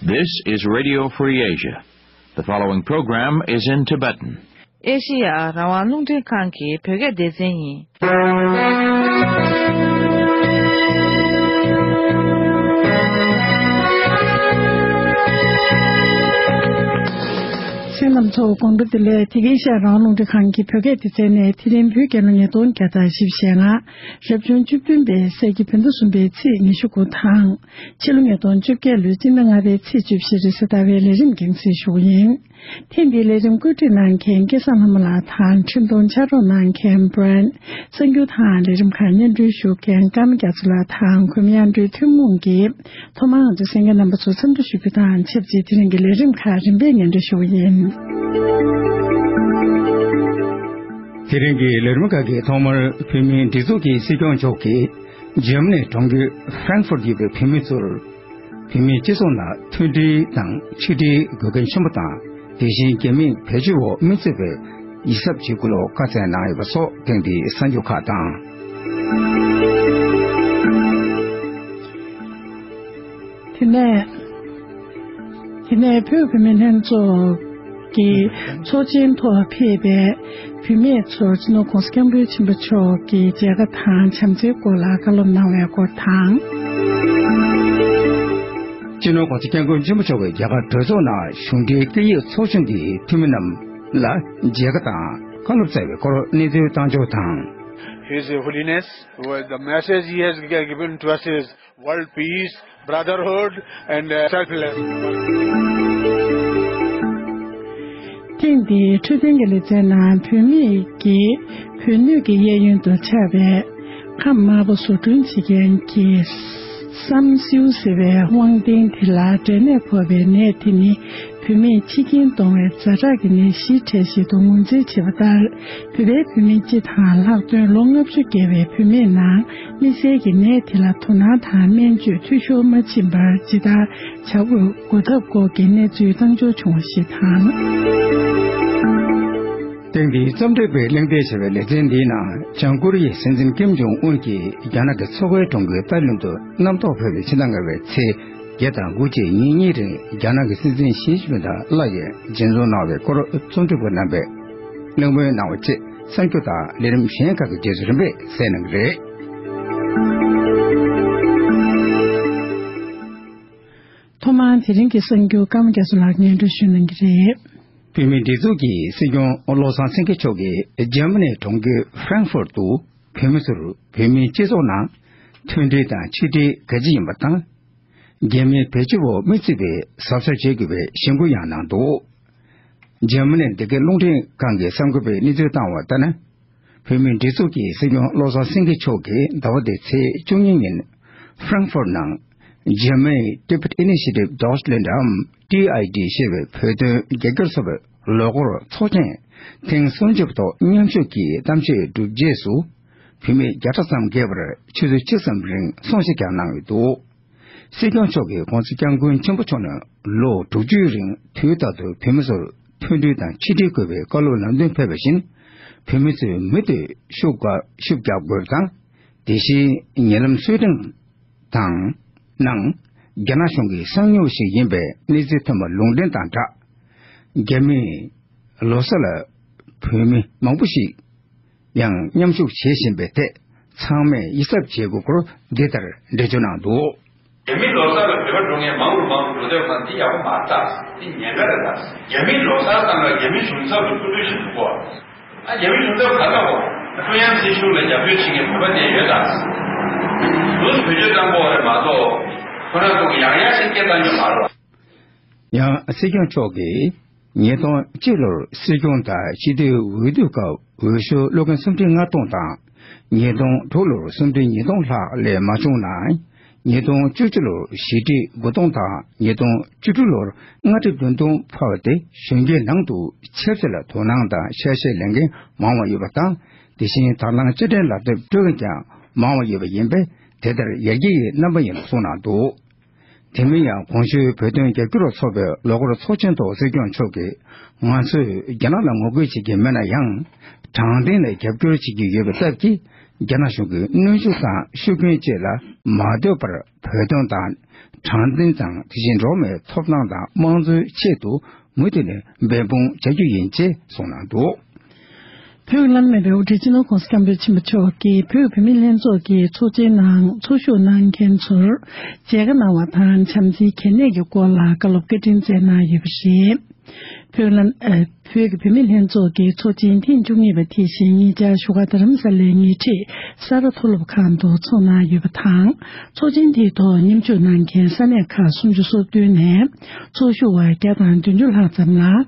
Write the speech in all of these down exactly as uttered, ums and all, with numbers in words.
This is Radio Free Asia. The following program is in Tibetan. ཨེ་ཤེ་ཡ་རང་དབང་རླུང་འཕྲིན་ཁང་གི་བོད་སྐད་སྡེ་ཚན་ཡིན། གསན་མཁན་རྣམ་ཚོ་དགོང་དྲོ་བདེ་ལེགས། དེ་གའི་ཤར་རང་དབང་རླུང་འཕྲིན་ཁང་གི་བོད་སྐད་སྡེ་ཚན་ནས་དེ་རིང་བོད་རྒྱལ་ལོ་ཉིས་སྟོང་བརྒྱ་དང་བཞི་བཅུ་ཞེ་ལྔ། རབ་བྱུང་བཅུ་བདུན་པའི་སྲས་ཀྱི་བོད་ཟླ་གསུམ་པའི་ཚེས་ཉི་ཤུ་དགུ་དང་། ཕྱི་ལོ་ཉིས་སྟོང་བཅོ་བརྒྱད་ལོའི་སྤྱི་ཟླ་ལྔ་པའི་ཚེས་བཅུ་བཞི་རེས་གཟའ་ཟླ་བའི་ལས་རིམ་རྒྱང་སྲིང་ཞུ་གི་ཡིན། ཐེངས་འདིའི་ལས་རིམ་བཀོད་སྒྲིག་གནང་མཁན་སྐལ་བཟང་ལྷ་མོ་ལགས་དང་འཕྲིན་གཏོང་ཕྱག་རོགས་གནང་མཁན་Brian། གསར་འགྱུར་དང་ལས་རིམ་ཁག་སྙན་སྒྲོན་ཞུ་མཁན་ཀརྨ་རྒྱ་མཚོ་ལགས་དང་གུས་མོ་དབྱངས་སྒྲོན་ཐུན་མོང་གིས། ཐོག་མར་ང་ཚོའི་གསན་མཁན་རྣམ་པ་ཚོར་འཚམས་འདྲི་ཞུ་རྒྱུ་དང་ཆབས་ཅིག་དེ་རིང་གི་ལས་རིམ་ཁག་རིམ་པས་སྙན་སྒྲོན་ཞུ་བ་ཡིན། དེ་རིང་གི་ལས་རིམ་ཁག་གི་ཐོག་མར་བོད་མིའི་སྒྲིག་འཛུགས་ཀྱི་སྲིད་སྐྱོང་མཆོག་གིས་འཇར་མ་ནི་གྲོང་ཁྱེར་Frankfurt་ཡོད་པའི་བོད་མི་ཚོར། བོད་མིའི་སྤྱི་ཚོགས་ནང་མཐུན་སྒྲིལ་དང་ཆིག་སྒྲིལ་དགོས་གལ་ཆེན་པོ་དང་། དེ་བཞིན་རྒྱ་མིས་བེད་སྤྱོད་འོག་མི་བཙུགས་པའི་ཡིད་གཟབ་བྱེད་དགོས་ལུགས་བཀའ་སྩལ་གནང་ཡོད་པ་སོགས་ཐེངས་འདིའི་གསར་འགྱུར་ཁག་དང་། དེ་ནས། དེ་ནས་བོད་བུད་མེད་ལྷན་ཚོགས་ཀྱི་ཚོགས་ཆེན་ཐོག་ཕེབས་པའི་བུད་མེད་ཚོར་སྤྱི་ནོར་༧གོང་ས་༧སྐྱབས་མགོན་ཆེན་པོ་མཆོག་གི་མཇལ་ཁ་དང་བྱམས་བརྩེའི་སྐོར་ལ་བཀའ་སློབ་གནང་བའི་སྐོར་དང་། སྤྱི་ནོར་༧གོང་ས་༧སྐྱབས་མགོན་ཆེན་པོ་མཆོག་གི་རྒྱ་གར་གྲོས་ཚོགས་ནང་གཞུང་འབྲེལ་སྐད་ཡིག་ཚོགས་ཆུང་གི་འཐུས་མི་རྣམས་ལ་མཇལ་ཁ་དང་བཀའ་སློབ་སྩལ་བའི་སྐོར་གནས་ཚུལ་བཏང་ཕྱོགས་དང་། His Holiness, who, the message he has given to us is world peace, brotherhood and, uh, selfless. ཐེངས་འདིའི་འཕྲོད་བསྟེན་གྱི་ལེ་ཚན་ནང་བུད་མེད་ཀྱི་བུ་སྣོད་ཀྱི་གཡས་གཡོན་དུ་ཆགས་པའི་ཁམས་དམར་པོ་བཟོ་སྐྲུན་བྱེད་མཁན་གྱི་བསམ་སེའུ་ཟེར་བའི་དབང་ལྡན་དེ་ལ་འབྲས་ནད་ཕོག་པའི་ནད་དེ་ནི། བུད་མེད་འཆི་རྐྱེན་གཏོང་བའི་ཛ་དྲག་གི་ནད་གཞིའི་གྲས་ཤིག་ཏུ་ངོས་འཛིན་བྱས་པ་ལྟར། བོད་པའི་བུད་མེད་སྤྱི་དང་ལྷག་དོན་ལོ་ལྔ་བཅུ་བརྒལ་བའི་བུད་མེད་ནང་དམིགས་བསལ་གྱི་ནད་དེ་ལ་དོ་སྣང་དང་སྨན་བཅོས་འཐུས་ཤོར་མ་ཕྱིན་པར་ཇི་ལྟར་བྱ་དགོས་འགོག་ཐབས་སྐོར་གྱི་གནས་ཚུལ་བཏང་འབྱོར་བྱུང་བ་ཞིག་དང་། ཐེངས་འདིའི་རྩོམ་སྒྲིག་པས་གླེང་སྟེགས་བྱས་པའི་ལེ་ཚན་འདིའི་ནང་བྱང་ཀོ་རི་ཡའི་སྲིད་འཛིན་ཀིམ་ཇོང་ཨུན་གྱིས་རྒྱ་ནག་གི་མཚོ་ཁའི་གྲོང་ཁྱེར་ཏཱ་ལིན་དུ་གནམ་ཐོག་ཕེབས་པའི་ཕྱི་ཟླ་ལྔ་པའི་ཚེས་བརྒྱད་དང་དགུ་བཅས་ཉིན་གཉིས་རིང་རྒྱ་ནག་གི་སྲིད་འཛིན་ཞི་ཅིན་ཕིང་དང་སླར་ཡང་མཇལ་འཛོམས་གནང་བའི་སྐོར་རྩོམ་སྒྲིག་པ་རྣམ་པས་གླེང་མོལ་གནང་བ་བཅས་གསར་འགྱུར་དང་ལས་རིམ་གཞན་ཁག་གི་རྗེས་སུ་རིམ་པས་གསན་གནང་གི་རེད། ཐོག་མར་དེ་རིང་གི་གསར་འགྱུར་ཀརྨ་རྒྱ་མཚོ་ལགས་སྙན་སྒྲོན་ཞུ་གནང་གི་རེད། བོད་མིའི་སྒྲིག་འཛུགས་ཀྱི་སྲིད་སྐྱོང་བློ་བཟང་སེང་གེ་མཆོག་གིས་འཇར་མ་ནིའི་གྲོང་ཁྱེར་Frankfurt་དུ་བོད་མི་ཚོར་བོད་མིའི་སྤྱི་ཚོགས་ནང་མཐུན་སྒྲིལ་དང་ཆིག་སྒྲིལ་གལ་ཆེ་ཡིན་པ་དང་། རྒྱ་མིའི་བེད་སྤྱོད་འོག་མི་བཙུགས་པའི་གཟབ་གཟབ་བྱེད་དགོས་པའི་གཞེན་སྐུལ་ཡང་གནང་འདུག་འཇར་མ་ནིའི་འདི་གའི་རླུང་འཕྲིན་ཁང་གི་གསར་འགོད་པས་གནས་ཚུལ་བཏང་བ་ལྟར་ན། བོད་མིའི་སྒྲིག་འཛུགས་ཀྱི་སྲིད་སྐྱོང་བློ་བཟང་སེང་གེ་མཆོག་གིས་ཟླ་བ་འདིའི་ཚེས་བཅུ་གཉིས་ཉིན་Frankfurt་ནང་German Tibet Initiative Deutschland་འམ་ཊི་ཨའི་ཊི་ཞེས་པའི་བོད་དོན་རྒྱབ་སྐྱོར་ཚོགས་པའི་ལོ་འཁོར་ཚོགས་ཆེན་ཐེངས་སུམ་ཅུ་པ་ཐོག་མཉམ་ཞུགས་ཀྱིས་གཏམ་བཤད་གྲུབ་རྗེས་སུ། བོད་མི་བརྒྱ་ཕྲག་ཙམ་བརྒལ་བར་ཆུ་ཚོད་གཅིག་ཙམ་རིང་གསུང་བཤད་ཀྱང་གནང་ཡོད་འདུག་སྲིད་སྐྱོང་མཆོག་གིས་༧གོང་ས་༧སྐྱབས་མགོན་ཆེན་པོ་མཆོག་ནས་ལོ་དྲུག་ཅུའི་རིང་དུས་རྟག་ཏུ་བོད་མི་ཚོར་མཐུན་སྒྲིལ་དང་ཆིག་སྒྲིལ་དགོས་པའི་བཀའ་སློབ་ལམ་སྟོན་ཕེབས་པ་བཞིན། བོད་མི་ཚོས་མུ་མཐུད་ཤུགས་དགའ་ཤུགས་རྒྱག་དགོས་པ་དང་། དེ་བཞིན་ཉེ་ལམ་སུའེ་ཏེན་དང་ནང་རྒྱ་ནག་གཞུང་གི་གསང་མྱུལ་ཞིག་ཡིན་པའི་གནས་ཚུལ་ཐོན་པ་ལུང་འདྲེན་དང་སྦྲགས། རྒྱ་མིས་ལོ་གསར་ལ་བོད་མི་མང་པོ་ཞིག་ཡང་མཉམ་ཞུགས་བྱེད་བཞིན་པའི་ཐད་ཚང་མས་ཡིད་གཟབ་བྱེད་དགོས་སྐོར་འདི་ལྟར་འགྲེལ་བརྗོད་གནང་འདུག་རྒྱ་མི་ལོ་གསར་ལ་བོད་པ་འགྲོ་མཁན་མང་རུ་མང་རུ་འགྲོ་དུས་ཙང་འདི་ཡག་པོ་མ་རེད་ད། འདི་ཉེན་ཁ་རེད་ད། རྒྱ་མི་ལོ་གསར་སྟེང་ལ་རྒྱ་མི་གཞུང་ཚབ་ལ་སྐུ་མདུན་ཞིག་འདུག་གོ་ཨ་རྒྱ་མི་གཞུང་ཚབ་ག་ལ་འོ། ཀྲུང་དབྱང་སྲིད་གཞུང་ལ་རྒྱབ་སྐྱོར་བྱེད་མཁན་བོད་པ་དེ་ཡོད་ད། འདུག་བེད་སྤྱོད་བཏང་གོ་རེད་མ་གཏོགས། ཁོ་རང་ཚོ་གི་ཡང་ཡང་ཞིག་སྐད་བཏང་རྒྱུ་མ་རེད། ཡང་སྲིད་སྐྱོང་མཆོག་གིས་ཉིས་སྟོང་གཅིག་ལོར་སྲིད་སྐྱོང་དང་སྤྱི་འཐུས་འོས་བསྡུ་སྐབས་འོས་ཤོག་བླུག་མཁན་སུམ་ཁྲི་ལྔ་སྟོང་དང་། ཉིས་སྟོང་དྲུག་ལོར་སུམ་ཁྲི་ཉིས་སྟོང་ལྷག་ལས་མ་བྱུང་ན། ཉིས་སྟོང་བཅུ་གཅིག་ལོར་ཞི་ཁྲི་དགུ་སྟོང་དང་ཉིས་སྟོང་བཅུ་དྲུག་ལོར་ལྔ་ཁྲི་བདུན་སྟོང་འཕར་བ་དེ་གཞོན་སྐྱེས་ནང་དུ་ཆབ་སྲིད་ལ་དོ་སྣང་དང་ཤ་ཞེན་ལེན་མཁན་མང་བ་ཡོད་པ་དང་། དེ་བཞིན་དང་བླངས་རྩེད་འགྲན་ལག་དེབ་སྤྲོད་མཁན་ཀྱང་མང་བ་ཡོད་པ་ཡིན་པས། དེ་ལྟར་ཡར་རྒྱས་ཀྱི་རྣམ་པ་ཡིན་ལ་གསུངས་གནང་འདུག་དེ་མིན་ཡང་གོང་ཞུས་བོད་དོན་རྒྱབ་སྐྱོར་ཚོགས་པའི་ལོ་འཁོར་ཚོགས་ཆེན་ཐོག་སྲིད་སྐྱོང་མཆོག་གིས། ང་ཚོས་རྒྱ་ནག་ལ་ངོ་རྒོལ་བྱེད་ཀྱི་མེད་ན་ཡང་། དྲང་བདེན་ལ་རྒྱབ་སྐྱོར་བྱེད་ཀྱི་ཡོད་པའི་སྟབས་ཀྱིས། རྒྱ་ནག་གཞུང་གིས་གནོན་ཤུགས་དང་ཤུགས་རྐྱེན་བཅས་ལ་མ་ལྟོས་པར་བོད་དོན་དང་། དྲང་བདེན་དང་། དེ་བཞིན་འགྲོ་བ་མིའི་ཐོབ་ཐང་དང་། དམངས་གཙོའི་ཆེད་དུ་མུ་མཐུད་ནས་འབད་འབུངས་བྱ་རྒྱུ་ཡིན་ཅེས་གསུངས་གནང་འདུག། བོད་ཀྱི་བླ་ན་མེད་པའི་དབུ་ཁྲིད་སྤྱི་ནོར་༸གོང་ས་༸སྐྱབས་མགོན་ཆེན་པོ་མཆོག་གིས་བོད་ཀྱི་བུད་མེད་ལྷན་ཚོགས་ཀྱི་ཚོགས་ཆེན་ནང་ཚོགས་ཞུགས་གནང་མཁན་ཚོར་མཇལ་ཁ་གནང་བ་དང་། བྱམས་བརྩེའི་གལ་གནད་ཀྱི་སྐོར་ལ་བཀའ་སློབ་བཀའ་དྲིན་སྩལ་གནང་ཡོད་པ་རེད། བོད་ལ། ཨ། བོད་ཀྱི་བུད་མེད་ལྷན་ཚོགས་ཀྱི་ཚོགས་ཆེན་ཐེངས་བཅུ་གཉིས་པ་དེ་བཞིན་ཉེ་ཆར་བཞུགས་སྒར་རྡ་རམ་ས་ལའི་ཉེ་འཁྲིས་ས་རཱ་མཐོ་སློབ་ཁང་དུ་འཚོགས་གནང་ཡོད་པ་དང་། ཚོགས་ཆེན་དེའི་ཐོག་མཉམ་ཞུགས་གནང་མཁན་ས་གནས་ཁག་སུམ་ཅུ་སོ་བདུན་ནས་ཚོགས་ཞུགས་པ་བརྒྱ་དང་བདུན་ཅུ་ལྷག་ཙམ་ལ།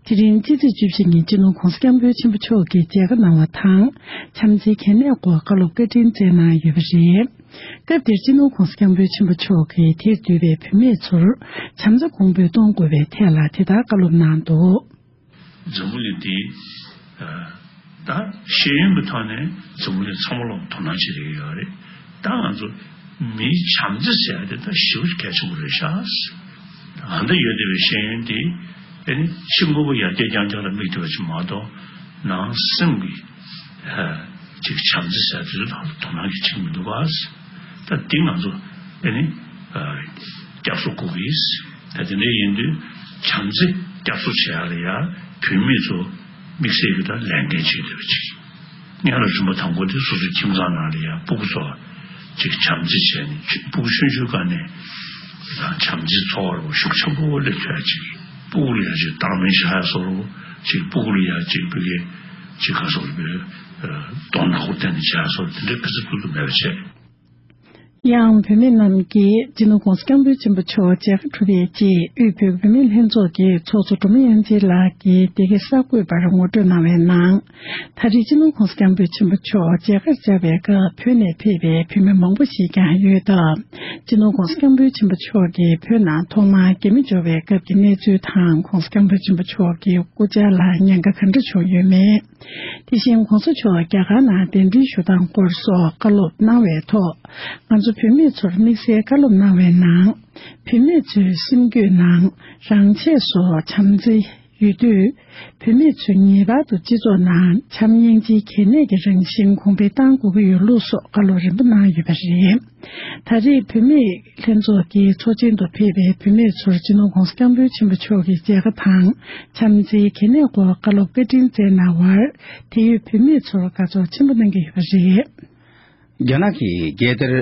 དེ་རིང་ཕྱི་ཚེས་བཅུ་བཞི་ཉིན་སྤྱི་ནོར་༸གོང་ས་༸སྐྱབས་མགོན་ཆེན་པོ་མཆོག་གིས་མཇལ་ཁ་གནང་བ་དང་། བྱམས་བརྩེའི་གལ་གནད་སྐོར་བཀའ་སློབ་བཀའ་དྲིན་སྩལ་གནང་ཡོད་པ་རེད། སྐབས་དེར་སྤྱི་ནོར་༸གོང་ས་༸སྐྱབས་མགོན་ཆེན་པོ་མཆོག་གིས་དེར་འདུས་པའི་བུད་མེད་ཚོར་བྱམས་བརྩེ་གོང་འཕེལ་གཏོང་དགོས་པའི་ཐད་ལ་དེ་ལྟར་བཀའ་སློབ་གནང་འདུག། འཛམ་བུ་གླིང་འདི། ད་ཤེས་ཡོན་གྱི་ཐོག་ནས་འཛམ་བུ་གླིང་ཚང་མ་ལོག་དོ་སྣང་བྱེད་ཀྱི་ཡོད་རེད། ད་ང་ཚོ་མིའི་བྱམས་བརྩེ་ཟེར་ཡ་དེ་ད་ཞེ་པོ་གལ་ཆེན་པོ་རེད་ཤག། ཨ་ད་ཡོད་བསྡད་པའི་ཤེས་ཡོན་འདི་ཨེ་ནི་ཕྱི་དངོས་པོ་ཡར་རྒྱས་རྐྱང་རྐྱང་ལ་དམིགས་བསྡད་པ་ཅིག་མ་གཏོགས། ནང་སེམས་ཀྱི་ཅིག་བྱམས་བརྩེ་ཟེར་དེ་ཚོ་ནང་ལ་དོ་སྣང་གི་བྱེད་ཀྱི་མི་འདུག་ག། ད་འདི་ང་ཚོ་ཨེ་ནི་བསྐྱར་གསོ་དགོས་ཀྱི། ད་དེ་འདྲ་ཡིན་དུས་བྱམས་བརྩེ་བསྐྱར་གསོ་བྱེད་ཡ་ལ་ཡ་བུད་མེད་ཚོ་དམིགས་བསལ་གྱི་ད་ལས་འགན་བྱེད་བསྡད་པ་ཅིག། སྔོན་ལ་རིམ་པ་དང་པོ་དེ་སོ་སོའི་ཁྱིམ་ཚང་ནང་ལ་ཡ་སྤུ་གུ་ཚོ་ཅིག་བྱམས་བརྩེ་བྱས་ནས། སྤུ་གུ་ཆུང་ཆུང་སྒང་ནས་ད་བྱམས་བརྩེ་ཚོར་བ་ཤུགས་ཆེན་པོ་སླེབས་ཐུབ་ཡ་ཅིག། སྤུ་གུ་ལ་ཡ་ཅིག་བརྡ་སྨོན་བྱ་ཡ་བཟོ་འདྲ་ཅིག། སྤུ་གུ་ལ་ཡ་ཅིག་བུ་གའི་ཅིག་ག་སོགས་པའི་གདོང་ནག་པོ་བསྟན་ནས་བྱ་ཡ་བཟོ་འདྲ་དེ་འདྲ་ག་ཚོད་ཐུབ་ཐུབ་མེད་པ་བྱས། ཡང་བུད་མེད་རྣམས་ཀྱིས་སྤྱི་ནོར་༸གོང་ས་༸སྐྱབས་མགོན་ཆེན་པོ་མཆོག་མཇལ་ཁ་གྲུབ་པའི་རྗེས། དབུས་བོད་བུད་མེད་ལྷན་ཚོགས་ཀྱི་ཚོགས་གཙོ་སྒྲོལ་མ་དབྱངས་ཅན་ལགས་ཀྱིས་འདི་གའི་གསར་འགོད་པར་ངོ་སྤྲོད་གནང་བའི་ནང་། ད་རེས་སྤྱི་ནོར་༸གོང་ས་༸སྐྱབས་མགོན་ཆེན་པོ་མཆོག་མཇལ་ཁར་བཅར་བའི་སྐབས་བོད་ནས་ཕེབས་པའི་བུད་མེད་མང་པོ་ཞིག་ཀྱང་ཡོད་སྟབས། སྤྱི་ནོར་༸གོང་ས་༸སྐྱབས་མགོན་ཆེན་པོ་མཆོག་གིས་བོད་ནང་ཐོག་མར་རྒྱ་མི་འབྱོར་བའི་སྐབས་ཀྱི་གནས་ཚུལ་དང་། ༸གོང་ས་༸སྐྱབས་མགོན་ཆེན་པོ་མཆོག་གི་སྐུ་བཅར་ལ་ཉེན་ཁ་ག་འདྲ་བྱུང་ཡོད་མེད། དེ་བཞིན་༸གོང་ས་མཆོག་རྒྱ་གར་ནང་གདན་འདྲེན་ཞུ་སྟངས་སྐོར་སོགས་བཀའ་སློབ་གནང་བའི་ཐོག། ང་ཚོ་བུད་མེད་ཚོར་དམིགས་བསལ་བཀའ་སློབ་གནང་བའི་ནང་། བུད་མེད་ཚོའི་སེམས་རྒྱུད་ནང་རང་ཆས་སུ་བྱམས་བརྩེ་ཡོད་དུས། བུད་མེད་ཚོས་ངེས་པར་དུ་སྤྱི་ཚོགས་ནང་བྱམས་སྙིང་རྗེའི་གལ་གནད་ཀྱི་རང་བཞིན་གོང་འཕེལ་གཏང་དགོས་ཀྱི་ཡོད་ལུགས་སོགས་བཀའ་སློབ་རིམ་པ་གནང་ཡོད་པ་རེད། ད་རེས་བུད་མེད་ལྷན་ཚོགས་ཀྱི་ཚོགས་ཆེན་དུ་ཕེབས་པའི་བུད་མེད་ཚོར་སྤྱི་ནོར་༸གོང་ས་༸སྐྱབས་མགོན་ཆེན་པོ་མཆོག་གིས་མཇལ་ཁ་དང་། བྱམས་བརྩེའི་གལ་གནད་སྐོར་བཀའ་སློབ་བཀའ་དྲིན་སྩལ་གནང་བར། དེ་ཡོད་བུད་མེད་ཚོར་དགའ་ཚོར་ཆེན་པོ་གནང་གི་ཡོད་པ་རེད། རྒྱ་ནག་གིས་རྒྱལ་དར་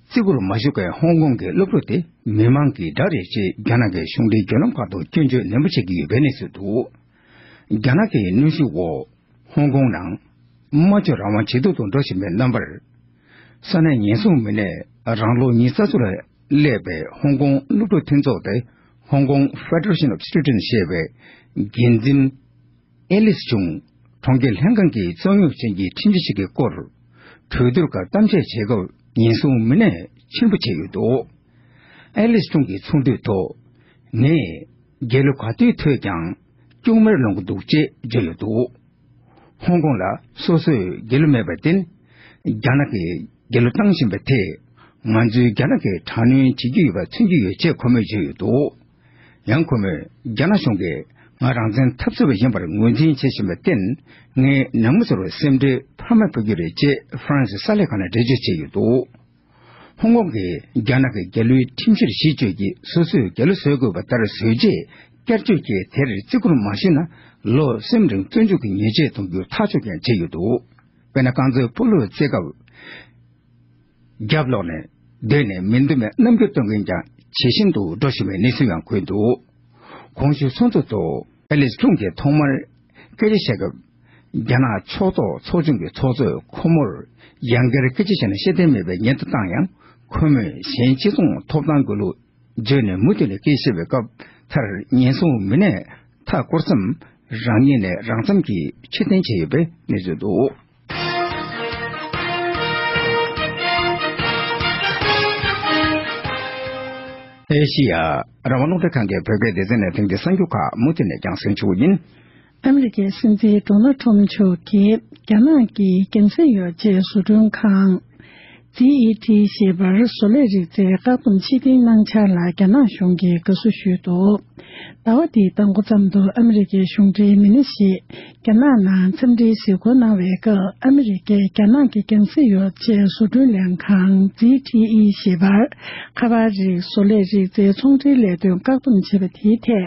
བརྩི་བཀུར་མ་ཞུ་མཁན་ཧོང་ཀོང་གི་སློབ་ཕྲུག་དེ་མི་མང་གི་དགྲ་རེད་ཅེས་རྒྱ་ནག་གི་གཞུང་འབྲེལ་བརྒྱུད་ལམ་ཁག་ཏུ་སྐྱོན་བརྗོད་ནན་པོ་བྱེད་ཀྱི་ཡོད་པའི་གནས་ཚུལ་འདུག། རྒྱ་ནག་གི་གནོན་ཤུགས་འོག་ཧོང་ཀོང་ནང་སྨྲ་བརྗོད་རང་དབང་ཇེ་སྡུག་ཏུ་འགྲོ་བཞིན་པའི་རྣམ་པར། ས་གནས་ཉེན་སྲུང་མི་སྣས་རང་ལོ་ཉི་ཤུ་རྩ་གཅིག་ལ་སླེབས་པའི་ཧོང་ཀོང་སློབ་ཕྲུག་མཐུན་ཚོགས་དེ། Hong Kong Federation of Students ཞེས་པའི་འགན་འཛིན་ཨེ་ལིས་ཆུང་གྲོང་ཁྱེར་ལྷན་ཁང་གི་རྩོད་རྙོག་ཅན་གྱི་ཁྲིམས་གཞི་ཞིག་གི་སྐོར་གྲོས་བསྡུར་སྐབས་གཏམ་བཤད་བྱེད་སྐབས་ཉེན་སྲུང་མི་སྣས་མཆན་བུ་བྱས་ཡོད་འདུག། ཨེ་ལིས་ཆུང་གིས་ཚོགས་འདུའི་ཐོག་ངས་རྒྱལ་གླུ་ག་དུས་ཐོས་ཀྱང་སྐྱུག་མེར་ལོང་གི་འདུག་ཅེས་བརྗོད་ཡོད་འདུག། ཧོང་ཀོང་ལ་སོ་སོའི་རྒྱལ་གླུ་མེད་པར་བརྟེན། རྒྱ་ནག་གིས་རྒྱལ་གླུ་བཏང་བཞིན་པ་དེས་ང་ཚོའི་རྒྱ་ནག་གིས་དྲག་གནོན་བྱེད་ཀྱི་ཡོད་པ་མཚོན་གྱི་ཡོད་ཅེས་ཁོ་མོས་བརྗོད་ཡོད་འདུག། ཡང་ཁོ་མོས་རྒྱ་ནག་གཞུང་གིས་ང་རང་བཙན་འཐབ་རྩོད་པ་ཡིན་པར་ངོས་འཛིན་བྱེད་བཞིན་པར་བརྟེན། ངས་ནང་མི་ཚོར་སེམས་ཁྲལ་འཕར་མ་ཕོག་རྒྱུ་རེད་ཅེས་ཧྥ་རན་སི་གསར་ལས་ཁང་ནས་འགྲེལ་བརྗོད་བྱས་ཡོད་འདུག། ཧོང་ཀོང་གིས་རྒྱ་ནག་གི་རྒྱལ་གླུའི་ཁྲིམས་གཞིར་གཞི་བཅོལ་གྱིས་སོ་སོས་རྒྱལ་གླུ་བཟོ་དགོས་པ་ལྟར་བཟོས་རྗེས། བསྐྱར་བཅོས་ཀྱིས་དེར་བརྩི་བཀུར་མ་ཞུས་ན། ལོ་གསུམ་རིང་བཙོན་འཇུག་གི་ཉེས་ཆད་གཏོང་རྒྱུའི་ཐག་གཅོད་ཀྱང་བྱས་ཡོད་འདུག། དཔེར་ན། རྐང་རྩེད་སྤོ་ལོ་རྩེད་སྐབས། རྒྱབ་ལོགས་ནས་སྡོད་ནས་མི་འདུག་མེད་རྣམ་འགྱུར་སྟོན་མཁན་ཀྱང་ཇེ་ཞན་དུ་འགྲོ་བཞིན་པའི་གནས་ཚུལ་ཡང་འཁོད་འདུག། གོང་ཞུས་ཚོགས་འདུ་ཐོག་ཨེ་ལིས་ཁྲུང་གིས་ཐོག་མར་སྐད་ཆ་བཤད་སྐབས། རྒྱ་ནག་ཕྱོགས་གཏོགས་ཚོགས་ཆུང་གི་ཚོགས་གཙོས་ཁོ་མོར་ཡང་བསྐྱར་སྐད་ཆ་བཤད་ན་ཤེས་ལྡན་མེད་པའི་ཉེན་བརྡ་བཏང་ཡང་། ཁོ་མོས་གཞན་སྤྱི་ཚོགས་ཐོབ་ཐང་དགོས་ལུགས་བརྗོད་ནས་མུ་མཐུད་ནས་སྐད་ཆ་བཤད་པའི་སྐབས། མཐར་ཉེན་སྲུང་མི་སྣས་མཐའ་བསྐོར་མཚམས་རང་ཉིད་ནས་རང་འཚམ་གྱིས་ཕྱིར་འཐེན་བྱས་ཡོད་པའི་གནས་ཚུལ་འདུག། ཨེ་ཤི་ཡ་རང་དབང་རླུང་འཕྲིན་ཁང་གི་བོད་སྐད་སྡེ་ཚན་ནས་ཐེངས་འདིའི་གསར་འགྱུར་ཁག་མུ་མཐུད་ནས་རྒྱང་སྲིང་ཞུ་རྒྱུ་ཡིན། ཨ་མི་རི་ཀའི་སྲིད་འཛིན་ཌོ་ནལ་ཁྲོམ་མཆོག་གིས་རྒྱ་ནག་གི་རྒྱལ་མཚན་ཡོད་ཚད་བཟོ་སྐྲུན་ཁང་ ཛི་ཨི་ཊི་ཞེས་པར་བཟོ་ལས་རིག་རྩལ་བཀག་སྡོམ་ཕྱིར་འཐེན་གནང་འཆར་ལ་རྒྱ་ནག་གཞུང་གིས་དགའ་བསུ་ཞུས་འདུག། ཟླ་བ་འདིའི་མདང་དགོང་ཙམ་དུ་ཨ་མི་རི་ཀའི་གཞུང་འབྲེལ་མི་སྣ་ཞིག་རྒྱ་ནག་ནང་འཚམས་འདྲིའི་གཟིགས་སྐོར་གནང་བའི་སྐབས། ཨ་མི་རི་ཀས་རྒྱ་ནག་གི་རྒྱང་སྲིང་གཡོག་བྱེད་བཟོ་སྐྲུན་ལས་ཁང་ཛི་ཊི་ཨི་ཞེས་པར་ཁ་པར་རིགས་བཟོ་ལས་རིག་རྩལ་ཚོང་འབྲེལ་ལས་དོན་བཀག་སྡོམ་བྱས་པ་དེའི་ཐད།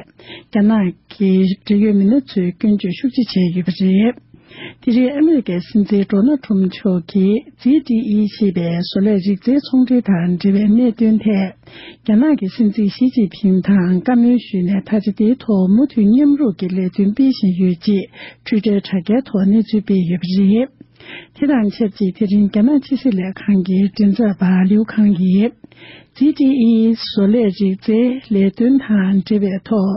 རྒྱ་ནག་གི་འབྲེལ་ཡོད་མི་སྣ་ཚོས་སྐྱོན་བརྗོད་ཤུགས་ཆེ་བྱས་ཡོད་པ་རེད། དེ་རིང་ཨ་མི་རི་ཀའི་སྲིད་འཛིན་ཌོ་ནལ་ཊམ་མཆོག་གིས་ཛི་ཊི་ཨི་ཞེས་པའི་བཟོ་ལས་རིག་རྩལ་ཚོང་འབྲེལ་དང་འབྲེལ་བའི་གནད་དོན་ཐད། རྒྱ་ནག་གི་སྲིད་འཛིན་ཞི་ཅིན་ཕིང་དང་བཀའ་མོལ་ཞུས་ནས། ད་ཆ་དེའི་ཐོག་མུ་མཐུད་མཉམ་རུབ་ཀྱིས་ལས་དོན་སྤེལ་བཞིན་ཡོད་ཅེས་ཊུའི་ཊར་དྲ་རྒྱའི་ཐོག་གནས་ཚུལ་སྤེལ་ཡོད་པ་རེད། དེ་དང་ཆབས་ཅིག་དེ་རིང་རྒྱ་ནག་ཕྱི་སྲིད་ལས་ཁང་གི་མགྲིན་ཚབ་པ་ལིའུ་ཁང་གིས། ཛི་ཊི་ཨི་བཟོ་ལས་རིག་རྩལ་ལས་དོན་དང་འབྲེལ་བའི་ཐོག་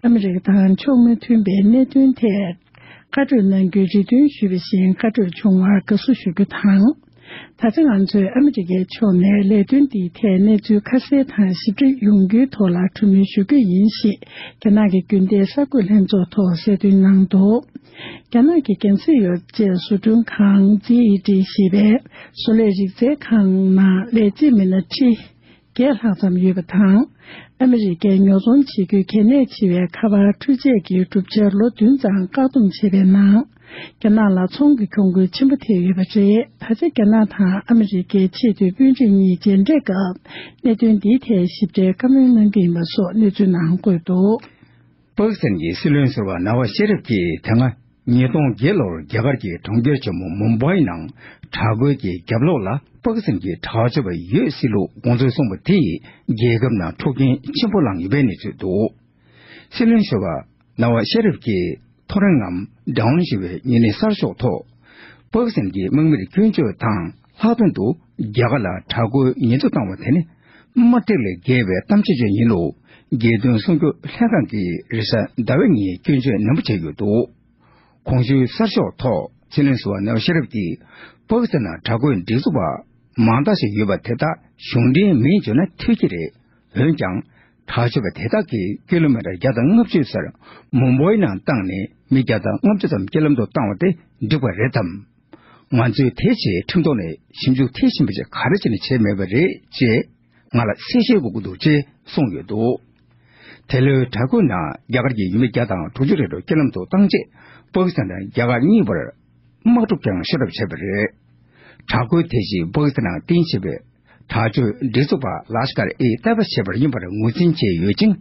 ཨ་མི་རི་ཀ་དང་ཕྱོགས་མི་མཐུན་པའི་གནད་དོན་ཐད་བཀའ་གྲོས་གནང་རྒྱུའི་རེ་འདུན་ཞུས་པ་བཞིན། བཀའ་གྲོས་བྱུང་བར་དགའ་བསུ་ཞུ་རྒྱུ་དང་། ད་ཆ་ང་ཚོས་ཨ་མི་རི་ཀའི་ཕྱོགས་ནས་ལས་དོན་འདིའི་ཐད་གནས་ཚུལ་ཁ་གསལ་དང་ཞིབ་ཕྲ་ཡོང་རྒྱུའི་ཐོག་ལ་གྲོས་མོལ་ཞུ་རྒྱུ་ཡིན་ཞེས་རྒྱ་ནག་གི་རྒྱུན་ལྡན་གསར་འགོད་ལྷན་ཚོགས་ཐོག་གསལ་སྟོན་གནང་འདུག། རྒྱ་ནག་གི་རྒྱང་སྲིང་ཡོ་བྱད་བཟོ་སྐྲུན་ཁང་ཛི་ཨི་ཊི་ཞེས་པའི་བཟོ་ལས་རིག་རྩལ་ཁང་ནང་ལས་བྱེད་མི་སྣ་ཁྲི་བརྒྱད་ལྷག་ཙམ་ཡོད་པ་དང་། ཨ་མི་རི་ཀས་ཉོ་ཚོང་བྱེད་རྒྱུའི་གལ་གནད་ཆེ་བའི་ཁ་པར་འཕྲུལ་ཆས་ཀྱི་གྲུབ་ཆ་ལོ་བདུན་ཙམ་བཀག་སྡོམ་བྱས་པའི་ནང་། རྒྱ་ནག་ལ་ཚོང་གི་གྱོང་གུན་ཆེན་པོ་ཐེབས་ཡོད་པ་རེད། ད་ཆ་རྒྱ་ནག་དང་ཨ་མི་རི་ཀའི་ཆེས་མཐོའི་དཔོན་རིགས་གཉིས་མཇལ་འཕྲད་སྐབས། གནད་དོན་འདིའི་ཐད་ཞིབ་ཕྲའི་བཀའ་མོལ་གནང་རྒྱུ་ཡིན་པ་སོགས་གནས་ཚུལ་ནང་འཁོད་འདུག། པ་ཀི་སི་ཐན་གྱི་སྲིད་བློན་ཟུར་པ་ནཱ་ཝ་ཤེ་རིབ་ཀྱིས་དེ་སྔ་ཉིས་སྟོང་བརྒྱད་ལོར་རྒྱ་གར་གྱི་གྲོང་ཁྱེར་ཆེན་མོ་མུམ་བྷའི་ནང་དྲག་རྒོལ་གྱི་རྒྱབ་ལོགས་ལ་པ་ཀི་སི་ཐན་གྱི་དྲག་སྤྱོད་པ་ཡོད་སྲིད་ལུགས་དགོངས་ཚུལ་གསུངས་པ་དེས་རྒྱལ་ཁབ་ནང་འཁྲུག་རྐྱེན་ཆེན་པོ་བསླངས་ཡོད་པའི་གནས་ཚུལ་འདུག། སྲིད་བློན་ཟུར་པ་ནཱ་ཝ་ཤེ་རིབ་ཀྱིས་ཐོ་རངས་ངམ་ཌའོན་ཞེས་པའི་ཉིན་ནས་གསར་ཤོག་ཐོག་པ་ཀི་སི་ཐན་གྱི་དམག་མིར་སྐྱོན་བརྗོད་དང་། ལྷག་དོན་དུ་རྒྱ་གར་ལ་དྲག་རྒོལ་ཉེན་རྟོག་བཏང་བ་དེ་ནི་དམར་ཐིག་ལས་བརྒལ་བའི་གཏམ་བཤད་ཅིག་ཡིན་ལུགས་རྒྱལ་དོན་སྲུང་སྐྱོབ་ལྷན་ཁང་གིས་རེས་གཟའ་ཟླ་བའི་ཉིན་སྐྱོན་བརྗོད་ནན་པོ་བྱས་ཡོད་འདུག། གོང་ཞུས་གསར་ཤོག་ཐོག་སྲིད་བློན་ཟུར་པ་ནཱ་ཝ་ཤེ་རིབ་ཀྱིས་པ་ཀི་སི་ཐན་ནང་དྲག་རྒོལ་སྒྲིག་འཛུགས་པ་མང་དག་ཞིག་ཡོད་པ་དེ་དག་གཞུང་འབྲེལ་མིན་བརྗོད་ན་འཐུས་ཀྱི་རེད། འོན་ཀྱང་། དྲག་སྤྱོད་པ་དེ་དག་གིས་ཀི་ལོ་མི་ཊར་བརྒྱ་དང་ལྔ་བཅུ་སར་མུམ་བྷའི་ནང་བཏང་ནས་མི་བརྒྱ་དང་ལྔ་བཅུ་ཙམ་རྐྱེན་ལམ་དུ་བཏང་བ་དེ་འགྲིག་པ་རེད་དམ། ང་ཚོས་དེའི་ཆེད་ཁྲིམས་ཐོག་ནས་ཞིབ་འཇུག་མཐིལ་ཕྱིན་པ་ཞིག་ག་རེ་བྱས་ནས་བྱས་མེད་པ་རེད་ཅེས་ང་ལ་གསལ་བཤད་དགོས་ཀྱི་འདུག་ཅེས་གསུངས་ཡོད་འདུག། དེ་ལོའི་དྲག་རྒོལ་ནང་རྒྱ་གར་གྱི་ཡུལ་མི་བརྒྱ་དང་དྲུག་ཅུ་རེ་ལོ་རྐྱེན་ལམ་དུ་བཏང་རྗེས། པ་ཀི་སི་ཐན་དང་རྒྱ་གར་གཉིས་བར་དམག་འཁྲུག་ཀྱང་ཤོར་རབས་བྱས་པ་རེད། དྲག་རྒོལ་དེ་བཞིན་པ་ཀི་སི་ཐན་ནང་རྟེན་བྱས་པའི་དྲག་སྤྱོད་སྒྲིག་འཛུགས་པ་ལཱ་ཤི་ཀར་ཨི་ཏཱ་ཡེ་བ་ཞེས་པར་ཡིན་པར་ངོས་འཛིན་བྱས་ཡོད་ཅིང་།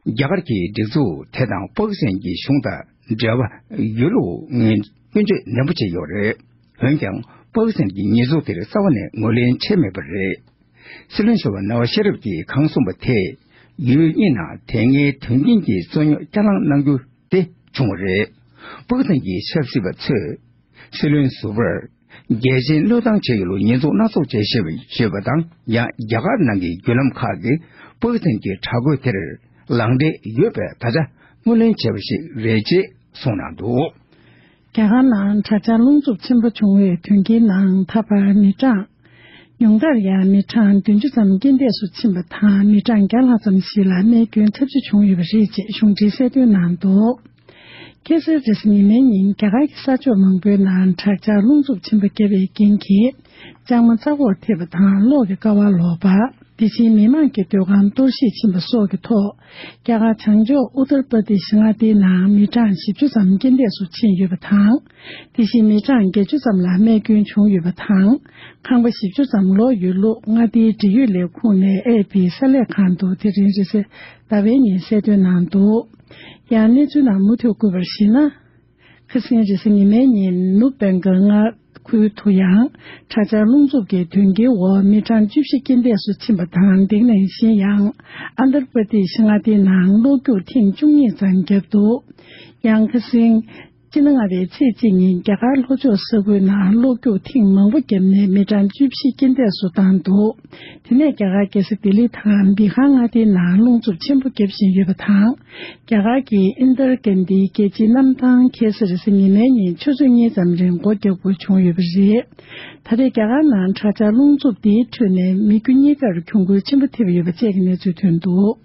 རྒྱ་གར་གྱི་སྒྲིག་འཛུགས་དེ་དང་པ་ཀི་སི་ཐན་གྱི་གཞུང་དང་འབྲེལ་བ་ཡོད་ལུགས་ངོས་སྐྱོན་བརྗོད་ནན་པོ་བྱས་ཡོད་རེད། འོན་ཀྱང་པ་ཀི་སི་ཐན་གྱིས་ཉེས་འཛུགས་དེར་རྩ་བ་ནས་ངོས་ལེན་བྱས་མེད་པ་རེད། སྲིད་བློན་ཟུར་པ་ནཱ་ཝ་ཤེ་རིབ་ཀྱིས་གང་གསུངས་པ་དེས་ཡུལ་གཉིས་ནང་དེ་སྔའི་དོན་རྐྱེན་གྱི་རྩོད་རྙོག་བསྐྱར་ལངས་གནང་རྒྱུ་དེ་བྱུང་བ་རེད། པ་ཀི་སི་ཐན་གྱི་ཆབ་སྲིད་པ་ཚོས་སྲིད་བློན་ཟུར་པར་རྒྱལ་ཆེན་བློས་བཏང་བྱས་ཡོད་ལུགས་ཉེས་འཛུགས་སྣ་ཚོགས་བྱས་བཞིན་ཡོད་པ་དང་། ཡང་རྒྱ་གར་ནང་གི་བརྒྱུད་ལམ་ཁག་གིས་པ་ཀི་སི་ཐན་གྱི་དྲག་རྒོལ་དེར་ལག་འབྲེལ་ཡོད་པའི་ད་ཆ་ངོས་ལེན་བྱས་པ་ཞིག་རེད་ཅེས་གསུངས་གནང་འདུག། རྒྱ་གར་ནང་དྲག་ཆར་རླུང་འཚུབ་ཆེན་པོ་བྱུང་བའི་དོན་རྐྱེན་ནང་ད་བར་མི་གྲངས་ཉུང་མཐར་ཡང་མི་གྲངས་བདུན་ཅུ་ཙམ་རྐྱེན་འདས་སུ་ཕྱིན་པ་དང་། མི་གྲངས་བརྒྱ་ལྷག་ཙམ་ཞིག་ལ་རྨས་སྐྱོན་ཐབས་ཇུས་བྱུང་ཡོད་པ་རེད་ཅེས་གཞུང་འབྲེལ་གསལ་སྟོན་གནང་འདུག། ཁ་སང་རེས་གཟའ་ཉི་མའི་ཉིན་རྒྱ་གར་གྱི་ས་ཕྱོགས་མང་པོའི་ནང་དྲག་ཆར་རླུང་འཚུབ་ཆེན་པོ་བརྒྱབ་པའི་རྐྱེན་གྱིས། ལྕང་མ་རྩ་འོག་ཐེབས་པ་དང་གློག་གི་ཀ་བ་ལོག་པ། དེ་བཞིན་མི་མང་གི་སྡོད་ཁང་གཏོར་བཤིག་ཕྱིན་པ་སོགས་ཀྱི་ཐོག། རྒྱ་གར་བྱང་ཕྱོགས་ཨུ་ཏར་པར་དེ་ཤི་མངའ་སྡེའི་ནང་མི་གྲངས་བཞི་བཅུ་ཙམ་རྐྱེན་འདས་སུ་ཕྱིན་ཡོད་པ་དང་། དེ་བཞིན་མི་གྲངས་བརྒྱད་ཅུ་ཙམ་ལ་རྨས་སྐྱོན་བྱུང་ཡོད་པ་དང་། ཁང་པ་བཞི་བཅུ་ཙམ་ལོག་ཡོད་ལུགས་མངའ་སྡེའི་འབྲེལ་ཡོད་ལས་ཁུངས་ནས་ཨེ་ཨེཕ་པི་གསར་ལས་ཁང་དུ་དེ་རིང་རེས་གཟའ་ཟླ་བའི་ཉིན་གསལ་སྟོན་གནང་འདུག། ཡང་གནས་ཚུལ་ནང་མུ་མཐུད་བཀོད་པར་གཞིགས་ན། ཁ་སང་རེས་གཟའ་ཉི་མའི་ཉིན་ནུབ་བྷེང་གལ་མངའ་ཁུལ་དུ་ཡང་དྲག་ཆར་རླུང་འཚུབ་ཀྱི་མདུན་རྐྱེན་འོག་མི་གྲངས་བཅུ་བཞི་རྐྱེན་འདས་སུ་ཕྱིན་པ་དང་། དེ་ནང་བཞིན་ཡང་ཨན་དར་པར་དེ་ཤི་མངའ་སྡེའི་ནང་གློག་རྒྱུག་ཐེངས་བཅུ་གཉིས་ཙམ་བརྒྱབ་འདུག། ཡང་ཁ་སང་སྤྱི་ཟླ་ལྔ་པའི་ཚེས་གཅིག་ཉིན་རྒྱ་གར་ལྷོ་ཕྱོགས་ས་ཁུལ་ནང་གློག་རྒྱུག་ཐེངས་མང་པོ་བརྒྱབ་ནས་མི་གྲངས་བཅུ་བཞི་རྐྱེན་འདས་སུ་བཏང་འདུག། དེ་ནས་རྒྱ་གར་རྒྱལ་ས་ལྡི་ལི་དང་བི་ཧར་མངའ་སྡེའི་ནང་རླུང་འཚུབ་ཆེན་པོ་བརྒྱབ་བཞིན་ཡོད་པ་དང་། རྒྱ་གར་གྱི་ཨིན་དར་ཀན་དིའི་རྒྱལ་སྤྱིའི་གནམ་ཐང་ཁ་སང་རེས་གཟའ་ཉི་མའི་ཉིན་ཆུ་ཚོད་གཉིས་ཙམ་རིང་སྒོ་བརྒྱབ་དགོས་བྱུང་ཡོད་པ་རེད། ད་རེས་རྒྱ་གར་ནང་དྲག་ཆར་རླུང་འཚུབ་འདིའི་ཁྲོད་ནས་མི་རྒྱུ་གཉིས་ཀར་གྱོང་གུན་ཆེན་པོ་ཐེབས་ཡོད་པ་བཅས་ཀྱི་གནས་ཚུལ་ཐོན་འདུག།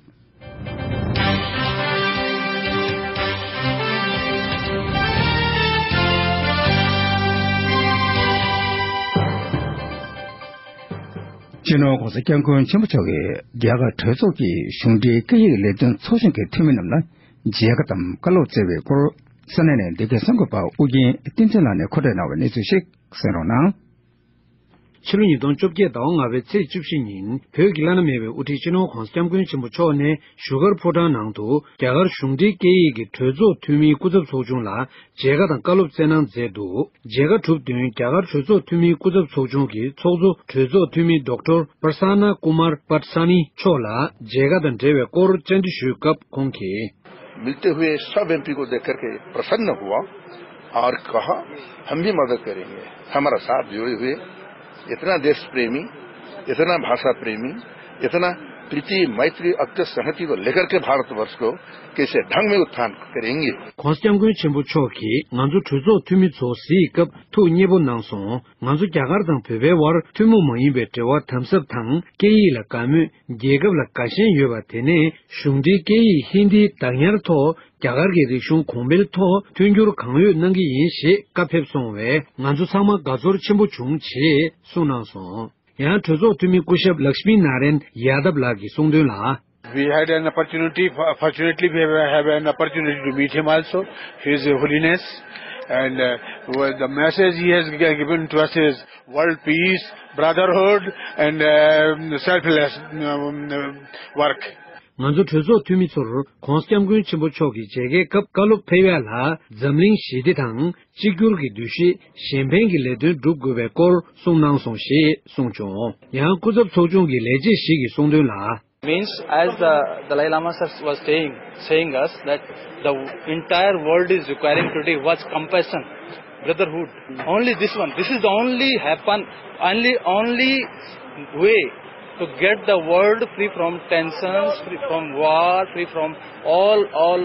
སྤྱི་ནོར་༸གོང་ས་༸སྐྱབས་མགོན་ཆེན་པོ་མཆོག་གིས་རྒྱ་གར་གྲོས་ཚོགས་ཀྱི་གཞུང་འབྲེལ་སྐད་ཡིག་ལས་དོན་ཚོགས་ཆུང་གི་འཐུས་མི་རྣམས་ལ་མཇལ་ཁ་དང་བཀའ་སློབ་སྩལ་བའི་སྐོར། ས་གནས་ནས་འདི་གའི་གསར་འགོད་པ་ཨུ་རྒྱན་བསྟན་འཛིན་ལགས་ནས་མཁོ་སྤྲོད་གནང་བའི་གནས་ཚུལ་ཞིག་གསན་རོགས་གནང་། ཕྱི་ལོ་ཉིས་སྟོང་བཅོ་བརྒྱད་ཟླ་བ་ལྔ་པའི་ཚེས་བཅུ་བཞི་ཉིན་བོད་ཀྱི་བླ་ན་མེད་པའི་དབུ་ཁྲིད་སྤྱི་ནོར་༸གོང་ས་༸སྐྱབས་མགོན་ཆེན་པོ་མཆོག་ནས་བཞུགས་སྒར་ཕོ་བྲང་ནང་དུ་རྒྱ་གར་གཞུང་འབྲེལ་སྐད་ཡིག་གི་གྲོས་ཚོགས་འཐུས་མིའི་སྐུ་ཚབ་ཚོགས་ཆུང་ལ་མཇལ་ཁ་དང་བཀའ་སློབ་སྩལ་གནང་མཛད་འདུག་མཇལ་ཁ་གྲུབ་བསྟུན་རྒྱ་གར་གྲོས་ཚོགས་འཐུས་མིའི་སྐུ་ཚབ་ཚོགས་ཆུང་གི་ཚོགས་གཙོ་གྲོས་ཚོགས་འཐུས་མི་ཌོག་ཊར་པར་ས་ན་ཀུ་མར་པར་ས་ནི་མཆོག་ལ་མཇལ་ཁ་དང་འབྲེལ་བའི་སྐོར་བཅར་འདྲི་ཞུས་སྐབས་ཁོང་གིས། मिलते हुए सब एमपी को देख करके प्रसन्न हुआ और कहा, हम भी मदद करेंगे, हमारा साथ जुड़े हुए, इतना देश प्रेमी, इतना भाषा प्रेमी, इतना प्रीति मैत्री अक्ष संहति को लेकर के भारतवर्ष को कैसे ढंग में उत्थान करेंगे। ༸གོང་ས་༸སྐྱབས་མགོན་ཆེན་པོ་མཆོག་གིས་ང་ཚོ་གྲོས་ཚོགས་འཐུས་མི་ཚོ་གཟིགས་སྐབས་ཐུགས་མཉེས་པོ་གནང་སོང་། ང་ཚོ་རྒྱ་གར་དང་བོད་པའི་དབར་ཐུན་མོང་མ་ཡིན་པའི་འབྲེལ་བ་དམ་ཟབ་དང་སྐད་ཡིག་ལ་དགའ་མོས། རྒྱལ་ཁབ་ལ་དགའ་ཞེན་ཡོད་པ་དེ་ནས་གཞུང་འབྲེལ་སྐད་ཡིག་ཧིན་དིའི་བདག་ཉར་ཐོག་རྒྱ་གར་གྱི་རིག་གཞུང་གོང་འཕེལ་ཐོག་མཐུན་འགྱུར་གང་ཡོད་གནང་གི་ཡིན་ཞེས་བཀའ་ཕེབས་སོང་བས་ང་ཚོ་ཚང་མ་དགའ་ཚོར་ཆེན་པོ་བྱུང་ཞེས་གསུངས་གནང་སོང་། ཡང་གྲོས་ཚོགས་འཐུས་མི་སྐུ་ཞབས་ལཀྵྨི་ནཱ་རན་ཡ་དབ་ལགས་ཀྱིས་གསུངས་དོན་ལ། We had an opportunity, fortunately, we have, have an opportunity to meet him also, His Holiness, and uh, well, the message he has gi- given to us is world peace, brotherhood, and um, selfless um, work. ང་ཚོ་གྲོས་ཚོགས་འཐུས་མི་ཚོར་༸གོང་ས་༸སྐྱབས་མགོན་ཆེན་པོ་མཆོག་གིས་མཇལ་ཁའི་སྐབས་བཀའ་སློབ་ཕེབས་ཡ་ལ་འཛམ་གླིང་ཞི་བདེ་དང་གཅིག་གྱུར་གྱི་འདུ་ཤེས་གཞན་ཕན་གྱི་ལས་དོན་སྒྲུབ་དགོས་པའི་སྐོར་གསུངས་གནང་སོང་ཞེས་གསུངས་བྱུང་། ཡང་སྐུ་ཚབ་ཚོགས་ཆུང་གི་ལས་བྱེད་ཞིག་གིས་གསུངས་དོན་ལ། Means, as the Dalai Lama sir was saying, saying us that the entire world is requiring today was compassion, brotherhood. Only this one. This is the only happen, only only way to get the world free from tensions, free from war, free from all all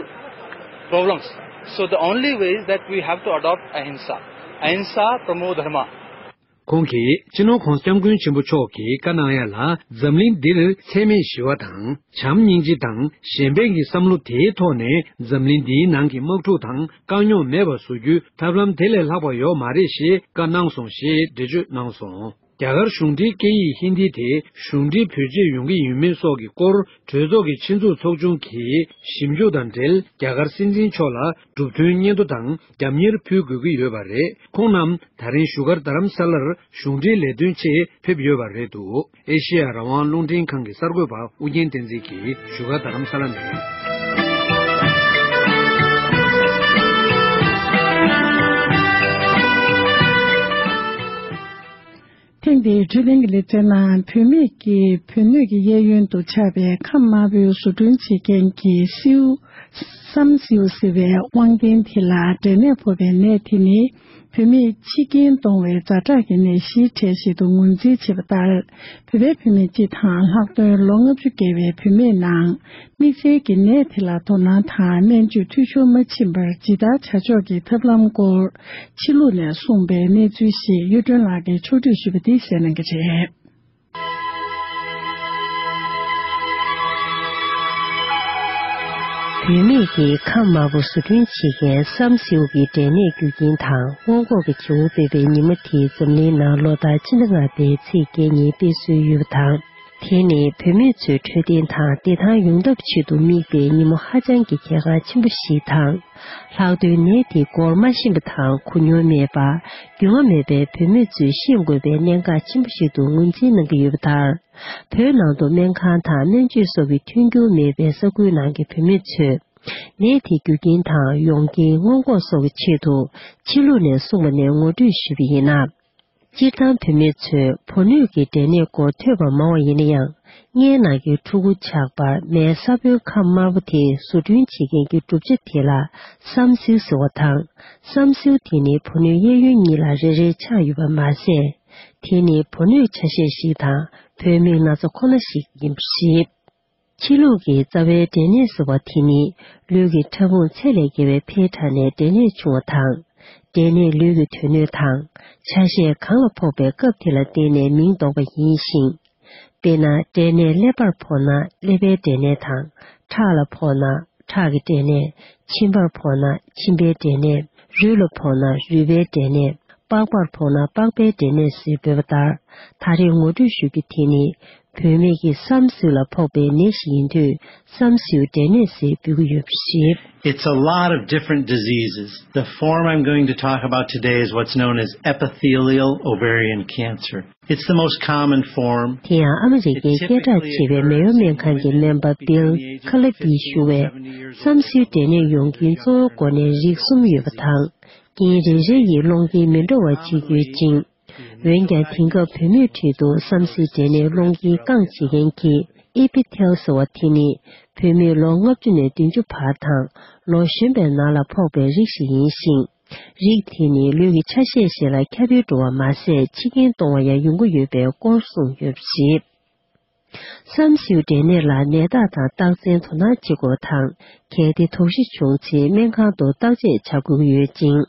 problems. So the only way is that we have to adopt ahimsa. Ahimsa paramo dharma. ཁོང་གིས་སྤྱི་ནོར་༸གོང་ས་༸སྐྱབས་མགོན་ཆེན་པོ་མཆོག་གིས་བཀའ་གནང་ཡ་ལ་འཛམ་གླིང་འདིར་འཚེ་མེད་ཞི་བ་དང་བྱམས་སྙིང་རྗེ་དང་གཞན་ཕན་གྱི་བསམ་བློ་དེའི་ཐོག་ནས་འཛམ་གླིང་འདིའི་ནང་གི་དམག་འཁྲུག་དང་དཀའ་རྙོག་མེད་པ་བཟོ་རྒྱུའི་ཐབས་ལམ་དེ་ལས་ལྷག་པ་ཡོད་མ་རེད་ཞེས་བཀའ་གནང་སོང་ཞེས་འགྲེལ་བརྗོད་གནང་སོང་། རྒྱ་གར་གཞུང་འབྲེལ་སྐད་ཡིག་ཧིན་དི་དེ་གཞུང་འབྲེལ་བེད་སྤྱོད་ཡོང་གི་ཡོད་མེད་སོགས་ཀྱི་སྐོར་གྲོས་ཚོགས་ཀྱི་ཆེད་འཛུགས་ཚོགས་ཆུང་གིས་ཞིབ་འཇུག་དང་འབྲེལ་རྒྱ་གར་སྲིད་འཛིན་མཆོག་ལ་གྲུབ་དོན་སྙན་ཐོ་དང་རྒྱབ་གཉེར་ཕུལ་དགོས་ཀྱི་ཡོད་པ་རེད། ཁོང་རྣམས་ད་རིང་བཞུགས་སྒར་རྡ་རམ་ས་ལར་གཞུང་འབྲེལ་ལས་དོན་ཆེད་ཕེབས་ཡོད་པ་རེད་འདུག་ཨེ་ཤེ་ཡ་རང་དབང་རླུང་འཕྲིན་ཁང་གི་གསར་འགོད་པ་ཨུ་རྒྱན་བསྟན་འཛིན་གྱིས་བཞུགས་སྒར་རྡ་རམ་ས་ལ་ནས། ཐེངས་འདིའི་འཕྲོད་བསྟེན་གྱི་ལེ་ཚན་ནང་བུད་མེད་ཀྱི་བུ་སྣོད་ཀྱི་གཡས་གཡོན་དུ་ཆགས་པའི་ཁམས་དམར་པོའི་བཟོ་སྐྲུན་བྱེད་མཁན་གྱི་སིའུ། བསམ་སེའུ་ཟེར་བའི་དབང་ལྡན་དེ་ལ་འབྲས་ནད་ཕོག་པའི་ནད་དེ་ནི་བུད་མེད་འཆི་རྐྱེན་གཏོང་བའི་ཛ་དྲག་གི་ནད་གཞིའི་གྲས་ཤིག་ཏུ་ངོས་འཛིན་བྱས་པ་ལྟར། བོད་པའི་བུད་མེད་སྤྱི་དང་ལྷག་དོན་ལོ་ལྔ་བཅུ་བརྒལ་བའི་བུད་མེད་ནང་དམིགས་བསལ་གྱི་ནད་དེ་ལ་དོ་སྣང་དང་སྨན་བཅོས་འཐུས་ཤོར་མ་ཕྱིན་པར་ཇི་ལྟར་བྱ་ཆོག་གི་ཐབས་ལམ་སྐོར་ཕྱི་ལུགས་ནས་གསུངས་པའི་གནས་ཚུལ་ཞིག་གཡུ་སྒྲོན་ལགས་ཀྱིས་ཕྱོགས་སྒྲིག་ཞུས་པ་འདི་གསན་གནང་གི་རེད། བུད་མེད་ཀྱི་ཁམས་དམར་པོ་བཟོ་སྐྲུན་བྱེད་མཁན་བསམ་སེའུ་གི་འབྲས་ནད་རྒྱུ་རྐྱེན་དང་སྔོན་འགོག་གི་བྱེད་དབང་སྤེལ་བའི་ཉིན་མོ་དེ་འཛམ་གླིང་ནང་ལོ་ལྟར་ཕྱི་ཟླ་ལྔ་པའི་ཚེས་བརྒྱད་ཉིན་དཔེ་སྲོལ་ཡོད་པ་དང་། དེ་ནི་བུད་མེད་ཚོའི་འཕྲོད་བསྟེན་དང་བདེ་ཐང་ཡོང་ཐབས་ཆེད་དུ་དམིགས་པའི་ཉིན་མོ་ཧ་ཅང་གི་གལ་འགངས་ཆེན་པོ་ཞིག་དང་། ལྷག་དོན་ནད་དེའི་སྐོར་མ་ཤེས་པ་དང་གོ་མྱོང་མེད་པ། རྒྱུས་མངའ་མེད་པའི་བུད་མེད་ཚོས་ཤེས་དགོས་པའི་གནད་འགག་ཆེན་པོ་ཞིག་ཏུ་ངོས་འཛིན་གནང་གི་ཡོད་པ་ལྟར། བོད་ནང་དུ་སྨན་ཁང་དང་སྨན་བཅོས་སོགས་ཀྱི་མཐུན་འགྱུར་མེད་པའི་ས་ཁུལ་ནང་གི་བུད་མེད་ཚོས། ནད་དེ་རྒྱུ་རྐྱེན་དང་ཡོང་རྐྱེན་སྔོན་འགོག་སོགས་ཀྱི་ཆེད་དུ། ཕྱི་ལུགས་ནས་གསུངས་པ་ནས་ངོ་སྤྲོད་ཞུས་པ་ཡིན་ན། སྤྱིར་བཏང་བུད་མེད་ཚོས་བུ་སྣོད་ཀྱི་འབྲས་ནད་སྐོར་ཐོས་པ་མང་བ་ཡིན་ན་ཡང་། མངལ་ནང་གི་ཕྲུ་གུ་ཆགས་པར་མའི་ས་བོན་ཁམས་དམར་པོ་དེ་བཟོ་སྐྲུན་བྱེད་མཁན་གྱི་གྲུབ་ཆ་དེ་ལ་བསམ་སེའུ་ཟེར་བ་དང་། བསམ་སེའུ་དེ་ནི་བུ་སྣོད་གཡས་གཡོན་གཉིས་ལ་རེ་རེ་ཆགས་ཡོད་པ་མ་ཟད། དེ་ནི་བུ་སྣོད་ཆ་ཤས་ཤིག་དང་བུད་མེད་ན་ཚ་ཁོ་ན་ཞིག་ཡིན་པ་རེད། ཕྱི་ལུགས་ཀྱི་རྩ་བའི་འབྲས་ནད་ཟེར་བ་དེ་ནི་ལུས་ཀྱི་ཕྲ་ཕུང་ཚད་ལས་བརྒལ་བའི་འཕེལ་དྲགས་ནས་འབྲས་ནད་བྱུང་བ་དང་། འབྲས་ནད་ལུས་ཀྱི་དོན་སྣོད་དང་ཆ་ཤས་གང་ལ་ཕོག་པའི་སྐབས་དེ་ལ་བརྟེན་ནས་མིང་འདོགས་པ་ཡིན་ཞིང་། དཔེར་ན་འབྲས་ནད་ཀླད་པར་ཕོག་ན་ཀླད་པའི་འབྲས་ནད་དང་། ཁྲག་ལ་ཕོག་ན་ཁྲག་གི་འབྲས་ནད། མཆིན་པར་ཕོག་ན་མཆིན་པའི་འབྲས་ནད། རུས་ལ་ཕོག་ན་རུས་པའི་འབྲས་ནད། པགས་པར་ཕོག་ན་པགས་པའི་འབྲས་ནད་ཟེར་འབོད་པ་ལྟར། ད་རེས་ངོ་སྤྲོད་ཞུ་རྒྱུ་དེ་ནི། བུད་མེད་ཀྱི་བསམ་སེའུ་ལ་ཕོག་པའི་ནད་ཞིག་ཡིན་དུས། བསམ་སེའུ་འབྲས་ནད་ཟེར་འབོད་ཀྱི་ཡོད་པ་རེད། It's a lot of different diseases. The form I'm going to talk about today is what's known as epithelial ovarian cancer. It's the most common form. དེ་ཡང་ཨ་མི་རི་ཀའི་སྐད་གྲགས་ཆེ་བའི་མེ་ཡོ་སྨན་ཁང་གི་སྨན་པ་བིལ་ཁ་ལ་བིས་ཞུ་བས། བསམ་སེའུ་འབྲས་ནད་ཡོང་རྐྱེན་གཙོ་བོའི་སྒོ་ནས་རིགས་གསུམ་ཡོད་པ་དང་། རྐྱེན་རེ་རེ་ཡི་སློང་རྐྱེན་མི་འདྲ་བ་ཅིག་ཡོད་ཅིང་། འོན་ཀྱང་། དེང་སྐབས་བུད་མེད་ཁྲོད་དུ་བསམ་སེའུ་འབྲས་ནད་སློང་རྐྱེན་བསྐང་བྱེད་མཁན་གྱི་ཨེ་པི་ཐེལ་ཟེར་བ་དེ་ནི། བུད་མེད་ལོ་ལྔ་བཅུ་ནས་བདུན་ཅུ་བར་དང་། ལོ་གཞོན་པའི་ནང་ལ་ཕོག་པའི་རིགས་ཤིག་ཡིན་ཞིང་། རིགས་དེ་ནི་ལུས་ཀྱི་ཆ་ཤས་ཤིག་ལ་ཁྱབ་སྤེལ་འགྲོ་བ་མ་ཟད། འཆི་རྐྱེན་གཏོང་བ་ཡང་ཡོང་གི་ཡོད་པའི་སྐོར་གསུངས་ཡོད་པ་རེད། བསམ་སེའུ་འབྲས་ནད་ལ་ནད་རྟགས་དང་རྟགས་མཚན་དོ་སྣང་བྱེད་དགོས་པ་དང་། གལ་ཏེ་དོགས་གཞི་བྱུང་ཚེ་སྨན་ཁང་དུ་བརྟག་དཔྱད་བྱ་དགོས་ཀྱི་ཡོད་ཅིང་།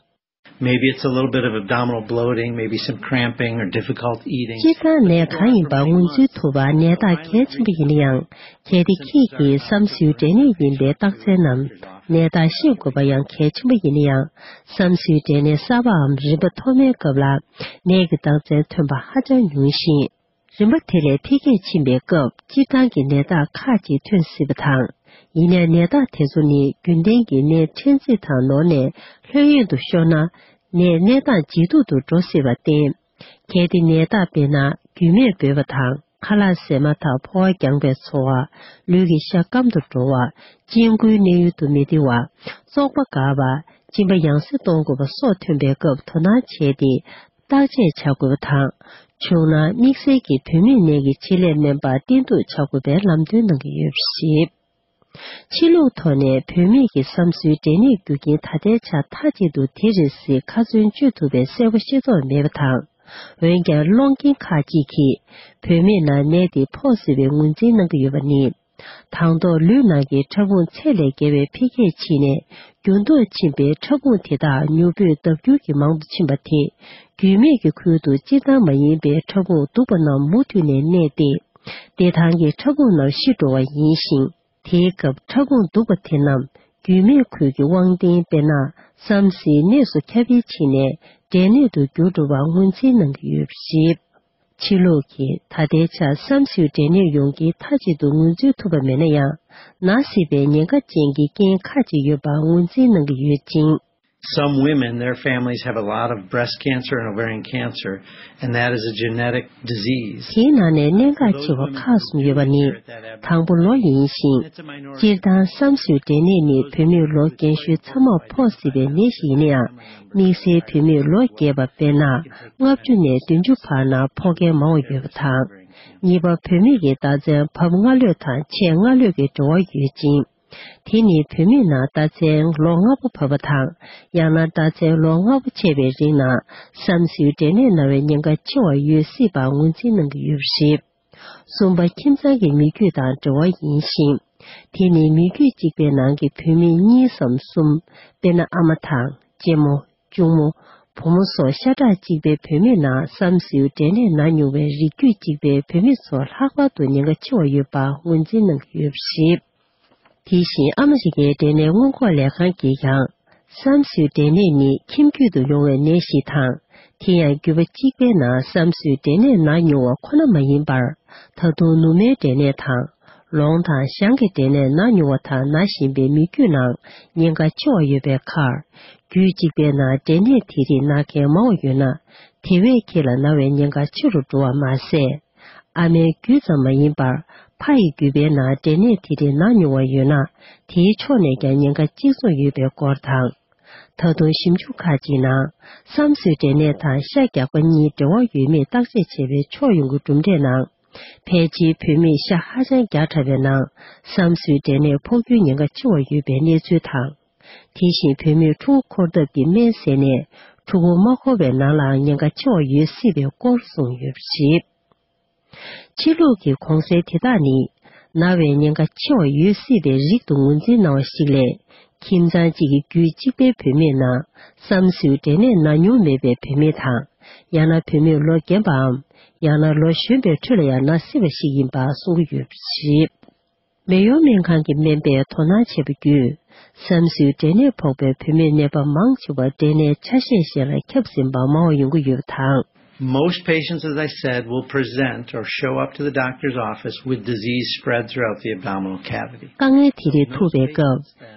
Maybe it's a little bit of abdominal bloating, maybe some cramping or difficult eating. སྤྱིར་བཏང་ནད་གང་ཡིན་པ་ངོས་འཛིན་ཐུབ་པ་ནད་རྟགས་གལ་ཆེན་པོ་ཡིན་ན་ཡང་། གལ་ཏེ་ཁྱེད་ཀྱིས་བསམ་སེའུ་འབྲས་ནད་ཡིན་པའི་རྟགས་མཚན་ནམ། ནད་རྟགས་ཤེས་དགོས་པ་ཡང་གལ་ཆེན་པོ་ཡིན་ན་ཡང་། བསམ་སེའུ་འབྲས་ནད་གསར་པའམ་རིམ་པ་མཐོ་དམའི་སྐབས་ལ། ནད་ཀྱི་རྟགས་མཚན་ཐོན་པ་ཧ་ཅང་ཉུང་ཞིང་། རིམ་པ་དེ་ལས་འཕེལ་རྒྱས་ཕྱིན་པའི་སྐབས། སྤྱིར་བཏང་གི་ནད་རྟགས་ཁག་ཅིག་ཐོན་སྲིད་པ་དང་། ཡིན་ནའི་ནད་རྟགས་དེ་ཚོ་ནི་རྒྱུན་ལྡན་གྱི་ནད་ཕྲན་ཚེགས་དང་ནོར་ནས་ལྷོད་གཡེང་དུ་ཤོར་ན། ནད་གནས་སྟངས་ཇེ་སྡུག་ཏུ་འགྲོ་སྲིད་པར་བརྟེན། གལ་ཏེ་ནད་རྟགས་དཔེར་ན། རྒྱུས་མེད་འབོད་པ་དང་། ཁ་ལག་ཟས་མ་ཐག་ཕོ་བ་རྒྱངས་པའི་ཚོར་བ། ལུས་ཀྱི་ཤ་སྐམ་དུ་འགྲོ་བ། གཅིན་སྐུའི་གནས་ཡུལ་དུ་མི་བདེ་བ། བཙོག་པ་འགག་པ། གཅིན་པ་ཡང་སེ་གཏོང་དགོས་པ་སོགས་ཐོན་པའི་སྐབས་དོ་སྣང་བྱས་ཏེ། བརྟག་དཔྱད་བྱ་དགོས་པ་དང་། བྱུང་ན་དམིགས་བསལ་གྱི་བུད་མེད་ནད་ཀྱི་ཆེད་ལས་སྨན་པར་བསྟེན་གཏུག་བྱ་དགོས་པའི་ལམ་སྟོན་གནང་གི་ཡོད་པ་རེད། ཕྱི་ལུགས་ཐོག་ནས་བུད་མེད་ཀྱི་བསམ་སེའུ་འབྲས་ནད་རྒྱུ་རྐྱེན་ད་ལྟའི་ཆར་མཐའ་གཅིག་ཏུ་དེ་རེད་ཟེར་ཁ་ཚོན་གཅོད་ཐུབ་པའི་གསལ་པོ་ཤེས་རྟོགས་མེད་པ་དང་། འོན་ཀྱང་སློང་རྐྱེན་ཁག་ཅིག་གིས་བུད་མེད་ནང་ནད་དེ་ཕོག་སྲིད་པའི་ངོས་འཛིན་གནང་གི་ཡོད་པ་ནི། དང་ཐོག་ལུས་ནང་གི་ཕྲ་ཕུང་ཚད་ལས་བརྒལ་བའི་འཕེལ་རྒྱས་ཕྱིན་ནས། འགྱུར་ལྡོག་ཕྱིན་པའི་ཕྲ་ཕུང་དེ་དག་མྱུར་པོས་ལྡབ་འགྱུར་གྱིས་མང་དུ་ཕྱིན་པ་དེས། རྒྱུས་མེད་ཀྱི་ཁུལ་དུ་སྤྱིར་བཏང་མ་ཡིན་པའི་ཕྲ་ཕུང་སྡུག་པ་རྣམས་མུ་མཐུད་ནས་གནས་ཏེ། བདེ་ཐང་གི་ཕྲ་ཕུང་རྣམས་ཤི་འགྲོ་བ་ཡིན་ཞིང་། དེའི་སྐབས་ཕྲ་ཕུང་སྡུག་པ་དེ་རྣམས་རྒྱུས་མེད་ཁུལ་གྱི་དབང་ལྡན་དཔེར་ན། བསམ་སེའི་གནས་སུ་ཁྱབ་སྤེལ་ཕྱིན་ནས་འབྲས་ནད་དུ་འགྱུར་འགྲོ་བར་ངོས་འཛིན་གནང་གི་ཡོད་པ་རེད། ཕྱི་ལུགས་ཀྱིས་ད་ལྟའི་ཆར་བསམ་སེའུ་འབྲས་ནད་ཡོང་རྐྱེན་མཐའ་གཅིག་ཏུ་ངོས་འཛིན་ཐུབ་པ་མེད་ན་ཡང་། ན་སྲིད་པའི་ཉེན་ཁ་ཅན་གྱི་རྐྱེན་ཁག་ཅིག་ཡོད་པ་ངོས་འཛིན་གནང་གི་ཡོད་ཅིང་། Some women, their families have a lot of breast cancer and ovarian cancer, and that is a genetic disease. དེའི་ནང་ནས་གནད་འགག་ཆེ་བ་ཁག་གསུམ་ཡོད་པ་ནི། དང་པོ་ལོ་ཡིན་ཞིང་། སྤྱིར་བཏང་བསམ་སེའུ་འབྲས་ནད་ནི་བུད་མེད་ལོ་རྒན་ཤོས་ཚང་མར་ཕོག་སྲིད་པའི་ནད་ཞིག་ཡིན་ན་ཡང་། དམིགས་བསལ་བུད་མེད་ལོ་རྒས་པ་དཔེར་ན། ལྔ་བཅུ་ནས་བདུན་ཅུ་བར་ན་ཕོག་མཁན་མང་བ་ཡོད་པ་དང་། གཉིས་པ། བུད་མེད་ཀྱི་རྟགས་མཚན་བབ་སྔ་ལོས་དང་ཆད་སྔ་ལོས་ཀྱི་འབྲེལ་བ་ཡོད་ཅིང་། དེ་ནི་བུད་མེད་ནང་རྟགས་མཚན་ལོ་ལྔ་པོ་བབས་པ་དང་། ཡང་ན་རྟགས་མཚན་ལོ་ལྔ་པོ་ཆད་པའི་རིང་ན་བསམ་སེའུ་འབྲས་ནད་ན་བའི་ཉེན་ཁ་ཆེ་བ་ཡོད་སྲིད་པ་ངོས་འཛིན་གནང་གི་ཡོད་པ་རེད། གསུམ་པ། ཁྱིམ་ཚང་གི་མི་རྒྱུད་དང་འབྲེལ་བ་ཡིན་ཞིང་། དེ་ནི་མི་རྒྱུད་གཅིག་པའི་ནང་གི་བུད་མེད་གཉིས་སམ་གསུམ། དཔེར་ན། ཨ་མ་དང་། གཅེན་མོ། གཅུང་མོ། བུ་མོ་སོགས་ཤ་ཁྲག་གཅིག་པའི་བུད་མེད་ནང་བསམ་སེའུ་འབྲས་ནད་ན་མྱོང་བའི་རིགས་རྒྱུད་གཅིག་པའི་བུད་མེད་ཚོ་ལྷག་པར་དུ་ཉེན་ཁ་ཆེ་བ་ཡོད་པ་ངོས་འཛིན་གནང་གི་ཡོད་པ་རེད། དེ་བཞིན་ཨ་མི་རི་ཀའི་འབྲས་ནད་སྔོན་འགོག་ལས་ཁང་གིས་ཀྱང་། བསམ་སེའུ་འབྲས་ནད་ནི་ཁྱིམ་རྒྱུད་དུ་ཡོང་བའི་ནད་ཞིག་དང་། དེ་ཡང་རྒྱུད་པ་གཅིག་པའི་ནང་བསམ་སེའུ་འབྲས་ནད་ན་མྱོང་བ་ཁོ་ན་མ་ཡིན་པར། ད་དུང་ནུ་མའི་འབྲས་ནད་དང་། ལོང་དང་ཞང་གི་འབྲས་ནད་ན་མྱོང་བ་དང་ན་བཞིན་པའི་མི་རྒྱུད་ནང་ཉེན་ཁ་ཆེ་བ་ཡོད་པའི་ཁར། རྒྱུད་གཅིག་པའི་ནང་འབྲས་ནད་དེ་རིགས་ན་མཁན་མང་བ་ཡོད་ན། དེ་བས་ཁྱེད་ལ་ན་བའི་ཉེན་ཁ་ཆེ་རུ་འགྲོ་བ་མ་ཟད། ཨ་མའི་རྒྱུད་ཙམ་མ་ཡིན་པར། ཕ་ཡི་རྒྱུད་པའི་ནང་འབྲས་ནད་དེ་རིགས་ན་མྱོང་བ་ཡོད་ན། དེའི་ཕྱོགས་ནས་ཀྱང་ཉེན་ཁ་གཅིག་མཚུངས་ཡོད་པའི་སྐོར་དང་། ད་དུང་ཞིབ་འཇུག་ཁག་ཅིག་ནང་། བསམ་སེའུ་འབྲས་ནད་དང་ཤ་རྒྱགས་པ་གཉིས་འབྲེལ་བ་ཡོད་མེད་བརྟག་དཔྱད་བྱས་པའི་ཕྱོགས་ཡོང་གི་གྲུབ་འབྲས་ནང་། ཕལ་ཆེར་བུད་མེད་ཤ་ཧ་ཅང་རྒྱགས་དྲགས་པའི་ནང་། བསམ་སེའུ་འབྲས་ནད་ཕོག་རྒྱུའི་ཉེན་ཁ་ཆེ་བ་ཡོད་པའི་གནས་ཚུལ་དང་། དེ་བཞིན་བུད་མེད་ཕྲུ་གུ་འཁོར་ཐབས་ཀྱི་སྨན་བཟས་ནས་ཕྲུ་གུ་མ་འཁོར་བའི་ནང་ལའང་ཉེན་ཁ་ཆེ་བ་ཡོད་སྲིད་པའི་སྐོར་གསུངས་ཡོད་པ་རེད། ཕྱི་ལུགས་ཀྱི་གོང་གསལ་དེ་དག་ནི། ན་བའི་ཉེན་ཁ་ཆེ་བ་ཡོད་སྲིད་པའི་རིགས་དུ་ངོས་འཛིན་གནང་བ་ཞིག་ལས། ཁྱིམ་ཚང་གཅིག་གི་རྒྱུད་གཅིག་པའི་བུད་མེད་ནང་བསམ་སེའུ་འབྲས་ནད་ན་མྱོང་མེད་པའི་བུད་མེད་དང་། ཡང་ན་བུད་མེད་ལོ་རྒན་པའམ། ཡང་ན་ལོ་གཞོན་པའི་ཁྲོད་ལ་ཡང་ན་སྲིད་པ་ཞིག་ཡིན་པ་གསུང་གི་ཡོད་པ་རེད། མེ་ཡོར་སྨན་ཁང་གི་སྨན་པས་དོ་སྣང་བྱས་པ་བརྒྱུད། བསམ་སེའུ་འབྲས་ནད་ཕོག་པའི་བུད་མེད་ནད་པ་མང་ཆེ་བ་འབྲས་ནད་ཆ་ཤས་གཞན་ལ་ཁྱབ་ཟིན་པ་མང་བ་ཡོང་གི་ཡོད་པ་དང་། Most patients, as I said, will present or show up to the doctor's office with disease spread throughout the abdominal cavity. དཀའ་ངལ་དེ་རིགས་ཐུག་པའི་སྐབས།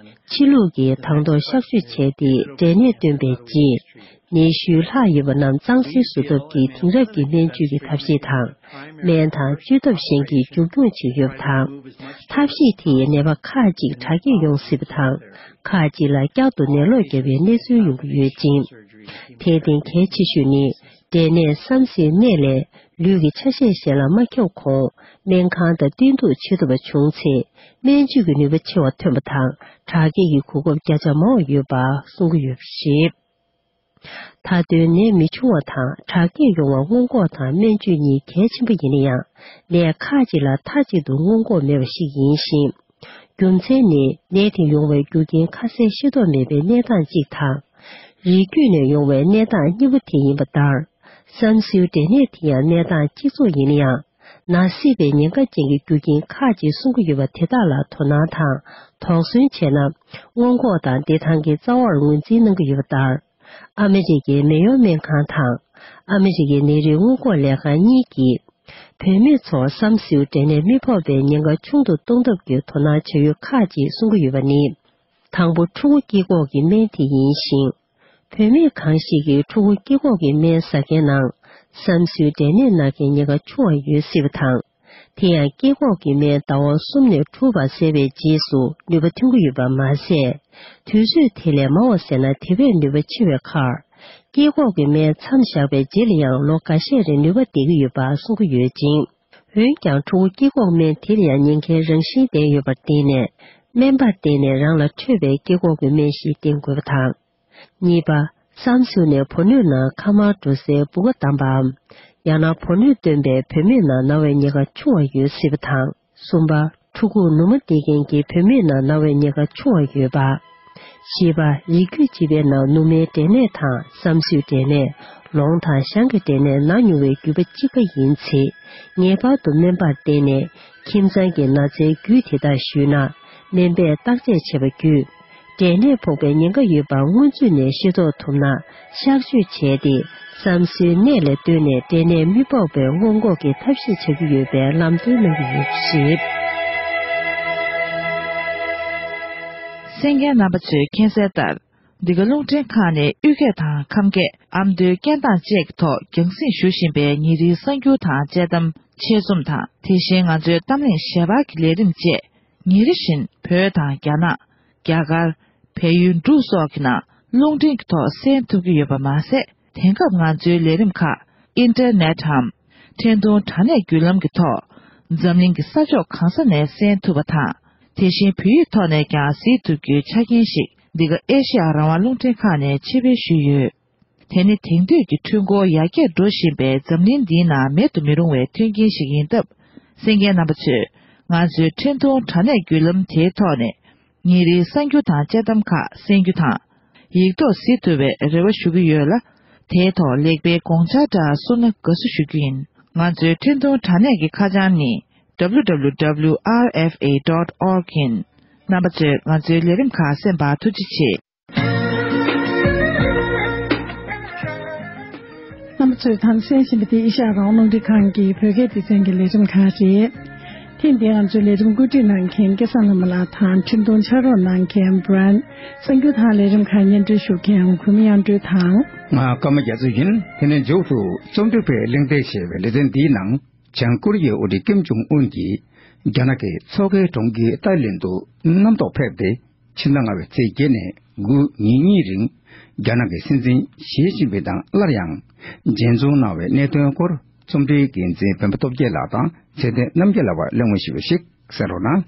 ཕྱི་ལུགས་ཀྱིས་དང་ཐོག་གཤག་བཅོས་བྱས་ཏེ་འབྲས་ནད་བཏོན་པའི་རྗེས། ནད་གཞི་ལྷག་ཡོད་པ་རྣམས་གཙང་སེལ་བཟོ་ཐབས་ཀྱི་དེང་རབས་ཀྱི་སྨན་བཅོས་ཀྱི་ཐབས་ཤེས་དང་། སྨན་དང་བཅོས་ཐབས་གཞན་གྱིས་མཇུག་སྐྱོང་བྱས་ཡོད་པ་དང་། ཐབས་ཤེས་དེས་ནད་པ་ཁག་ཅིག་དྲག་སྐྱེད་ཡོང་སྲིད་པ་དང་། ཁག་ཅིག་ལ་བསྐྱར་དུ་ནད་ལོག་བརྒྱབ་པའི་གནས་ཚུལ་ཡོང་གི་ཡོད་ཅིང་། དེར་བརྟེན་གལ་ཆེ་ཤོས་ནི། འབྲས་ནད་བསམ་སེའུ་ནད་ལས་ལུས་ཀྱི་ཆ་ཤས་གཞན་ལ་མ་ཁྱབ་གོང་སྨན་ཁང་དང་བསྟུན་གཏུག་བྱེད་ཐུབ་པ་བྱུང་ཚེ། སྨན་བཅོས་ཀྱི་ནུས་པ་ཆེ་བ་ཐོན་པ་དང་། དྲག་སྐྱེད་ཀྱི་གོ་སྐབས་བརྒྱ་ཆ་མང་བ་ཡོད་པ་གསུང་གི་ཡོད་པ་རེད། མཐའ་དོན་ནད་མི་འབྱུང་བ་དང་དྲག་སྐྱེད་ཡོང་བར་སྔོན་འགོག་དང་སྨན་བཅོས་གཉིས་གལ་ཆེན་པོ་ཡིན་ན་ཡང་། ནད་ཁག་ཅིག་ལ་མཐའ་གཅིག་ཏུ་སྔོན་འགོག་མེད་པ་ཞིག་ཡིན་ཞིང་། རྒྱུ་མཚན་ནི་ནད་དེ་ཡོང་བའི་རྒྱུ་རྐྱེན་ཁ་གསལ་ཤེས་རྟོགས་མེད་པའི་གནས་སྟངས་གཅིག་དང་། རིགས་རྒྱུད་ནས་ཡོང་བའི་གནས་སྟངས་གཉིས་པོ་དེ་ཡིན་པ་ལྟར། བསམ་སེའུ་འབྲས་ནད་དེ་ཡང་གནས་སྟངས་གཅིག་མཚུངས་ཡིན་ན་ཡང་། ན་སྲིད་པའི་ཉེན་ཁ་ཅན་གྱི་རྒྱུ་རྐྱེན་ཁག་ཅིག་གསུང་གི་ཡོད་པ་དེ་དག་ལ་དོ་སྣང་དང་དོགས་ཟོན་བྱས་ན། སྔོན་འགོག་དང་བདེ་ཐང་གི་རྩ་བར་ངོས་འཛིན་གནང་གི་ཡོད་པ་ལྟར། ཨ་མི་རི་ཀའི་མེ་ཡོར་སྨན་ཁང་དང་། ཨ་མི་རི་ཀའི་ནད་རིགས་སྔོན་འགོག་ལས་ཁང་གཉིས་ཀྱིས། བུད་མེད་ཚོར་བསམ་སེའུ་འབྲས་ནད་མི་ཕོག་པའི་ཉེན་ཁ་ཆུང་དུ་གཏོང་ཐབས་ཀྱི་དོ་སྣང་བྱ་ཡུལ་ཁག་ཅིག་གསུང་གི་ཡོད་པ་ནི། དང་པོ་ཕྲུ་གུ་སྐྱེ་འགོག་གི་སྨན་དེ་ཡིན་ཞིང་། བུད་མེད་གང་ཞིག་གིས་ཕྲུ་གུ་སྐྱེ་འགོག་གི་སྨན་ཟ་མཁན་ནང་། བསམ་སེའུ་འབྲས་ནད་ན་མཁན་ཉེན་ཁ་ཆུང་བ་ཡོད་སྲིད་པ་དང་། དེ་ཡང་སྐྱེ་འགོག་གི་སྨན་ཟླ་བ་གསུམ་ནས་དྲུག་བར་བཟས་པའི་རྗེས་སུ་ནུས་པ་ཐོན་གྱི་ཡོད་པ་མ་ཟད། དུས་ཚོད་དེ་ལས་མང་བ་བཟས་ན་དེ་བས་ནུས་པ་ཆེ་བའི་ཁར། སྐྱེ་འགོག་གི་སྨན་མཚམས་བཞག་པའི་རྗེས་ལ་ཡང་ལོ་འགའ་ཤས་རིང་ནུས་པ་ལྡན་གྱི་ཡོད་པ་གསུང་གི་ཡོད་ཅིང་། འོན་ཀྱང་ཕྲུ་གུ་སྐྱེ་འགོག་སྨན་དེ་ལ་ཡང་ཉེན་ཁའི་རང་བཞིན་ལྡན་ཡོད་པར་བརྟེན་ནས། སྨན་པར་བརྟེན་ནས་རང་ལ་འཕྲོད་པའི་སྐྱེ་འགོག་གི་སྨན་ཞིག་བསྟེན་དགོས་པ་དང་། གཉིས་པ། བསམ་སེའུ་ནས་བུ་སྣོད་ནང་ཁ་མར་འགྲོ་སའི་བུ་ག་བསྡམས་པའམ། ཡང་ན་བུ་སྣོད་བཏོན་པའི་བུད་མེད་ནང་ན་བའི་ཉེན་ཁ་ཆུང་བ་ཡོད་སྲིད་པ་དང་། གསུམ་པ། ཕྲུ་གུར་ནུ་མ་སྟེར་མཁན་གྱི་བུད་མེད་ནང་ན་བའི་ཉེན་ཁ་ཆུང་བ་ཡོད་པ། བཞི་པ། རིགས་རྒྱུད་གཅིག་པའི་ནང་ནུ་མའི་འབྲས་ནད་དང་བསམ་སེའུ་འབྲས་ནད། ལོང་དང་ཞང་གི་འབྲས་ནད་ན་མྱོང་བའི་རྒྱུད་པ་གཅིག་པ་ཡིན་ཚེ། ངེས་པར་དུ་སྨན་པར་བསྟེན་ནས། ཁྱིམ་ཚང་གི་ན་ཚའི་རྒྱུད་དེ་དག་ཞུས་ན། སྨན་པས་བརྟག་དཔྱད་བྱས་པ་བརྒྱུད། འབྲས་ནད་ཕོག་པའི་ཉེན་ཁ་ཡོད་པ་སྔོན་ཚུད་ནས་ཤེས་རྟོགས་ཐུབ་ན། གཤག་བཅོས་བྱས་ཏེ། བསམ་སེའུ་ནད་ལས་བཏོན་ནས་འབྲས་ནད་མི་ཕོག་པའི་སྔོན་འགོག་གི་ཐབས་ཤེས་བྱ་རྒྱུ་ཡོད་པའི་ལམ་སྟོན་གནང་གི་ཡོད་པ་རེད། གསན་མཁན་རྣམ་པ་ཚོས་མཁྱེན་གསལ་ལྟར། འདི་ག་རླུང་འཕྲིན་ཁང་ནས་དབུས་སྐད་དང་ཁམས་སྐད། ཨ་མདོའི་སྐད་གདངས་བཅས་ཀྱི་ཐོག་རྒྱང་སྲིང་ཞུ་བཞིན་པའི་ཉིན་རེའི་གསར་འགྱུར་དང་དཔྱད་གཏམ། ཆེད་རྩོམ་དང་། དེ་བཞིན་ང་ཚོའི་གཏམ་གླེང་ཞལ་པར་གྱི་ལས་རིམ་བཅས། ཉིན་རེ་བཞིན་བོད་དང་རྒྱ་ནག་རྒྱ་གར། བལ་ཡུལ་འབྲུག་སོགས་ཀྱི་ནང་རླུང་འཕྲིན་གྱི་ཐོག་གསན་ཐུབ་ཀྱི་ཡོད་པ་མ་ཟད། དེང་སྐབས་ང་ཚོའི་ལས་རིམ་ཁག་ཨིན་ཊར་ནེཊ་འམ། འཕྲིན་ཐུང་དྲ་གནས་བརྒྱུད་ལམ་གྱི་ཐོག་འཛམ་གླིང་གི་ས་ཕྱོགས་གང་ས་ནས་གསན་ཐུབ་པ་དང་། དེ་བཞིན་བོད་ཡིག་ཐོག་ནས་ཀྱང་གཟིགས་ཐུབ་རྒྱུའི་ཆ་རྐྱེན་ཞིག་འདི་ག་ཨེ་ཤེ་ཡ་རང་དབང་རླུང་འཕྲིན་ཁང་ནས་ཕྱིར་སྤེལ་ཞུས་ཡོད། དེ་ནི་དེང་དུས་ཀྱི་འཕྲུལ་འཁོར་ཡར་རྒྱས་འགྲོ་བཞིན་པའི་འཛམ་གླིང་འདིའི་ནང་མེད་དུ་མི་རུང་བའི་མཐུན་རྐྱེན་ཞིག་ཡིན་སྟབས། གསན་མཁན་རྣམ་པ་ཚོས་ང་ཚོའི་འཕྲིན་ཐུང་དྲ་གནས་བརྒྱུད་ལམ་དེའི་ཐོག་ནས་ཉིན་རེའི་གསར་འགྱུར་དང་དཔྱད་གཏམ་ཁག་གསན་རྒྱུ་དང་། ཡིག་ཐོག་གཟིགས་ཐུབ་པའི་རེ་བ་ཞུ་གི་ཡོད་ལ། དེའི་ཐོག་ལེགས་སྤེལ་དགོངས་འཆར་འདྲ་གསུངས་ན་དགའ་བསུ་ཞུ་རྒྱུ་ཡིན། ང་ཚོའི་འཕྲིན་ཐུང་དྲ་གནས་ཀྱི་ཁ་བྱང་ནི་W W W R F A dot org ཡིན། རྣམ་པ་ཚོས་ང་ཚོའི་ལས་རིམ་ཁག་གསན་པར་ཐུགས་རྗེ་ཆེ། རྣམ་པ་ཚོས་དང་གསན་བཞིན་པ་དེ་ཨེ་ཤ་ཡ་རང་དབང་རླུང་འཕྲིན་ཁང་གི་བོད་སྐད་སྡེ་ཚན་གྱི་ལས་རིམ་ཁག་རེད། ཐེངས་འདིའི་ང་ཚོའི་ལས་རིམ་བཀོད་སྒྲིག་གནང་མཁན་སྐལ་བཟང་ལྷ་མོ་ལགས་དང་། འཕྲིན་ཐུང་ཕྱག་རོགས་གནང་མཁན་བྷི་རན། གསར་འགྱུར་དང་ལས་རིམ་ཁག་སྙན་སྒྲོན་ཞུ་མཁན་གུས་མོ་དབྱངས་སྒྲོལ་དང་། ང་ཀརྨ་རྒྱ་མཚོ་ཡིན། དེ་ནས་མཇུག་ཏུ་རྩོམ་སྒྲིག་པས་གླེང་སྟེགས་ཞེས་པའི་ལེ་ཚན་འདིའི་ནང་། བྱང་ཀོ་རི་ཡའི་དབུ་ཁྲིད་ཀིམ་ཇོང་ཨུན་གྱིས་རྒྱ་ནག་གི་མཚོ་ཁའི་གྲོང་ཁྱེར་ཏཱ་ལིན་དུ་གནམ་ཐོག་ཕེབས་ཏེ། ཕྱི་ཟླ་ལྔ་པའི་ཚེས་བརྒྱད་ནས་དགུ་ཉིན་གཉིས་རིང་རྒྱ་ནག་གི་སྲིད་འཛིན་ཞི་ཅིན་ཕིང་དང་སླར་ཡང་མཇལ་འཛོམས་གནང་བའི་གནད་དོན་སྐོར་རྩོམ་སྒྲིག་འགན་འཛིན་སྤེན་པ་སྟོབས་རྒྱལ་ལགས་དང་ཚེ་བརྟན་རྣམ་རྒྱལ་ལགས་པར་གླེང་མོལ་ཞུས་པ་ཞིག་གསན་རོགས་གནང་།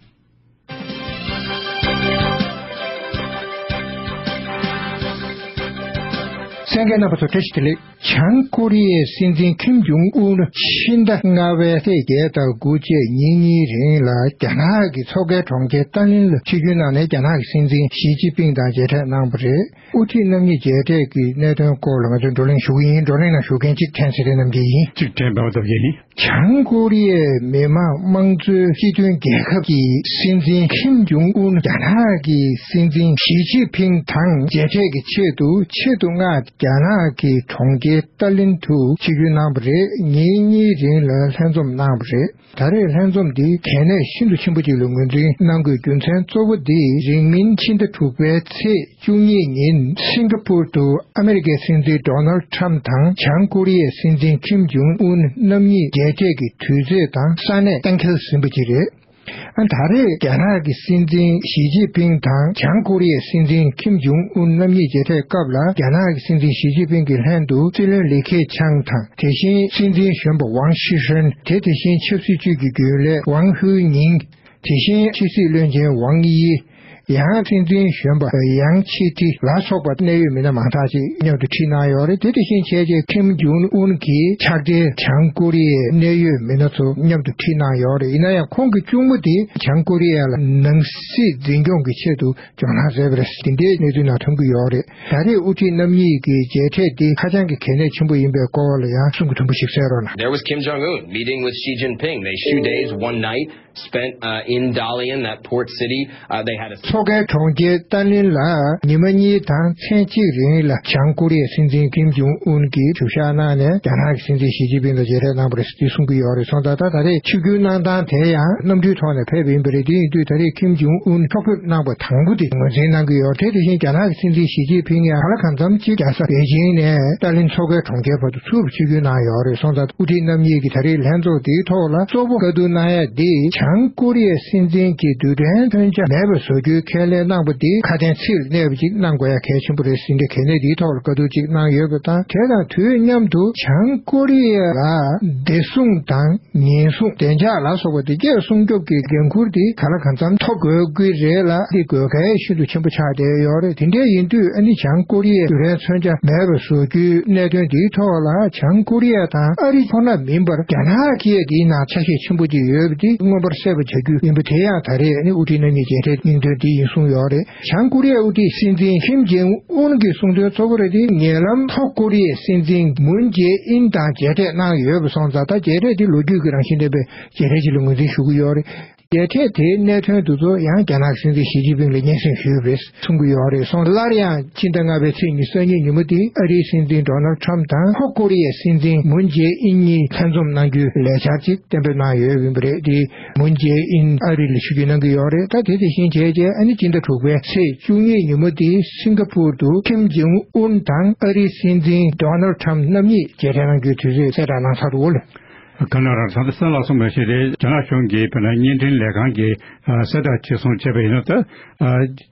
གསན་མཁན་རྣམ་པ་ཚོ་བཀྲ་ཤིས་བདེ་ལེགས། བྱང་ཀོ་རི་ཡའི་སྲིད་འཛིན་ཁིམ་ཇུང་ཨུན་ཕྱི་ཟླ་ལྔ་པའི་ཚེས་བརྒྱད་དང་དགུ་བཅས་ཉིན་གཉིས་རིང་ལ་རྒྱ་ནག་གི་མཚོ་ཁའི་གྲོང་ཁྱེར་ཏཱ་ལིན་ལ་ཆིབས་བསྒྱུར་གནང་ནས་རྒྱ་ནག་གི་སྲིད་འཛིན་ཞི་ཅིན་ཕིང་དང་མཇལ་འཕྲད་གནང་བ་རེད། དབུ་ཁྲིད་རྣམ་གཉིས་མཇལ་འཕྲད་ཀྱི་གནད་དོན་སྐོར་ལ་ང་ཚོས་བགྲོ་གླེང་ཞུ་གི་ཡིན། བགྲོ་གླེང་ནང་ཞུགས་མཁན་གཅིག་ཕྲན་ཚེ་རིང་རྣམ་རྒྱལ་ཡིན། གཅིག་ཕྲན་པའི་སྟོབས་རྒྱལ་ཡིན། བྱང་ཀོ་རི་ཡའི་མི་དམངས་དམངས་གཙོའི་སྤྱི་མཐུན་རྒྱལ་ཁབ་ཀྱི་སྲིད་འཛིན་ཁིམ་ཇུང་ཨུན་རྒྱ་ནག་གི་སྲིད་འཛིན་ཞི་ཅིན་ཕིང་དང་མཇལ་འཕྲད་ཀྱི་ཆེད་དུ་ཆེད་དུ་མངགས་རྒྱ་ནག་གི་གྲོང་ཁྱེར་ཏཱ་ལིན་དུ་ཆིབས་བསྒྱུར་གནང་བ་རེད། ཉིན་གཉིས་རིང་ལ་ལྷན་འཛོམས་གནང་བ་རེད། ད་རེས་ལྷན་འཛོམས་འདི་གལ་གནད་ཤིན་ཏུ་ཆེན་པོ་ཅིག་ལ་ངོས་འཛིན་གནང་དགོས་རྒྱུ་མཚན་གཙོ་བོ་འདི་རིང་མིན་ཕྱི་ཟླ་དྲུག་པའི་ཚེས་བཅུ་གཉིས་ཉིན་སིང་ག་པུར་དུ་ཨ་མེ་རི་ཀའི་སྲིད་འཛིན་ཌོ་ནལ་ཁྲམ་དང་བྱང་ཀོ་རི་ཡའི་སྲིད་འཛིན་ཁིམ་ཇུང་ཨུན་རྣམ་གཉིས་མཇལ་འཕྲད་ཀྱི་དུས་ཚོད་དང་ས་གནས་གཏན་འཁེལ་ཟིན་པ་ཅིག་རེད། ཨ་ད་རེས་རྒྱ་ནག་གི་སྲིད་འཛིན་ཞི་ཅིན་ཕིང་དང་བྱང་ཀོ་རི་ཡའི་སྲིད་འཛིན་ཁིམ་ཇུང་ཨུན་རྣམ་གཉིས་མཇལ་འཕྲད་སྐབས་ལ་རྒྱ་ནག་གི་སྲིད་འཛིན་ཞི་ཅིན་ཕིང་གི་ལྷན་དུ་སྲིད་བློན་ལི་ཁེ་ཆང་དང་དེ་བཞིན་སྲིད་འཛིན་གཞོན་པ་ཝང་ཤི་ཧྲན། དེ་དེ་བཞིན་ཆབ་སྲིད་ཅུས་ཀྱི་རྒྱུན་ལས་ཝང་ཧུའུ་ཉིང་། དེ་བཞིན་ཕྱི་སྲིད་བློན་ཆེན་ཝང་དབྱི། ཡང་སྲིད་འཛིན་གཞོན་པ་ཡང་ཆི་ཐི་ལ་སོགས་པ་གནད་ཡོད་མི་སྣ་མང་དག་ཅིག་མཉམ་དུ་ཁྲིད་གནང་ཡོད་རེད། དེ་དེ་བཞིན་བྱས་རྗེས་ཁིམ་ཇུང་ཨུན་གྱིས་ཕྱག་སྦྲེལ་བྱང་ཀོ་རི་ཡའི་གནད་ཡོད་མི་སྣ་ཚོ་མཉམ་དུ་ཁྲིད་གནང་ཡོད་རེད། ཡིན་ན་ཡང་ཁོང་གི་གཅུང་མོ་དེ་བྱང་ཀོ་རི་ཡ་ལ་ནང་སྲིད་འཛིན་སྐྱོང་གི་ཆེད་དུ་ཇོ་ནང་མཛད་པ་རེད། དེ་འདྲའི་གནས་ཚུལ་ནང་ཐོན་གྱི་ཡོད་རེད། ད་རེས་དབུ་ཁྲིད་རྣམ་གཉིས་ཀྱི་མཇལ་འཕྲད་འདི་ཧ་ཅང་གི་གལ་གནད་ཆེན་པོ་ཡིན་པའི་སྐོར་ལ་ཡང་གསུང་གི་མཐུན་པོ་ཞིག་གསན་རོགས་གནང་། There was Kim Jong Un meeting with Xi Jinping. They two days, one night spent uh, in Dalian, that port city. Uh, they had a མཚོ་ཁའི་གྲོང་ཁྱེར་ཏཱ་ལིན་ལ་ཉི་མ་གཉིས་དང་མཚན་གཅིག་རིང་ལ་བྱང་ཀོ་རི་ཡའི་སྲིད་འཛིན་ཁིམ་ཇུང་ཨུན་གྱིས་བཞུགས་ཞག་གནང་ནས་རྒྱ་ནག་གི་སྲིད་འཛིན་ཞི་ཅིན་ཕིང་དང་མཇལ་འཕྲད་གནང་བ་རེད་ཅེས་གསུང་གི་ཡོད་རེད། སོང་ཙང་ད་ད་རེས་ཆིབས་བསྒྱུར་གནང་སྟངས་དེ་ཡང་གནམ་གྲུའི་ཐོག་ནས་ཕེབས་ཡིན་པ་རེད། དེ་ཡིན་དུས་ད་རེས་ཁིམ་ཇུང་ཨུན་ཕྱོགས་ཕེབས་གནང་པ་དང་པོ་དེ་ངོས་འཛིན་གནང་གི་ཡོད་རེད། དེ་བཞིན་རྒྱ་ནག་གི་སྲིད་འཛིན་ཞི་ཅིན་ཕིང་ཡང་ག་ལ་གང་འཚམ་ཅིག་རྒྱལ་ས་པེ་ཅིང་ནས་ཏཱ་ལིན་མཚོ་ཁའི་གྲོང་ཁྱེར་བར་དུ་ཚུར་ཆིབས་བསྒྱུར་གནང་ཡོད་རེད། སོང་ཙང་དབུ་ཁྲིད་རྣམ་གཉིས་ཀྱི་ད་རེས་ལྷན་ཚོགས་འདིའི་ཐོག་ལ་གཙོ་བོ་བཀའ་བསྡུར་གནང་ཡ་འདི་བྱང་ཀོ་རི་ཡའི་སྲིད་འཛིན་གྱི་རྡུལ་ཕྲན་མཚོན་ཆ་མེད་པ་བཟོ་རྒྱུའི་ཁས་ལེན་གནང་པ་འདི་ཁ་དན་ཚིག་ལ་གནས་པ་ཅིག་གནང་དགོས་ཡ་གལ་ཆེན་པོ་རེད་ཟེར་འདྲ་གལ་གནད་འདིའི་ཐོག་ལ་བཀའ་བསྡུར་ཅིག་གནང་ཡོད་པ་དང་། དེ་དང་དུས་མཉམ་དུ་བྱང་ཀོ་རི་ཡ་ལ་བདེ་སྲུང་དང་ཉེན་སྲུང་བདེ་འཇགས་ལ་སོགས་པ་དེ་གས་སྲུང་སྐྱོབ་ཀྱི་འགན་འཁུར་དེ་ག་ལ་གང་འཚམ་ཐོབ་དགོས་ཀྱི་རེད་ལ། འདི་དགོས་གལ་ཤིན་ཏུ་ཆེན་པོ་ཆགས་བསྡད་ཡོད་རེད། དེ་འདྲ་ཡིན་དུས་ཨ་ནི་བྱང་ཀོ་རི་ཡའི་རྡུལ་ཕྲན་མཚོན་ཆ་མེད་པ་བཟོ་རྒྱུའི་གནད་དོན་འདིའི་ཐོག་ལ་བྱང་ཀོ་རི་ཡ་དང་ཨ་རི་ཁོ་ན་མིན་པར་རྒྱ་ནག་གིས་དེའི་ནང་ཆ་ཤས་ཆེན་པོ་ཅིག་ཡོད་པ་དེ་མངོན་པར་གསལ་པོ་བྱ་རྒྱུ་ཡིན་པ་དེ་ཡང་ད་རེས་ཨ་ནི་དབུ་ཁྲིད་རྣམ་གཉིས་མཇལ་འཕྲད་གནད་དོན་འདི་ཡིན་གསུངས་ཡོད་རེད། བྱང་ཀོ་རི་ཡའི་དབུ་ཁྲིད་སྲིད་འཛིན་ཁིམ་ཇིང་ཨུན་གྱི་གསུང་དོན་གཙོ་བོ་རེད་དེ། ཉེ་ལམ་ལྷོ་ཀོ་རི་ཡའི་སྲིད་འཛིན་མུན་ཇེ་ཨིན་དང་མཇལ་འཕྲད་གནང་ཡོད་པ་སོང་ཙང་། ད་མཇལ་འཕྲད་འདི་ལོ་རྒྱུས་ཀྱི་རང་བཞིན་ལྡན་པའི་མཇལ་འཕྲད་ཅིག་ལ་ངོས་འཛིན་ཞུ་གི་ཡོད་རེད། མཇལ་འཕྲད་དེའི་གནད་དོན་དེ་ཚོ་ཡང་རྒྱ་ནག་སྲིད་འཛིན་ཞི་ཅིན་ཕིང་ལ་སྙན་སེང་ཞུས་པ་རེད་གསུང་གི་ཡོད་རེད། སོང་སླར་ཡང་ཕྱི་ཟླ་ལྔ་པའི་ཚེས་ཉི་ཤུ་རྩ་གཉིས་ཉིན་མོ་དེ་ཨ་རིའི་སྲིད་འཛིན་ཌོ་ནལ་ཁྲམ་དང་ལྷོ་ཀོ་རི་ཡའི་སྲིད་འཛིན་མུན་ཇེ་ཨིན་གཉིས་ལྷན་འཛོམས་གནང་རྒྱུའི་ལས་འཆར་ཅིག་གཏན་འབེབས་གནང་ཡོད་ཡིན་པ་རེད་དེ། མུན་ཇེ་ཨིན་ཨ་རི་ལ་ཆིབས་བསྒྱུར་གནང་གི་ཡོད་རེད། ད་དེ་དེ་བཞིན་བྱས་རྗེས་ཨ་ནི་སྤྱི་ཟླ་དྲུག་པའི་ཚེས་བཅུ་གཉིས་ཉིན་མོ་དེ་སིང་ག་པུར་དུ་ཁིམ་ཇིང་ཨུན་དང་ཨ་རིའི་སྲིད་འཛིན་ཌོ་ནལ་ཁྲམ་རྣམ་གཉིས་མཇལ་འཕྲད་གནང་རྒྱུའི་དུས་ཚོད་གསལ་བསྒྲགས་གནང་ཚར་འདུག་ལ། ག་ན་རང་ད་ལྟ་གསལ་ལ་སོང་བའི་ཞིག་རེད། རྒྱ་ནག་གཞུང་གིས་དཔེར་ན་བརྙན་འཕྲིན་ལས་ཁང་གིས་གསལ་བསྒྲགས་བྱས་སོང་བྱས་པ་ཡིན་ན། ད་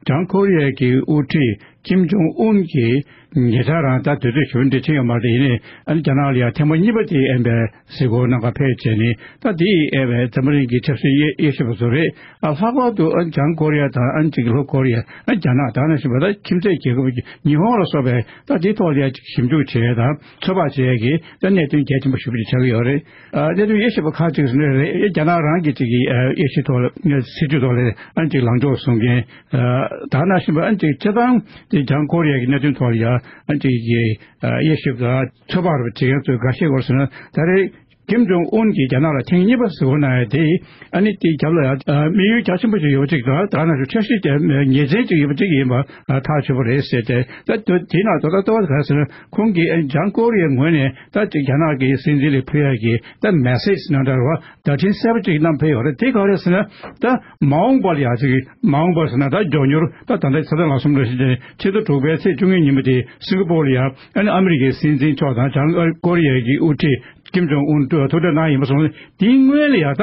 བྱང་ཀོ་རི་ཡ་གི་དབུ་ཁྲིད་ཀིམ་ཇོང་ཨུན་གྱིས་ཉེ་ཆར་རང་ད་དུས་ཚོད་ཞུ་འདྲི་ཕྱིན་ཡོད་མ་རེད། ཡིན་ནའི་ཨ་ནི་རྒྱ་ནག་ལ་ཡང་ཐེངས་མ་གཉིས་པ་དེ་ཨེམ་པའི་གཟིགས་སྐོར་གནང་ག་ཕེབས་བྱས་ནས། ད་དེ་ཨེ་བའི་འཛམ་བུ་གླིང་གི་ཆབ་སྲིད་དབྱེ་དབྱེ་ཞིབ་པ་ཚོ་རེད། ཨ་ལྷག་པར་དུ་ཨ་ནི་བྱང་ཀོ་རི་ཡ་དང་ཨ་ནི་ཅིག་ལྷོ་ཀོ་རི་ཡ། ཨ་རྒྱ་ནག་དང་ནང་བཞིན་པ་ད་ཁྱིམ་མཚེས་རྒྱལ་ཁབ་ཉི་ཧོང་ལ་སོགས་པའི་ད་དེའི་ཐོག་ལ་ཡང་ཅིག་ཞིབ་འཇུག་བྱས་དང་ཚོད་དཔག་བྱས་ཀྱི་ད་གནད་དོན་གལ་ཆེན་པོ་ཞེ་པོ་ཅིག་ཆགས་ཀྱི་ཡོད་རེད། ཨ་གནད་དོན་དབྱེ་ཞིབ་པ་ཁག་ཅིག་ཟེར་ན་རེད། རྒྱ་ནག་རང་གི་ཅིག་གི་ཨ་དབྱེ་ཞིབ་ཐོག་ལ་སྲིད་ཇུས་ཐོག་ལ་ཨ་ཅིག་ལངས་ཕྱོགས་བཟུང་མཁན། ཨ་ད་ནང་བཞིན་པ་ཨ་ཅིག་སྤྱིར་བཏང་དེ་བྱང་ཀོ་རི་ཡ་གི་གནད་དོན་ཐོག་ལ་ཡང་ཨ་ཅིག་གི་ཨ་དབྱེ་ཞིབ་དང་ཚོད་དཔག་རེ་བྱེད་མཁན་ཚོས་འགའ་ཤས་སྐོར་ཟེར་ན། ད་རེས་ཀིམ་ཇོང་ཨུན་གྱིས་རྒྱ་ནག་ལ་ཐེངས་གཉིས་པ་གཟིགས་སྐོར་གནང་ཡ་དེ་ཨ་ནི་དེའི་རྒྱབ་ལ་ཡང་དམིགས་ཡུལ་རྒྱ་ཆེན་པོ་ཞིག་ཡོད་པ་ཅིག་དང་། ད་ནང་བཞིན་འཆར་གཞི་ཉེས་ཅན་ཅིག་ཡོད་པ་ཅིག་ཡིན་པ་ཐག་ཆོད་པ་རེད་ཟེར་ཏེ། ད་དེ་དེའི་ནང་དོ་ད་ལྟ་བ་ག་ཟེར་ན། ཁོང་གིས་ཨ་ནི་བྱང་ཀོ་རི་ཡའི་ངོས་ནས་ད་ཅིག་རྒྱ་ནག་གི་སྲིད་འཛིན་ལ་ཕུལ་ཡ་གི་ད་མེ་སེ་ཇི་ནང་འདྲ་བ་བརྡ་འཕྲིན་གསལ་པོ་ཅིག་བསྣམས་ཕེབས་ཡོད་རེད། དེ་ག་རེད་ཟེར་ན། ད་མ་འོངས་པ་ལ་ཡ་ཅིག་མ་འོངས་པ་ཟེར་ན་ད་མགྱོགས་མྱུར་ད་ད་ལྟ་ཚེས་གྲངས་ལ་གསུམ་འདྲ་ཞིག་དེ་ཕྱི་ཟླ་དྲུག་པའི་ཚེས་བཅུ་གཉིས་ཉིན་མོ་དེ་སིང་ག་པོར་ལ་ཡ་ཨ་ནི་ཨ་མི་རི་ཀའི་སྲིད་འཛིན་མཆོག་དང་བྱང་ཀོ་རི་ཡ་གི་དབུ་ཁྲིད་ཀིམ་ཇོང་ཨུན་ཐུག་འཕྲད་གནང་ཡིན་པ་སོང་། དེའི་སྔོན་ལ་ཡ་ད་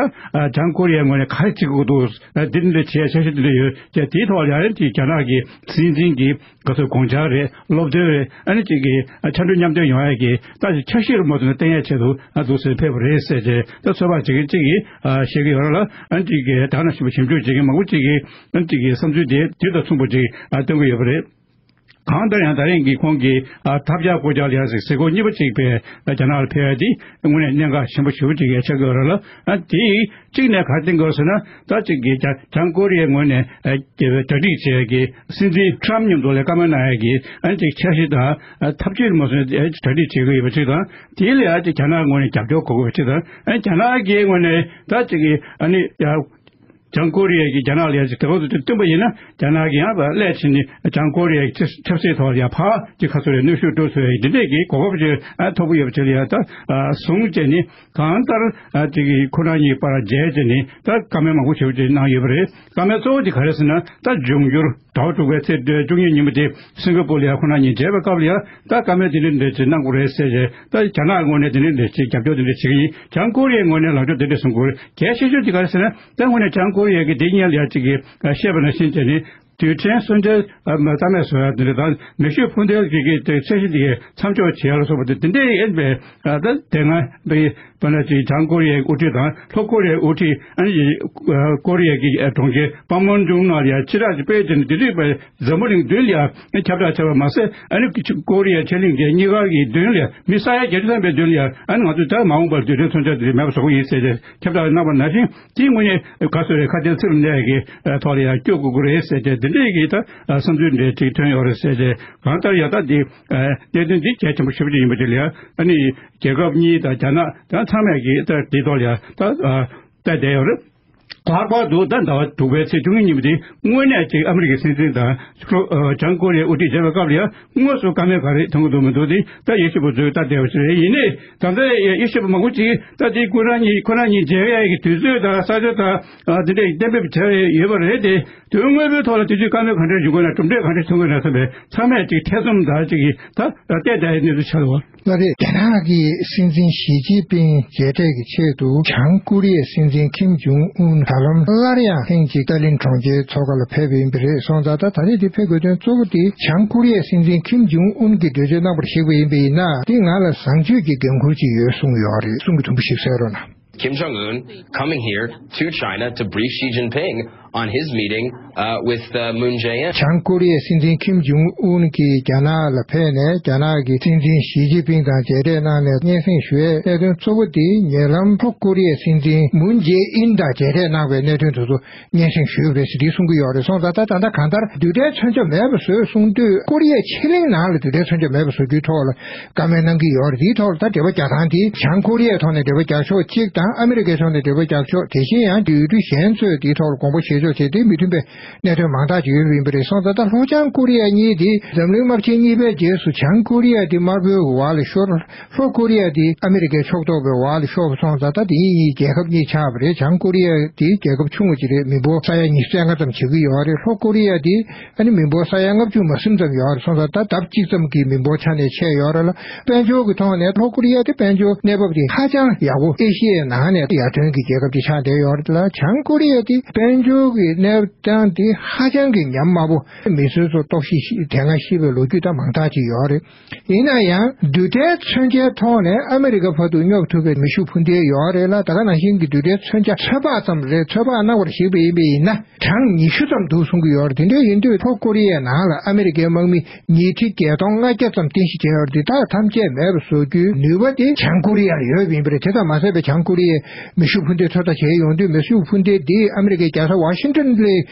བྱང་ཀོ་རི་ཡའི་ངོས་ནས་ག་རེ་བྱེད་དགོས་འདུག་དེ་འདྲ་བྱས་འཆར་གཞི་དེ་འདྲ་ཡོད་ཀྱང་། དེའི་ཐོག་ལ་ཡ་ཨ་ནི་དེ་རྒྱ་ནག་གི་སྲིད་འཛིན་གྱི་ག་ཚོད་དགོངས་འཆར་རེད། སློབ་སྟོན་རེད། ཨ་ནི་གཅིག་གིས་ཕྱར་གྲུ་མཉམ་འདེགས་ཡོང་ཡ་གི་ད་ཅིག་འཆར་གཞི་རུ་མ་བཏོན་ན་བསྟན་ཡ་ཆེད་དུ་ཨ་འདུག་སེ་ཕེབས་པ་རེད་ཟེར་ཏེ། ད་ཚོད་དཔག་བྱེད་མཁན་གཅིག་གིས་ཨ་བཤད་ཀྱི་ཡོད་རེད་ལ། ཨ་ནི་གཅིག་གིས་ད་ནང་བཞིན་པ་ཞིབ་འཇུག་བྱེད་མཁན་མང་པོ་གཅིག་གིས་ཨ་ནི་གཅིག་གིས་བསམ་ཚུལ་དེ་དེ་དང་མཚུངས་པ་ཅིག་ཨ་བཏོན་གྱི་ཡོད་པ་རེད། གང་ལྟར་ཡང་ད་རིང་གི་ཁོང་གིས་ཨ་ཐབས་ཆག་བཀོད་ཆག་ལ་ཡང་གཟིགས་སྐོར་གཉིས་པ་གཅིག་པའི་རྒྱ་ནག་ལ་ཕེབས་ཡ་དེ་དངོས་གནས་གནད་འགག་ཆེན་པོ་ཞེ་པོ་ཅིག་ཡ་ཆགས་ཀྱི་ཡོད་རེད་ལ། ཨ་དེ་གཅིག་ནས་ག་རེ་བསྟན་དགོས་ཟེར་ན། ད་གཅིག་གིས་བྱང་ཀོ་རི་ཡའི་ངོས་ནས་ཨ་གྲ་སྒྲིག་བྱས་ཀྱི་སྲིད་འཛིན་ཁྲམ་མཉམ་དུ་ལ་བཀའ་མོལ་གནང་ཡ་གི་ཨ་ཅིག་འཆར་གཞི་དང་ཨ་ཐབས་ཇུས་མ་སོང་ཨ་གྲ་སྒྲིག་བྱེད་ཀྱི་ཡོད་པ་ཅིག་དང་། དེ་ལ་ཨ་ཅིག་རྒྱ་ནག་ངོས་ནས་རྒྱབ་སྐྱོར་དགོས་ཀྱི་ཡོད་པ་ཅིག་དང་། ཨ་རྒྱ་ནག་གི་ངོས་ནས་ད་གཅིག་གིས་ཨ་ནི་ཡ། བྱང་ཀོ་རི་ཡ་གིས་རྒྱ་ནག་ལ་ཡ་ཅིག་དེ་བར་དུ་བསྟུན་པ་ཡིན་ན། རྒྱ་ནག་གིས་ཡང་སླད་ཕྱིན་ནས་བྱང་ཀོ་རི་ཡའི་ཆབ་ཆབ་སྲིད་ཐོག་ལ་ཡ་ཕར་ཅིག་ཁ་སོ་རེ་གནོན་ཤུགས་སྤྲོད་ཚུལ་ཡ་འདི་འདྲས་ཀྱི་གོ་སྐབས་ཅིག་ཨ་ཐོབ་ཀྱི་ཡོད་པ་ཅིག་ལ་ཡ་ད་ཨ་བཟུང་བྱས་ནས་གང་ལྟར་ཨ་ཅིག་གིས་ཁོ་རང་གཉིས་བར་མཇལ་བྱས་ནས་ད་བཀའ་མོལ་མང་པོ་ཞེ་པོ་ཅིག་གནང་ཡོད་པ་རེད། བཀའ་མོལ་གཙོ་བོ་དེ་ག་རེ་ཟེར་ན། ད་འབྱུང་འགྱུར་ཟླ་བ་དྲུག་པའི་ཚེས་བཅུ་གཉིས་ཉིན་མོ་དེ་སིང་ག་པུར་ལ་ཡ་ཁོ་རང་གཉིས་མཇལ་བའི་སྐབས་ལ་ཡ་ད་བཀའ་མོལ་དེ་འདྲས་འདྲས་ཅིག་གནང་དགོས་རེད་ཟེར་བྱས། ད་རྒྱ་ནག་ངོས་ནས་དེ་འདྲས་འདྲས་ཅིག་རྒྱབ་སྐྱོར་དེ་འདྲས་བྱེད་ཀྱི་ཡིན། བྱང་ཀོ་རི་ཡའི་ངོས་ནས་ལག་འཇོག་དེ་འདྲས་གསུང་དགོས་རེད། གལ་ཆེ་ཤོས་དེ་ག་རེ་ཟེར་ན། ད་དངོས་གནས་བྱང་ཀོ་རི་ཡ་གིས་འདི་སྔོན་ལ་ཡ་གཅིག་གིས་བཤད་པ་ནང་བཞིན་བྱས་ནས། རྡུལ་ཕྲན་སོན་ཆ་ཨ་མ་རྩ་མེད་བཟོ་ཡ་དེ་འདྲ་དང་། མེ་ཤུགས་འཕུར་མདེལ་གྱི་གི་དེ་ཚད་གཞི་དེ་གའི་མཚམས་འཇོག་བྱེད་ཡ་ལ་སོགས་པ་དེ་དེ་འདྲའི་ཨེ་པའི་ཨ་ད་དེ་སྔ་པའི་པ་ན་ཅིག་བྱང་ཀོ་རི་ཡའི་དབུ་ཁྲིད་དང་ལྷོ་ཀོ་རི་ཡའི་དབུ་ཁྲིད། ཨ་ནི་ཨ་ཀོ་རི་ཡ་གི་ཨ་གྲོང་ཁྱེར་པང་མོན་ཇུང་ནང་ལ་ཡ་ཕྱི་བསྒྲགས་ཅིག་སྤེལ་བྱས་ནས། དེ་དུས་པའི་འཛམ་བུ་གླིང་མདུན་ལ་ཡ་ཁྱབ་བསྒྲགས་བྱས་པ་མ་ཟད། ཨ་ནི་ཀོ་རི་ཡ་ཕྱེད་གླིང་གི་གཉིས་ཀ་གི་མདུན་ལ་ཡ་མི་ས་ཡ་བརྒྱད་ཅུ་ཐམ་པའི་མདུན་ལ་ཡ། ཨ་ནི་ང་ཚོས་ད་མ་འོངས་པར་རྡུལ་ཕྲན་མཚོན་ཆ་དེ་མེད་པ་བཟོ་གི་ཡིན་ཟེར་ཏེ་ཁྱབ་བསྒྲགས་གནང་བ་ནང་བཞིན། དེའི་ངོས་ནས་ག་ཚོད་རེད། ཁ་གཏད་ཚིག་ལ་གནས་ཀྱི་ཐོག་ལ་ཡང་སྐྱོད་དགོས་ཀྱི་རེད་ཟེར་ཏེ། འདི་འདྲས་ཀྱི་ད་བསམ་ཚུལ་འདྲས་ཅིག་ཐོན་ཡོད་རེད་ཟེར་ཏེ། གང་ལྟར་ཡང་ད་འདི་གནད་དོན་འདི་གལ་ཆེན་པོ་ཞེ་པོ་ཅིག་ཡིན་པ་དེ་ལ་ཡང་ཨ་ནི་རྒྱལ་ཁབ་གཉིས་དང་རྒྱ་ནག་དང་ཚང་མས་ཀྱི་ད་འདི་ཐོག་ལ་ཡང་ད་བལྟས་བསྡད་ཡོད་རེད། ལྷག་པར་དུ་ད་ཟླ་བ་དྲུག་པའི་ཚེས་བཅུ་གཉིས་ཉིན་མོ་དེ་དངོས་གནས་ཅིག་ཨ་མི་རི་ཀའི་སྲིད་འཛིན་དང་ལྷོ་ཨ་བྱང་ཀོ་རི་ཡའི་དབུ་ཁྲིད་མཇལ་བའི་སྐབས་ལ་ཡང་དངོས་སུ་བཀའ་མོལ་ག་རེ་ཐོན་གྱི་འདུག་མི་འདུག་དེ་ད་དབྱེ་ཞིབ་པ་ཚོས་ལྟ་བསྡད་པ་ཞིག་རེད། ཡིན་ནའི་ད་ལྟ་དབྱེ་ཞིབ་པ་མང་པོ་ཅིག་ད་དེ་ཁོ་རང་གཉིས་ཁོ་རང་གཉིས་མཇལ་ཡག་གི་དུས་ཚོད་དང་ས་ཆ་དང་ཨ་དེ་འདྲས་གཏན་འབེབས་བྱས་ཡོད་པ་རེད་དེ། དོན་དངོས་པོའི་ཐོག་ལ་དུས་ཚོད་བཀག་མེད་ག་འདྲས་བྱུང་དགོས་ན། གྲུབ་འབྲས་ག་འདྲས་ཐོན་དགོས་ན་བསམ་པའི་ཚང་མས་ཅིག་ཐེ་ཚོམ་དང་ཅིག་གིས་ད་བལྟས་བསྡད་ཡོད་གནས་ཚུལ་ཆགས་འདུག་བ། ལགས་རེད། རྒྱ་ནག་གི་སྲིད་འཛིན་ཞི་ཅིན་ཕིང་མཇལ་འཕྲད་ཀྱི་ཆེད་དུ་བྱང་ཀོ་རི་ཡའི་སྲིད་འཛིན་ཁིམ་ཇུང་ཨུན་ད་ལམ་སླར་ཡང་ཐེངས་གཅིག་ཏཱ་ལིན་གྲོང་ཁྱེར་མཚོ་ཁ་ལ་ཕེབས་ཡིན་པ་རེད། སོང་ཙང་ད་ད་རེས་འདི་ཕེབས་དགོས་དོན་གཙོ་བོ་དེ་བྱང་ཀོ་རི་ཡའི་སྲིད་འཛིན་ཁིམ་ཇུང་ཨུན་གྱིས་འགྲེལ་བརྗོད་གནང་བར་གཞིགས་པ་ཡིན་པ་ཡིན་ན། དེ་ང་ལ་བཟང་སྤྱོད་ཀྱི་འགན་ཁུར་ཅིག་ཡོད་གསུངས་ཡོད་རེད། གསུང་གི་དུམ་བུ་ཞིག་གསན་རོགས་གནང་། Kim Jong Un coming here to China to brief Xi Jinping on his meeting uh, with uh, Moon Jae-in. བྱང་ཀོ་རི་ཡའི་སྲིད་འཛིན་ཁིམ་ཇུང་ཨུན་གྱིས་རྒྱ་ནག་ལ་ཕེབས་ནས་རྒྱ་ནག་གི་སྲིད་འཛིན་ཞི་ཅིན་ཕིང་དང་མཇལ་འཕྲད་གནང་ནས་སྙན་སེང་ཞུ་ཡས་གནད་དོན་གཙོ་བོ་དེ་ཉེ་ལམ་ལྷོ་ཀོ་རི་ཡའི་སྲིད་འཛིན་མུན་ཇེ་ཨིན་དང་མཇལ་འཕྲད་གནང་བའི་གནད་དོན་དེ་ཚོ་སྙན་སེང་ཞུས་པ་རེད་ཟེར་འདི་གསུང་གི་ཡོད་རེད། སོང་ཙང་ད་ད་ལྟ་གང་ལྟར་རྡུལ་ཕྲན་མཚོན་ཆ་མེད་པ་བཟོས་གསུང་དུས་ཀོ་རི་ཡ་ཕྱེད་གླིང་ནང་ལ་རྡུལ་ཕྲན་མཚོན་ཆ་མེད་པ་བཟོ་རྒྱུའི་ཐོག་ལ་བཀའ་མོལ་གནང་གི་ཡོད་རེད། དེའི་ཐོག་ལ་ད་འབྲེལ་བ་རྒྱག་སྟངས་དེ་བྱང་ཀོ་རི་ཡའི་ཐོག་ནས་འབྲེལ་བ་རྒྱག་ཕྱོགས་གཅིག་དང་ཨ་མི་རི་ཀའི་ཐོག་ནས་འབྲེལ་བ་རྒྱག་ཕྱོགས་དེ་བཞིན་ཡང་ཡུལ་གྲུ་གཞན་ཚོས་དེའི་ཐོག་ལ་དགོངས་པ་བཞེས་ཕྱོགས་བྱས་ཏེ་མི་མཐུན་པའི་གནད་དོན་མང་དག་ཅིག་ཡོད་པ་ཡིན་པ་རེད། སོང་ཙང་ད་ལྷོ་བྱང་ཀོ་རི་ཡ་གཉིས་དེ་འཛམ་གླིང་དམག་ཆེན་གཉིས་པའི་རྗེས་སུ་བྱང་ཀོ་རི་ཡ་དེ་དམར་པོའི་འོག་ལ་ཤོར། ལྷོ་ཀོ་རི་ཡ་དེ་ཨ་མི་རི་ཀའི་ཕྱོགས་གཏོགས་པའི་འོག་ལ་ཤོར་བ་སོང་ཙང་ད་དེ་གཉིས་རྒྱལ་ཁབ་གཉིས་ཆགས་པ་རེད། བྱང་ཀོ་རི་ཡ་དེ་རྒྱལ་ཁབ་ཆུང་བ་ཅིག་རེད། མི་འབོར་ས་ཡ་ཉི་ཤུ་རྩ་ལྔ་ཙམ་བྱེད་ཀྱི་ཡོད་རེད། ལྷོ་ཀོ་རི་ཡ་དེ་ཨ་ནི་མི་འབོར་ས་ཡ་ལྔ་བཅུ་མ་ཟིན་ཙམ་ཡོད་རེད། སོང་ཙང་ད་ལྡབ་གཅིག་ཙམ་གྱི་མི་འབོར་ཆ་ནས་ཆེ་ཡོད་རེད་ལ། དཔལ་འབྱོར་གྱི་ཐོག་ནས་ལྷོ་ཀོ་རི་ཡ་དེ་དཔལ་འབྱོར་གནས་བབ་དེ་ཧ་ཅང་ཡག་པོ། ཨེ་ཤི་ཡའི་ནང་ནས་ཡར་ཐོན་གྱི་རྒྱལ་ཁབ་ཅིག་ཆགས་བསྡད་ཡོད་རེད་ལ། བྱང་ཀོ་རི་ཡ་དེ་དཔལ་འབྱོར་གྱི་གནས་སྟངས་དེ་ཧ་ཅང་གི་ཉམས་དམའ་པོ། མི་སེར་ཚོ་ལྟོགས་ཤི་ཤི་དེ་སྔ་ཤི་བའི་ལོ་རྒྱུས་ད་མང་དག་ཅིག་ཡོད་རེད། ཡིན་ན་ཡང་རྡུལ་ཕྲན་མཚོན་ཆའི་ཐོག་ནས་ཨ་མི་རི་ཀ་བར་དུ་སྙོབ་ཐུབ་པའི་མེ་ཤུགས་འཕུར་མདེལ་ཡོད་རེད་ལ། ད་ག་ནང་བཞིན་གྱི་རྡུལ་ཕྲན་མཚོན་ཆ་ཚོད་དཔག་ཙམ་རེད། ཚོད་དཔག་གནང་བར་གཞིགས་པ་ཡིན་པ་ཡིན་ན་གྲངས་ཉི་ཤུ་ཙམ་འདུག་གསུང་གི་ཡོད་རེད། དེ་འདྲ་ཡིན་དུས་ལྷོ་ཀོ་རི་ཡའི་ནང་ལ་ཨ་མི་རི་ཀའི་དམག་མི་ཉིས་ཁྲི་བརྒྱད་སྟོང་ལྔ་བརྒྱ་ཙམ་རྟེན་གཞི་བྱས་ཡོད་རེད། དེ་དག་ཐམས་ཅད་མེད་པ་བཟོ་རྒྱུའི་ནུས་པ་དེ་བྱང་ཀོ་རི་ཡར་ཡོད་པ་ཡིན་པ་རེད། དེ་ཙམ་མ་ཟད་པའི་བྱང་ཀོ་རི་ཡའི་མེ་ཤུགས་འཕུར་མདེལ་ཚོད་ལྟ་བྱས་ཡོང་དུས་མེ་ཤུགས་འཕུར་མདེལ་འདིས་ཨ་མི་རི་ཀའི་རྒྱལ་ས་ཝ་ཤིང་ཏོན་ལ་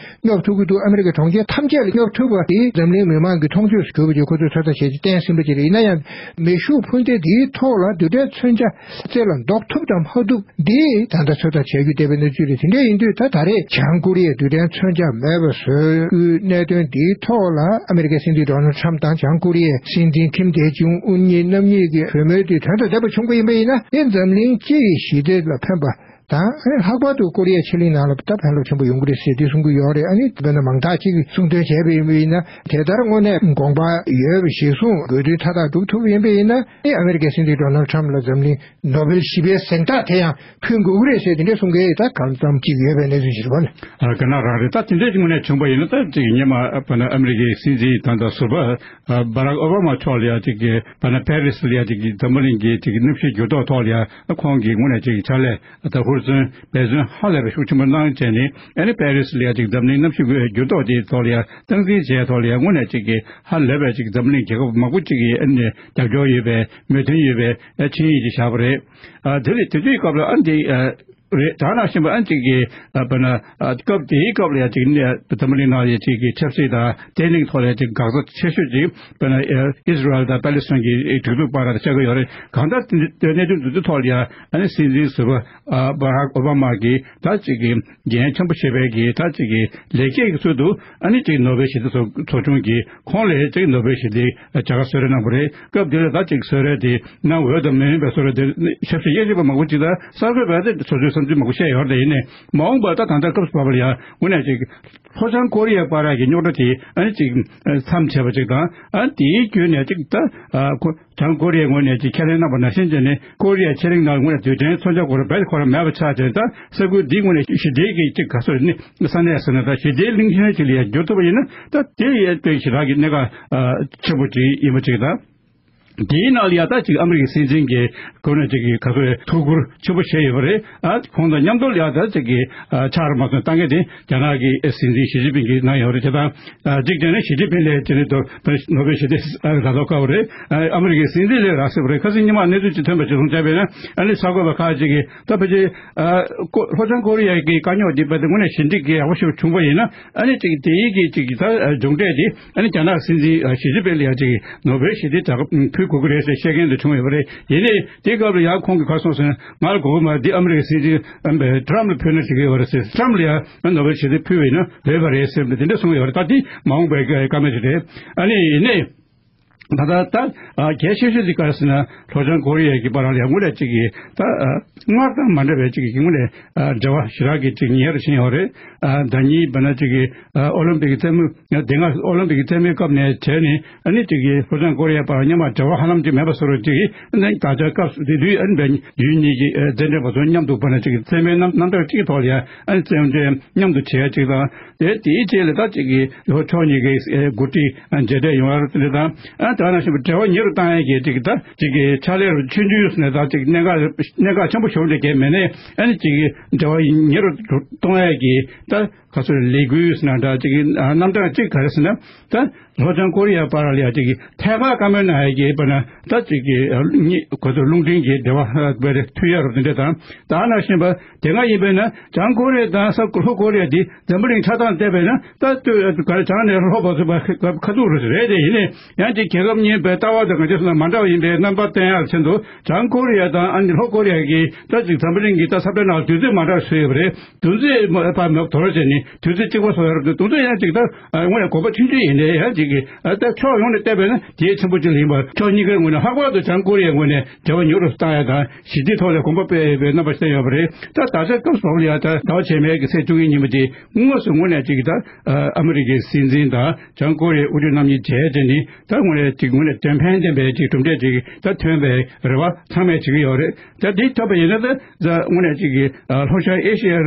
སྙོབ་ཐུབ་ཀྱི་འདུག་ཨ་མི་རི་ཀའི་གྲོང་ཁྱེར་ཐམས་ཅད་ལ་སྙོབ་ཐུབ་པ་དེ་འཛམ་གླིང་མི་མང་གི་མཐོང་ཆོས་སུ་གྱུར་པ་ཅིག་ཁོ་ཚོས་ཚོད་ལྟ་བྱས་ཏེ་བསྟན་ཟིན་པ་ཅིག་རེད། ཡིན་ན་ཡང་མེ་ཤུགས་འཕུར་མདེལ་འདིའི་ཐོག་ལ་རྡུལ་ཕྲན་མཚོན་ཆ་རྩེ་ལ་འདོགས་ཐུབ་དང་མ་ཐུབ་འདི་ད་ལྟ་ཚོད་ལྟ་བྱེད་རྒྱུ་བསྡད་པའི་གནས་ཚུལ་རེད། དེ་འདྲ་ཡིན་དུས་ད་ད་རེས་བྱང་ཀོ་རི་ཡའི་རྡུལ་ཕྲན་མཚོན་ཆ་མེད་པ་བཟོ་རྒྱུའི་གནད་དོན་འདིའི་ཐོག་ལ་ཨ་མི་རི་ཀའི་སྲིད་འཛིན་ཌོ་ནལ་ཁྲམ་དང་བྱང་ཀོ་རི་ཡའི་སྲིད་འཛིན་ཁིམ་ཌེ་ཇུང་ཨུན་གཉིས་རྣམ་གཉིས་ཀྱི་གྲོས་མོལ་དེ་དོན་དང་ལྡན་པ་བྱུང་པ་ཡིན་པ་ཡིན་ན་དེ་འཛམ་གླིང་སྤྱི་ཡི་ཞི་བདེ་ལ་ཕན་པ། དང་། ལྷག་པར་དུ་ཀོ་རི་ཡ་ཕྱེད་གླིང་ནང་ལ་ད་ཕན་རླབས་ཆེན་པོ་ཡོང་གི་རེད་ཟེར་འདི་གསུང་གི་ཡོད་རེད། ཨ་ནི་དཔེར་ན་མང་དག་ཅིག་གསུང་དོན་བྱས་པ་ཡིན་པ་ཡིན་ན་དེ་ལྟར་དངོས་གནས་དགོངས་པ་ཡོད་པ་གཞིར་བཟུང་དགོས་འདུན་མཐའ་དག་སྒྲུབ་ཐུབ་པ་ཡིན་པ་ཡིན་ན་ཨ་ནི་ཨ་མེ་རི་ཀའི་སྲིད་འཛིན་ཌོ་ནལ་ཁྲམ་ལ་འཛམ་གླིང་ནོ་བེལ་ཞི་བའི་གཟེངས་རྟགས་དེ་ཡང་ཕུལ་དགོས་ཀྱི་རེད་ཟེར་དེ་འདྲས་གསུང་གི་ཡོད། ད་གང་ཙམ་ཅིག་ཡོད་པའི་གནས་ཚུལ་ཞིག་རེད་པ་ལ། ཨ་དགའ་ན་རང་རེད། ད་དེ་འདྲས་ཀྱི་དངོས་གནས་བྱུང་པ་ཡིན་ན་ད་ཅིག་སྔོན་མ་ཨ་ནི་ཨ་མེ་རི་ཀའི་སྲིད་འཛིན་ད་ལྟ་ཟུར་པ་ཨ་བྷ་རག་ཨོ་བྷ་མ་མཆོག་ལ་ཡ་ཅིག་གི་ཨ་ནི་ཕེ་རི་སི་ལ་ཡ་ཅིག་གི་འཛམ་བུ་གླིང་གི་ཅིག་གནམ་གཤིས་འགྱུར་ལྡོག་ཐོག་ལ་ཡ་ཁོང་གིས་དངོས་གནས་ཅིག་ཕྱག་ལས་ད་ཧུར་ ཚོན་འབད་བརྩོན་ཧ་ལས་པའི་ཤུགས་ཆེན་པོ་གནང་བྱས་ནས། ཨ་ནི་པེ་རི་སི་ལ་ཡ་ཅིག་འཛམ་གླིང་གནམ་གཤིས་འགྱུར་ལྡོག་དེའི་ཐོག་ལ་ཡ་སྟངས་འཛིན་བྱས་ཐོག་ལ་ཡ་དངོས་གནས་ཅིག་གི་ཧ་ལས་པའི་ཅིག་འཛམ་གླིང་རྒྱལ་ཁབ་མང་པོ་ཅིག་གིས་ཨ་ནི་རྒྱབ་སྐྱོར་ཡོད་པའི་མོས་མཐུན་ཡོད་པའི་ཨ་ཆིངས་ཡིག་ཅིག་བཞག་པ་རེད། ཨ་དེ་ལས་དེ་དུས་སྐབས་ལ་ཨ་འདི་ཨ་རེད། ད་ནང་བཞིན་པ་ཨ་ཅིག་གི་ཨ་དཔེར་ན་ཨ་སྐབས་དེའི་སྐབས་ལ་ཡ་ཅིག་ནི་འཛམ་བུ་གླིང་ནང་ལ་ཡ་ཅིག་གི་ཆབ་སྲིད་དང་བརྟན་ལྷིང་ཐོག་ལ་ཡ་ཅིག་འགག་རྩ་ཆེ་ཤོས་ཅིག་དཔེར་ན་ཨ་ཨི་སི་རལ་དང་པ་ལི་སི་ཐན་གྱི་སྒྲིག་འཛུགས་བར་ལ་ཆགས་ཀྱི་ཡོད་རེད། གང་ལྟར་དེ་འདྲའི་གནད་དོན་དེ་ཚོའི་ཐོག་ལ་ཡ་ཨ་ནི་སྲིད་འཛིན་ཟུར་པ་ཨ་བྷ་རག་ཨོ་བྷ་མ་གིས་ད་ཅིག་གི་འགན་ཆེན་པོ་བཞེས་པའི་གི་ད་ཅིག་གི་ལེགས་སྐྱེས་ཀྱི་ཚུལ་དུ་ཨ་ནི་ཅིག་ནོ་བེལ་ཞི་བདེ་ཚོགས་ཚོགས་ཆུང་གིས་ཁོང་ལ་ཅིག་ནོ་བེལ་ཞི་བདེ་བྱ་དགའ་གསོལ་རས་གནང་བ་རེད། སྐབས་དེ་ལ་ད་ཅིག་གསོལ་རས་དེ་གནང་འོས་དང་མི་འོས་པའི་བཟོ་འདྲ་དེ་ཆབ་སྲིད་དབྱེ་ཞིབ་པ་མང་པོ་ཅིག་དང་གསར་འགོད་པ་དེ་སོ་སོའི་བསམ་ཚུལ་མང་པོ་བཤད་ཡོད་རེད། ཡིན་ནའི་མ་འོངས་པར་ད་ད་ལྟ་སྐབས་སུ་བབས་པ་ལ་ཡང་དངོས་གནས་ཅིག་ལྷོ་བྱང་ཀོ་རི་ཡའི་བར་གྱི་རྙོག་དྲ་དེ་ཨ་ནི་ཅིག་མཚམས་ཆད་པ་ཅིག་དང་། ཨ་དེའི་བརྒྱུད་ནས་ཅིག་ད་ཨ་ཁོ་བྱང་ཀོ་རི་ཡའི་ངོས་ནས་ཅིག་ཁས་ལེན་གནང་པ་ནང་བཞིན་བྱས་ནས་ཀོ་རི་ཡའི་ཆེ་གླིང་ནང་དངོས་གནས་རྡུལ་ཕྲན་མཚོན་ཆ་སྐོར་རྦད་ཁོ་རང་མེད་པ་ཆགས་བྱས། ད་ས་ཁུལ་འདིའི་ངོས་ནས་ཞི་བདེ་གི་ཅིག་ག་ཚོད་ནི་ས་གནས་ཟེར་ན་ད་ཞི་བདེའི་གླིང་ཆེན་ཅིག་ལ་ཡང་འགྱུར་ཐུབ་པ་ཡིན་ན། ད་དེ་ཡང་དཔེ་ཞེ་དྲག་གི་གནད་འགག་ཨ་ཆེན་པོ་ཅིག་ཡིན་པ་ཅིག་དང་། དེའི་ནང་ལ་ཡང་ད་ཅིག་ཨ་མི་རི་ཀའི་སྲིད་འཛིན་གྱིས་ཁོ་ན་ཅིག་གི་ག་ཚོད་ཐུགས་ཁུར་ཆེན་པོ་བཞེས་ཡོད་པ་རེད། ཨ་ཁོང་དང་མཉམ་དུ་ལ་ཡང་ད་ཅིག་གི་ཨ་ཕྱག་རོགས་མ་སོན་བཏང་མཁན་དེ་རྒྱ་ནག་གི་སྲིད་འཛིན་ཞི་ཅིན་ཕིང་གིས་གནང་ཡོད་རེད། བྱས་ཙང་ཨ་གཅིག་བྱས་ན་ཞི་ཅིན་ཕིང་ལས་ཅི་རེད་དོ། ནོ་བེལ་ཞི་བདེ་ཨ་ར་ཐོབ་དཀའ་བ་རེད། ཨ་ཨ་མི་རི་ཀའི་སྲིད་འཛིན་ལས་རག་སྲིད་པ་རེད། ཁ་སང་ཉི་མ་གནས་ཚུལ་ཅིག་ཐོན་པ་ཅིག་སོང་བྱས་པས་ན། ཨ་ནི་གསར་འགོད་པ་ཁག་ཅིག་གིས་ད་ཕལ་ཆེར་ཨ་ཀོ་ལྷོ་བྱང་ཀོ་རི་ཡ་གི་དཀའ་རྙོག་འདི་རྦད་དེ་དངོས་གནས་ཞི་འགྲིག་གི་ཡག་པོ་ཞིག་བྱུང་པ་ཡིན་ན། ཨ་ནི་ཅིག་དེའི་གི་ཅིག་ད་ཨ་མཇུག་འབྲས་འདི་ཨ་ནི་རྒྱ་ནག་སྲིད་འཛིན་ཨ་ཞི་ཅིན་ཕིང་ལ་ཡང་ཅིག་ནོ་བེལ་ཞི་བདེའི་གྲལ་ཁ་ཕུལ་དགོས་ཀྱི་རེད་ཟེར་བཤད་མཁན་དེ་བྱུང་ཡོད་པ་རེད། ཡིན་ནའི་དེའི་སྐབས་ལ་ཡང་ཁོང་གིས་ག་རེ་གསུངས་ཟེར་ན། ང་ལ་དགོས་ཀྱི་མ་རེད། འདི་ཨ་མི་རི་ཀའི་སྲིད་འཛིན་ཨ་ཊྲམ་ལ་ཕུལ་ན་འགྲིག་གི་ཡོད་རེད་ཟེར། ཊྲམ་ལ་ཡང་ནོ་བེལ་ཞི་བདེ་ཕུལ་བ་ཡིན་ན་འོས་པ་རེད་ཟེར་དེ་འདྲ་གསུངས་ཡོད་རེད། ད་འདི་མ་འོངས་པའི་བཀའ་མོལ་ཞིག་རེད། ཨ་ནི་ཡིན་ནའི་ད་ལྟ་ད་ཨ་གལ་ཆེ་ཤོས་དེ་ག་རེ་ཟེར་ན། ལྷོ་བྱང་ཀོ་རི་ཡ་གི་བར་ལ་ཡང་དངོས་གནས་ཅིག་གིས་ད་ཨ་སྔར་དང་མ་འདྲ་བའི་ཅིག་གི་དངོས་གནས་ཨ་འབྲེལ་བ་ཞེ་དྲག་གི་ཅིག་ཉེ་རུ་ཕྱིན་ཡོད་རེད། ཨ་ཟླ་གཉིས་བར་ན་ཅིག་གི་ཨ་ཨོ་ལིམ་པིག་གི་རྩེད་མོ་དེ་སྔ་ཨོ་ལིམ་པིག་གི་རྩེད་མོའི་སྐབས་ནས་བྱས་ནས་ཨ་ནི་ཅིག་གི་ལྷོ་བྱང་ཀོ་རི་ཡ་བར་སྔོན་མ་འབྲེལ་བ་ཧ་ལམ་ཅིག་མེད་པ་བཟོ་འདྲ་ཅིག་གི་ཨ་ནི་ད་ཆ་སྐབས་སུ་དེ་དུས་ཨ་ནི་བར་ཡུལ་གཉིས་ཀྱི་ཨ་རྩེད་འགྲན་པ་ཚོ་མཉམ་དུ་བར་ན་ཅིག་གི་རྩེད་མོའི་རྣམ་རྣམ་གྲངས་གཅིག་གི་ཐོག་ལ་ཡང་ཨ་ནི་རྩེད་མོ་མཉམ་དུ་བྱེད་ཡ་ཅིག་དང་། དེ་དེའི་རྗེས་ལ་ད་ཅིག་གི་ལྷོ་ཕྱོགས་གཉིས་ཀའི་ཨེ་འགོ་ཁྲིད་ཨ་མཇལ་འཕྲད་ཡོང་ཡ་རུ་དེ་འདྲ་དང་། ཨ་ད་ནང་བཞིན་པའི་འབྲེལ་བ་ཉེ་རུ་བཏང་ཡ་གི་ཅིག་ད་ཅིག་གི་ཕྱག་ལས་རུ་ཆུང་ཆུང་ཡོད་ཟེར་ནས་ད་ཅིག་གནད་འགག་གནད་འགག་ཆེན་པོ་ཞིག་འདྲ་གས་མེད་ནའི། ཨ་ནི་ཅིག་གི་འབྲེལ་བ་ཉེ་རུ་གཏོང་ཡ་གི་ད་ག་ཚོད་ལས་འགུལ་ཟེར་ན་འདྲ་ཅིག་གི་ཨ་རྣམ་གྲངས་ཅིག་ག་རེ་ཟེར་ན། ད་ལྷོ་བྱང་ཀོ་རི་ཡ་བར་ལ་ཡ་ཅིག་གི་ཐད་ཀར་བཀའ་མོལ་གནང་ཡ་གི་བར་ན་ད་ཅིག་གི་གཉིས་ག་ཚོད་རླུང་འཕྲིན་གྱི་འབྲེལ་བ་སྤེལ་རེས་མཐུད་ཡ་རུ་དེ་འདྲ་དང་། ད་ནང་བཞིན་པ་དེ་སྔ་ཡིན་པས་ན་བྱང་ཀོ་རི་ཡ་དང་ས་ལྷོ་ཀོ་རི་ཡ་དེ་འཛམ་བུ་གླིང་ཆགས་སྟངས་བལྟས་པས་ན་ད་ལྟོས་ག་རེ་བྱང་ནས་ལྷོ་བབས་ཚུགས་པ་ཁ་ཐུག་རེད། དེ་ཡིན་ནའི་ཡང་ཅིག་རྒྱལ་ཁབ་གཉིས་པའི་ལྟ་བ་དང་ག་ཅི་སོང་ན་མ་འདྲ་བ་ཡིན་པའི་རྣམ་པ་བསྟན་ཡག་ཆེད་དུ་བྱང་ཀོ་རི་ཡ་དང་ཨ་ནི་ལྷོ་ཀོ་རི་ཡ་གིས་ད་ཅིག་འཛམ་བུ་གླིང་གི་ད་ས་བཀྲ་ནང་དུས་ཚོད་མ་འདྲ་བཟོས་ཡོད་པ་རེད། དུས་ཚོད་མ་ཕར་མ་དོར་བྱས་ནས་དུས་ཚོད་གཅིག་པ་བཟོ་ཡག་རེད། དུས་ཚོད་ཡང་ཅིག་ད་དངོས་གནས་དགོངས་པ་ཆུང་ཆུང་ཡིན་ནའི་ཡང་ཅིག་གི་ད་ཕྱོགས་ཡོངས་ནས་བལྟས་པས་ན་གལ་ཆེན་པོ་ཅིག་ཡིན་པ་ཕྱོགས་གཉིས་ཀའི་ངོས་ནས་ལྷག་པར་དུ་བྱང་ཀོ་རི་ཡའི་ངོས་ནས་འབྲེལ་བ་མྱུར་དུ་བཏང་ཡ་དང་ཞི་བདེའི་ཐོག་ལ་དགོངས་པ་སྤེལ་ཡོད་པའི་རྣམ་པ་བསྟན་ཡོད་པ་རེད། ད་ད་ཆ་སྐབས་སུ་བབས་ལ་ཡ་ད་ཟླ་བ་རྗེས་མའི་གི་ཚེས་བཅུ་གཉིས་ཉིན་མོ་དེ་དངོས་སུ་དངོས་གནས་ཅིག་གི་ད་ཨ་མི་རི་ཀའི་སྲིད་འཛིན་དང་བྱང་ཀོ་རི་ཡའི་དབུ་ཁྲིད་རྣམ་གཉིས་མཇལ་བྱས་ནས་ད་དངོས་གནས་ཅིག་དངོས་གནས་དོན་ཕན་ལྡན་པའི་ཅིག་གྲུབ་འབྲས་ཅིག་ད་ཐོན་པའི་རེ་བ་ཚང་མས་བྱེད་ཀྱི་ཡོད་རེད། ད་འདི་ཐོབ་པ་ཡིན་ན་ད་ད་དངོས་གནས་ཅིག་གི་ལྷོ་ཤར་ཨེ་ཤི་ཡ་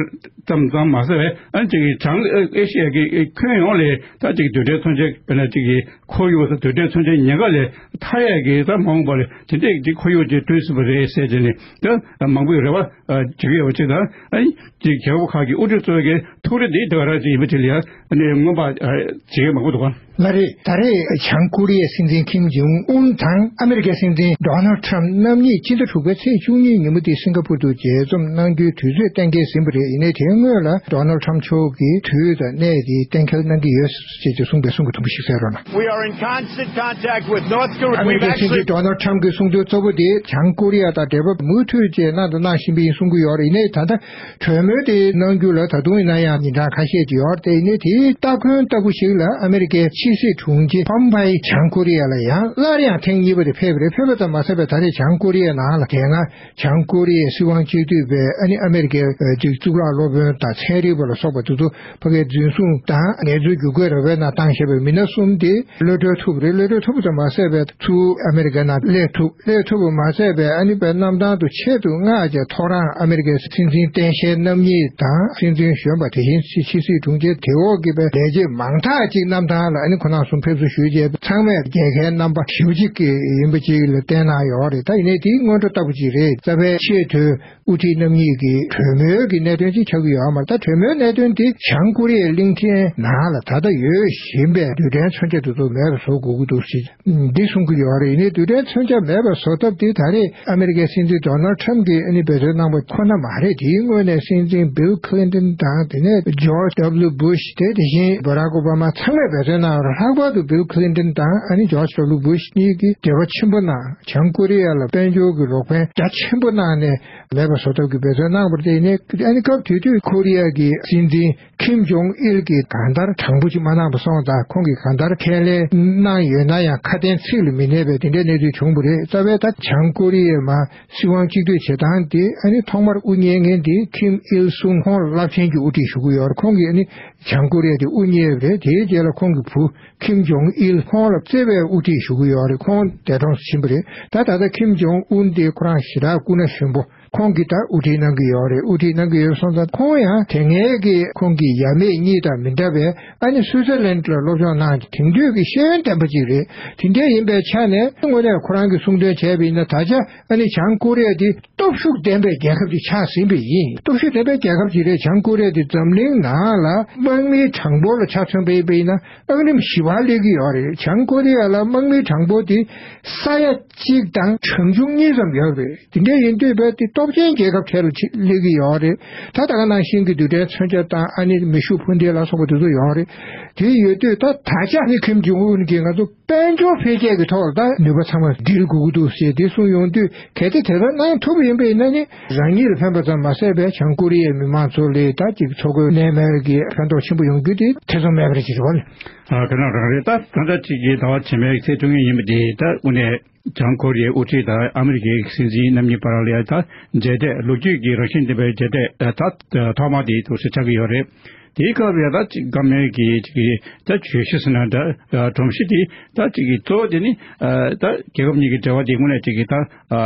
ཙམ་ཙམ་མ་ཟད་པའི་ཨ་ཅིག་གི་བྱང་ཨེ་ཤི་ཡ་གི་ཁྱོན་ཡོངས་ལ་ད་ཅིག་རྡུལ་ཕྲན་མཚོན་ཆ་དཔེར་ན་ཅིག་གི་ཁོར་ཡུག་དང་རྡུལ་ཕྲན་མཚོན་ཆའི་ཉེན་ཁ་ལས་ཐར་ཡག་གི་ད་མ་འོངས་པར་དེ་འདྲས་ཀྱི་ཁོར་ཡུག་ཅིག་བསྐྲུན་སྲིད་པ་རེད་ཟེར་བྱས་ནས་ད་མང་པོས་རེ་བ་བྱེད་ཀྱི་ཡོད་པ་ཅིག་དང་། ཨ་ནི་ཅིག་རྒྱལ་ཁབ་ཁག་གི་དབུ་ཁྲིད་ཚོ་གི་ཐུགས་རེ་འདི་དེ་ག་རང་ཅིག་ཡིན་པ་ཅིག་ལ་ཡང་ཨ་ནི་མངོན་པ་བྱེད་མཁན་མང་པོ་འདུག་ག་ལགས་རེད། ད་རེས་བྱང་ཀོ་རི་ཡའི་སྲིད་འཛིན་ཁིམ་ཇོང་ཨུན་དང་ཨ་མེ་རི་ཀའི་སྲིད་འཛིན་ཌོ་ནལ་ཁྲམ་རྣམ་གཉིས་ཕྱི་ཟླ་དྲུག་པའི་ཚེས་བཅུ་གཉིས་ཉིན་མོ་དེ་སིང་ག་པུར་དུ་མཇལ་འཛོམས་གནང་རྒྱུའི་དུས་ཚོད་གཏན་འཁེལ་ཟིན་པ་རེད། ཡིན་ནའི་དེའི་སྔོན་ལ་ཌོ་ནལ་ཁྲམ་མཆོག་གིས་དུས་དང་གནས་དེ་གཏན་འཁེལ་གནང་གི་ཡོད་ཅེས་ཀྱི་གསུངས་པའི་གསུང་གི་དུམ་བུ་ཞིག་གསན་རོགས་གནང་། We are in constant contact with North Korea. ཨ་མེ་རི་ཀའི་སྲིད་འཛིན་ཌོ་ནལ་ཁྲམ་གྱི་གསུང་དོན་གཙོ་བོ་དེ་བྱང་ཀོ་རི་ཡ་དང་འབྲེལ་བ་མུ་མཐུད་བཅས་གནང་དང་གནང་བཞིན་པ་ཡིན་གསུང་གི་ཡོད་རེད། ཡིན་ནའི་ད་ལྟ་གྲོས་མོལ་དེ་གནང་རྒྱུ་ལ་ད་དུང་ཡིན་ན་ཡང་ཉིན་གྲངས་ཁ་ཤས་ཅིག་ཡོད་རེད། དེ་ཡིན་ནའི་དེའི་སྟ་གོན་ལྟ་བུ་ཞིག་ལ་ཨ་མེ་རི་ཀའི་ཕྱི་སྲིད་དྲུང་ཆེ་ཕོམ་པའི་བྱང་ཀོ་རི་ཡ་ལ་ཡང་སླར་ཡང་ཐེངས་གཉིས་པ་དེ་ཕེབས་པ་རེད། ཕེབས་པ་ཙམ་མ་ཟད་པའི་ད་རེས་བྱང་ཀོ་རི་ཡའི་ནང་ལ་དེ་སྔ་བྱང་ཀོ་རི་ཡའི་སྲིད་དབང་སྤྱི་འཐུས་པས་ཨ་ནི་ཨ་མེ་རི་ཀའི་ཨ་ཅིག་གཙུག་ལག་སློབ་དཔོན་དང་ཚན་རིག་པ་ལ་སོགས་པ་དེ་ཚོ་ཕ་གིར་འཛིན་བཟུང་དང་ངལ་རྩོལ་བརྒྱུད་སྐུལ་ར་བའི་ནང་བཏང་བཞག་པའི་མི་སྣ་གསུམ་དེ་གློད་གྲོལ་ཐུབ་པ་རེད། གློད་གྲོལ་ཐུབ་པ་ཙམ་མ་ཟད་པའི་ ཚུར་ཨ་མེ་རི་ཀའི་ནང་སླེབས་ཐུབ། སླེབས་ཐུབ་པ་མ་ཟད་པའི་ཨ་ནི་པའི་གནམ་ཐང་དུ་ཆེད་དུ་མངགས་བྱས་ཐོ་རངས་ཨ་མེ་རི་ཀའི་སྲིད་འཛིན་སྟངས་དཔྱལ་རྣམ་གཉིས་དང་སྲིད་འཛིན་གཞོན་པ་དེ་བཞིན་ཕྱི་སྲིད་དྲུང་ཆེ་དེ་འོག་གི་པའི་ལས་བྱེད་མང་དག་ཅིག་གནམ་ཐང་ལ་ཨ་ནི་ཁོ་རང་ཚོ་ཕེབས་བསུ་ཞུས་རྗེས་ཚང་མས་རྒྱལ་ཁའི་རྣམ་པ་ཞེ་པོ་ཅིག་ཡིན་པ་ཅིག་ལ་བསྟན་གནང་ཡོད་རེད། ད་ཡིན་ནའི་དེའི་སྔོན་འགྲོ་ལྟ་བུ་ཅིག་རེད། རྩ་བའི་ཆེས་མཐོའི་དབུ་ཁྲིད་རྣམ་གཉིས་ཀྱི་གྲོས་མོལ་གྱི་གནད་དོན་ཅིག་ཆགས་ཀྱི་ཡོད་མ་རེད། ད་གྲོས་མོལ་གནད་དོན་དེ་བྱང་ཀོ་རི་ཡའི་གླིང་ཕྲན་ནང་ལ་ད་ལྟ་ཡོད་བཞིན་པའི་རྡུལ་ཕྲན་མཚོན་ཆ་དེ་ཚོ་མེད་པ་བཟོ་དགོས་ཀྱི་འདུག་ཟེར་འདི་གསུང་གི་ཡོད་རེད། ཡིན་ནའི་རྡུལ་ཕྲན་མཚོན་ཆ་མེད་པ་བཟོ་ཐབས་དེ་ད་རེས་ཨ་མེ་རི་ཀའི་སྲིད་འཛིན་ཌོ་ནལ་ཁྲམ་གྱིས་ཨ་ནི་འབད་བརྩོན་གནང་བ་ཁོ་ན་མ་རེད། དེའི་སྔོན་ནས་སྲིད་འཛིན་བིལ་ཁི་ལིན་ཏོན་དང་དེ་ནས་ཇོརྗ་ཌབ་ལུ་བུ་ཤ་དེ་དེ་བཞིན་བྷ་རག་ཨོ་བྷ་མ་ཚང་མས་འབད་བརྩོན་གནང་བ་རེད། ལྷག་པར་དུ་བིལ་ཁི་ལིན་ཏོན་དང་ཨ་ནི་ཇོརྗ་ཌབ་ལུ་བུ་ཤ་གཉིས་ཀྱིས་འབྲེལ་བ་ཆེན་པོ་གནང་། བྱང་ཀོ་རི་ཡ་ལ་དཔལ་འབྱོར་གྱི་རོགས་ཕན་རྒྱ་ཆེན་པོ་གནང་ནས་མེད་པ་བཟོ་ཐབས་ཀྱི་འབད་བརྩོན་གནང་བ་རེད། དེ་ནས་ཨ་ནི་སྐབས་དེ་དུས་ཀོ་རི་ཡ་གི་སྲིད་འཛིན་ཁིམ་ཇོང་ཨིལ་གྱིས་གང་ལྟར་དྲང་པོ་ཅིག་མ་གནང་པ་སོང་ཙང་ཁོང་གིས་གང་ལྟར་ཁས་ལེན་གནང་ཡོད་ན་ཡང་ཁ་དན་ཚིག་ལ་མི་གནས་པའི་དེ་འདྲའི་གནས་ཚུལ་བྱུང་བ་རེད། རྩ་བའི་ད་བྱང་ཀོ་རི་ཡའི་མ་སྲིད་དབང་གཅིག་སྡུད་བྱེད་སྟངས་དེ་ཨ་ནི་ཐོག་མར་དབུ་བརྙེས་མཁན་དེ་ཁིམ་ཨིལ་སུང་ཁོང་ལ་རླབས་ཆེན་གྱི་དབུ་ཁྲིད་ཞུ་གི་ཡོད་རེད། ཁོང་གིས་ཨ་ནི་བྱང་ཀོ་རི་ཡ་དེ་དབུ་བརྙེས་པ་རེད། དེའི་རྗེས་ལ་ཁོང་གི་བུ་ཁིམ་ཇོང་ཨིལ་ཁོང་ལ་བརྩེ་བའི་དབུ་ཁྲིད་ཞུ་གི་ཡོད་རེད། ཁོང་འདས་གྲོངས་སུ་ཕྱིན་པ་རེད། ད་ད་ལྟ་ཁིམ་ཇོང་ཨུན་དེ་ཁོ་རང་ཞེ་དྲག་སྐུ་ན་གཞོན་པོ། ཁོང་གིས་ད་དབུ་ཁྲིད་གནང་གི་ཡོད་རེད། དབུ་ཁྲིད་གནང་གི་ཡོད་སོང་ཙང་ཁོང་ཡང་དེ་སྔའི་གི་ཁོང་གི་ཡབ་མེས་གཉིས་དང་མི་འདྲ་བའི་ཨ་ནི་སུའི་ཙར་ལན་ལ་སློབ་སྦྱོང་གནང་དེང་དུས་ཀྱི་ཤེས་ཡོན་ལྡན་པ་ཅིག་རེད། དེ་འདྲ་ཡིན་པའི་ཆ་ནས་དངོས་གནས་ཁོ་རང་གིས་གསུང་དོན་བྱས་པ་ཡིན་ན་ད་ཆ་ཨ་ནི་བྱང་ཀོ་རི་ཡ་དེ་སྟོབས་ཤུགས་ལྡན་པའི་རྒྱལ་ཁབ་ཅིག་ཆགས་ཟིན་པ་ཡིན། སྟོབས་ཤུགས་ལྡན་པའི་རྒྱལ་ཁབ་ཅིག་རེད། བྱང་ཀོ་རི་ཡ་དེ་འཛམ་གླིང་ནང་ལ་དམག་མིའི་གྲངས་འབོར་ལ་ཆ་མཚོན་པ་ཡིན་པ་ཡིན་ན་ཨང་རིམ་བཞི་པར་སླེབས་ཀྱི་ཡོད་རེད། བྱང་ཀོ་རི་ཡ་ལ་དམག་མིའི་གྲངས་འབོར་དེ་ས་ཡ་གཅིག་དང་གྲངས་ཆུང་གཉིས་ཙམ་ཡོད་རེད། དེ་འདྲ་ཡིན་དུས་བས་དེ་སྟོབས་ཆེན་རྒྱལ་ཁབ་གྲས་ལ་ཆེ་སླེབས་ཀྱི་ཡོད་རེད། ད་ད་ག་ནང་བཞིན་གྱི་རྡུལ་ཕྲན་མཚོན་ཆ་དང་ཨ་ནི་མེ་ཤུགས་འཕུར་མདེལ་ལ་སོགས་པ་དེ་ཚོ་ཡོད་རེད། དེ་ཡོད་དུས་ད་ད་ཆ་ནི་ཁིམ་ཇོང་ཨུན་གྱིས་ང་ཚོ་དཔལ་འབྱོར་འཕེལ་རྒྱས་ཀྱི་ཐོག་ལ་ད་ནུས་པ་ཚང་མ་སྒྲིལ་དགོས་ཀྱི་འདུག་ཟེར་དེ་གསུངས་ཡོང་དུས་གལ་ཏེ་དེ་ལྟར་གནང་ཐུབ་པ་ཡིན་པ་ཡིན་ན་ནི་རང་ཉིད་ལ་ཕན་པ་ཙམ་མ་ཟད་པའི་བྱང་ཀོ་རི་ཡའི་མི་མང་ཚོ་ལ་ད་ཅིག་འཚོ་གོས་གནས་མལ་གྱི་ཕན་ཐོགས་ཆེན་པོ་ཡོང་རྒྱུ་དེ་ཐེ་ཚོམ་མེད་པ་རེད་ཅེས་ཟེར་བ་ལ། ཨ་ཁ་ན་རང་རེད། ད་ད་ལྟ་ཅིག་གི་ཟླ་བ་ཕྱི་མའི་ཚེས་བཅུ་གཉིས་ཡིན་པ་དེ་ད་དངོས་གནས་བྱང་ཀོ་རི་ཡའི་དབུ་ཁྲིད་དང་ཨ་མི་རི་ཀའི་སྲིད་འཛིན་རྣམ་གཉིས་བར་ལ་ཡང་ད་མཇལ་འཕྲད་ལོ་རྒྱུས་ཀྱི་རང་བཞིན་ལྡན་པའི་མཇལ་འཕྲད་ད་ཐོག་མ་དེ་ཐུགས་སུ་ཆགས་ཀྱི་ཡོད་རེད། དེའི་སྐབས་ལ་ད་ཅིག་བཀའ་མོལ་གྱི་ཅིག་གི་ད་བརྗོད་གཞི་ཟེར་ན་འདྲ་སྒྲོམ་གཞི་དེ་ད་ཅིག་གི་གཙོ་བོ་དེ་ནི་ད་རྒྱལ་ཁབ་གཉིས་ཀྱི་འབྲེལ་བ་དེ་དངོས་གནས་ཅིག་གི་ད་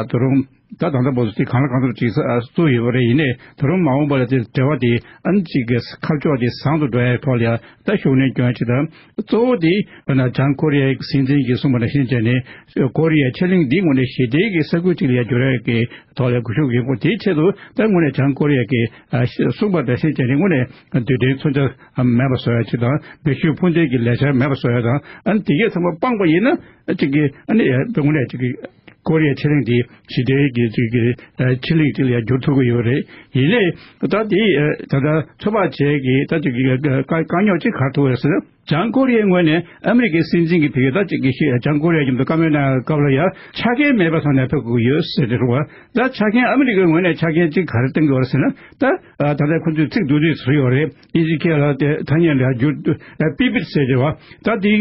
ད་རུང་ད་ད་ལྟ་བར་དུ་དེ་གང་ལ་གང་འཚམ་ཅིག་བཙུགས་ཡོད་པ་རེད། ཡིན་ནའི་ད་རུང་མ་འོངས་པ་ལ་དེ་འབྲེལ་བ་དེ་ཨ་ནི་ཅིག་གི་ཁ་ཕྱོགས་དེ་བཟང་དུ་འགྲོ་ཡའི་ཐོག་ལ་ཡང་ད་ཤུགས་སྣོན་སྐྱོན་ཅིག་དང་གཙོ་བོ་དེ་ད་ན་བྱང་ཀོ་རི་ཡའི་སྲིད་འཛིན་གྱིས་གསུངས་པ་ནང་བཞིན་བྱས་ནས་ཀོ་རི་ཡའི་ཆེ་གླིང་འདི་དངོས་གནས་ཞི་བདེའི་གི་ས་ཁུལ་ཅིག་ལ་ཡང་འགྱུར་ཡ་གི་ཐོག་ལ་སྒུལ་ཤུགས་ཡོད་པ་དེའི་ཆེད་དུ་ད་དངོས་གནས་བྱང་ཀོ་རི་ཡ་གི་ཨ་ཤ་གསུངས་པ་འདྲ་ཞིག་བྱས་ནས་དངོས་གནས་རྡུལ་ཕྲན་མཚོན་ཆ་མེད་པ་བཟོ་ཡ་ཅིག་དང་མེ་ཤུགས་འཕུར་མདེལ་གྱི་ལས་འཆར་མེད་པ་བཟོ་ཡ་དང་ཨ་ནི་དེ་གས་ཚང་མ་སྤངས་པ་ཡིན་ན་ཅིག་གི་ཨ་ནི་དངོས་གནས་ཅིག་གི་ཀོ་རི་ཡ་ཆེ་གླིང་དེ་ཞི་བདེའི་གི་ཅིག་གི་ཨ་ཆེ་གླིང་ཅིག་ལ་ཡང་འགྱུར་ཐུབ་ཀྱི་ཡོད་རེད། ཡིན་ནའི་ད་དེ་ད་ལྟ་ཚོད་དཔག་བྱས་ཀྱི་ད་ཅིག་གི་དཀའ་དཀའ་རྙོག་ཅིག་ག་རེ་ཐུག་ཡོད་ཟེར་ན། བྱང་ཀོ་རི་ཡའི་ངོས་ནས་ཨ་མི་རི་ཀའི་སྲིད་འཛིན་གྱི་ཕ་གིར་ད་ཅིག་གི་ཤེས་བྱང་ཀོ་རི་ཡ་མཉམ་དུ་བཀའ་མོལ་གནང་སྐབས་ལ་ཡང་ཆ་རྐྱེན་མེད་པ་བཟོས་ནས་ཕེབས་དགོས་ཀྱི་ཡོད་ཟེར་ཏེ་རེད་བ། ད་ཆ་རྐྱེན་ཨ་མི་རི་ཀའི་ངོས་ནས་ཆ་རྐྱེན་ཅིག་ག་རེ་བཏོན་གྱི་ཡོད་རེད་ཟེར་ན། ད་ད་ལྟ་ཁོ་ཚོས་ཚིག་མདོར་བསྡུས་བཟོས་ཡོད་རེད། དབྱིན་ཇིའི་སྐད་ལ་དེ་ཐ་སྙད་ལ་བསྒྱུར་པི་པིད་ཟེར་གྱི་བ། ད་དེ་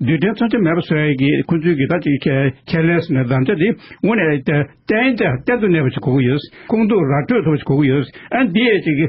རྡུལ་ཕྲན་མཚོན་ཆ་མེད་པ་བཟོ་ཡ་གི་ཁོ་ཚོའི་གི་ད་ཅིག་ཁས་ལེན་ཟེར་ན་དམ་བཅའ་དེ་དངོས་གནས་བརྟན་བརྟན་དུ་གནས་པ་ཞིག་དགོས་ཀྱི་ཡོད། ཁོང་ཚོ་ར་སྤྲོད་ཐུབ་པ་ཞིག་དགོས་ཀྱི་ཡོད། ཨ་འདི་ཡས་ཅིག་གི་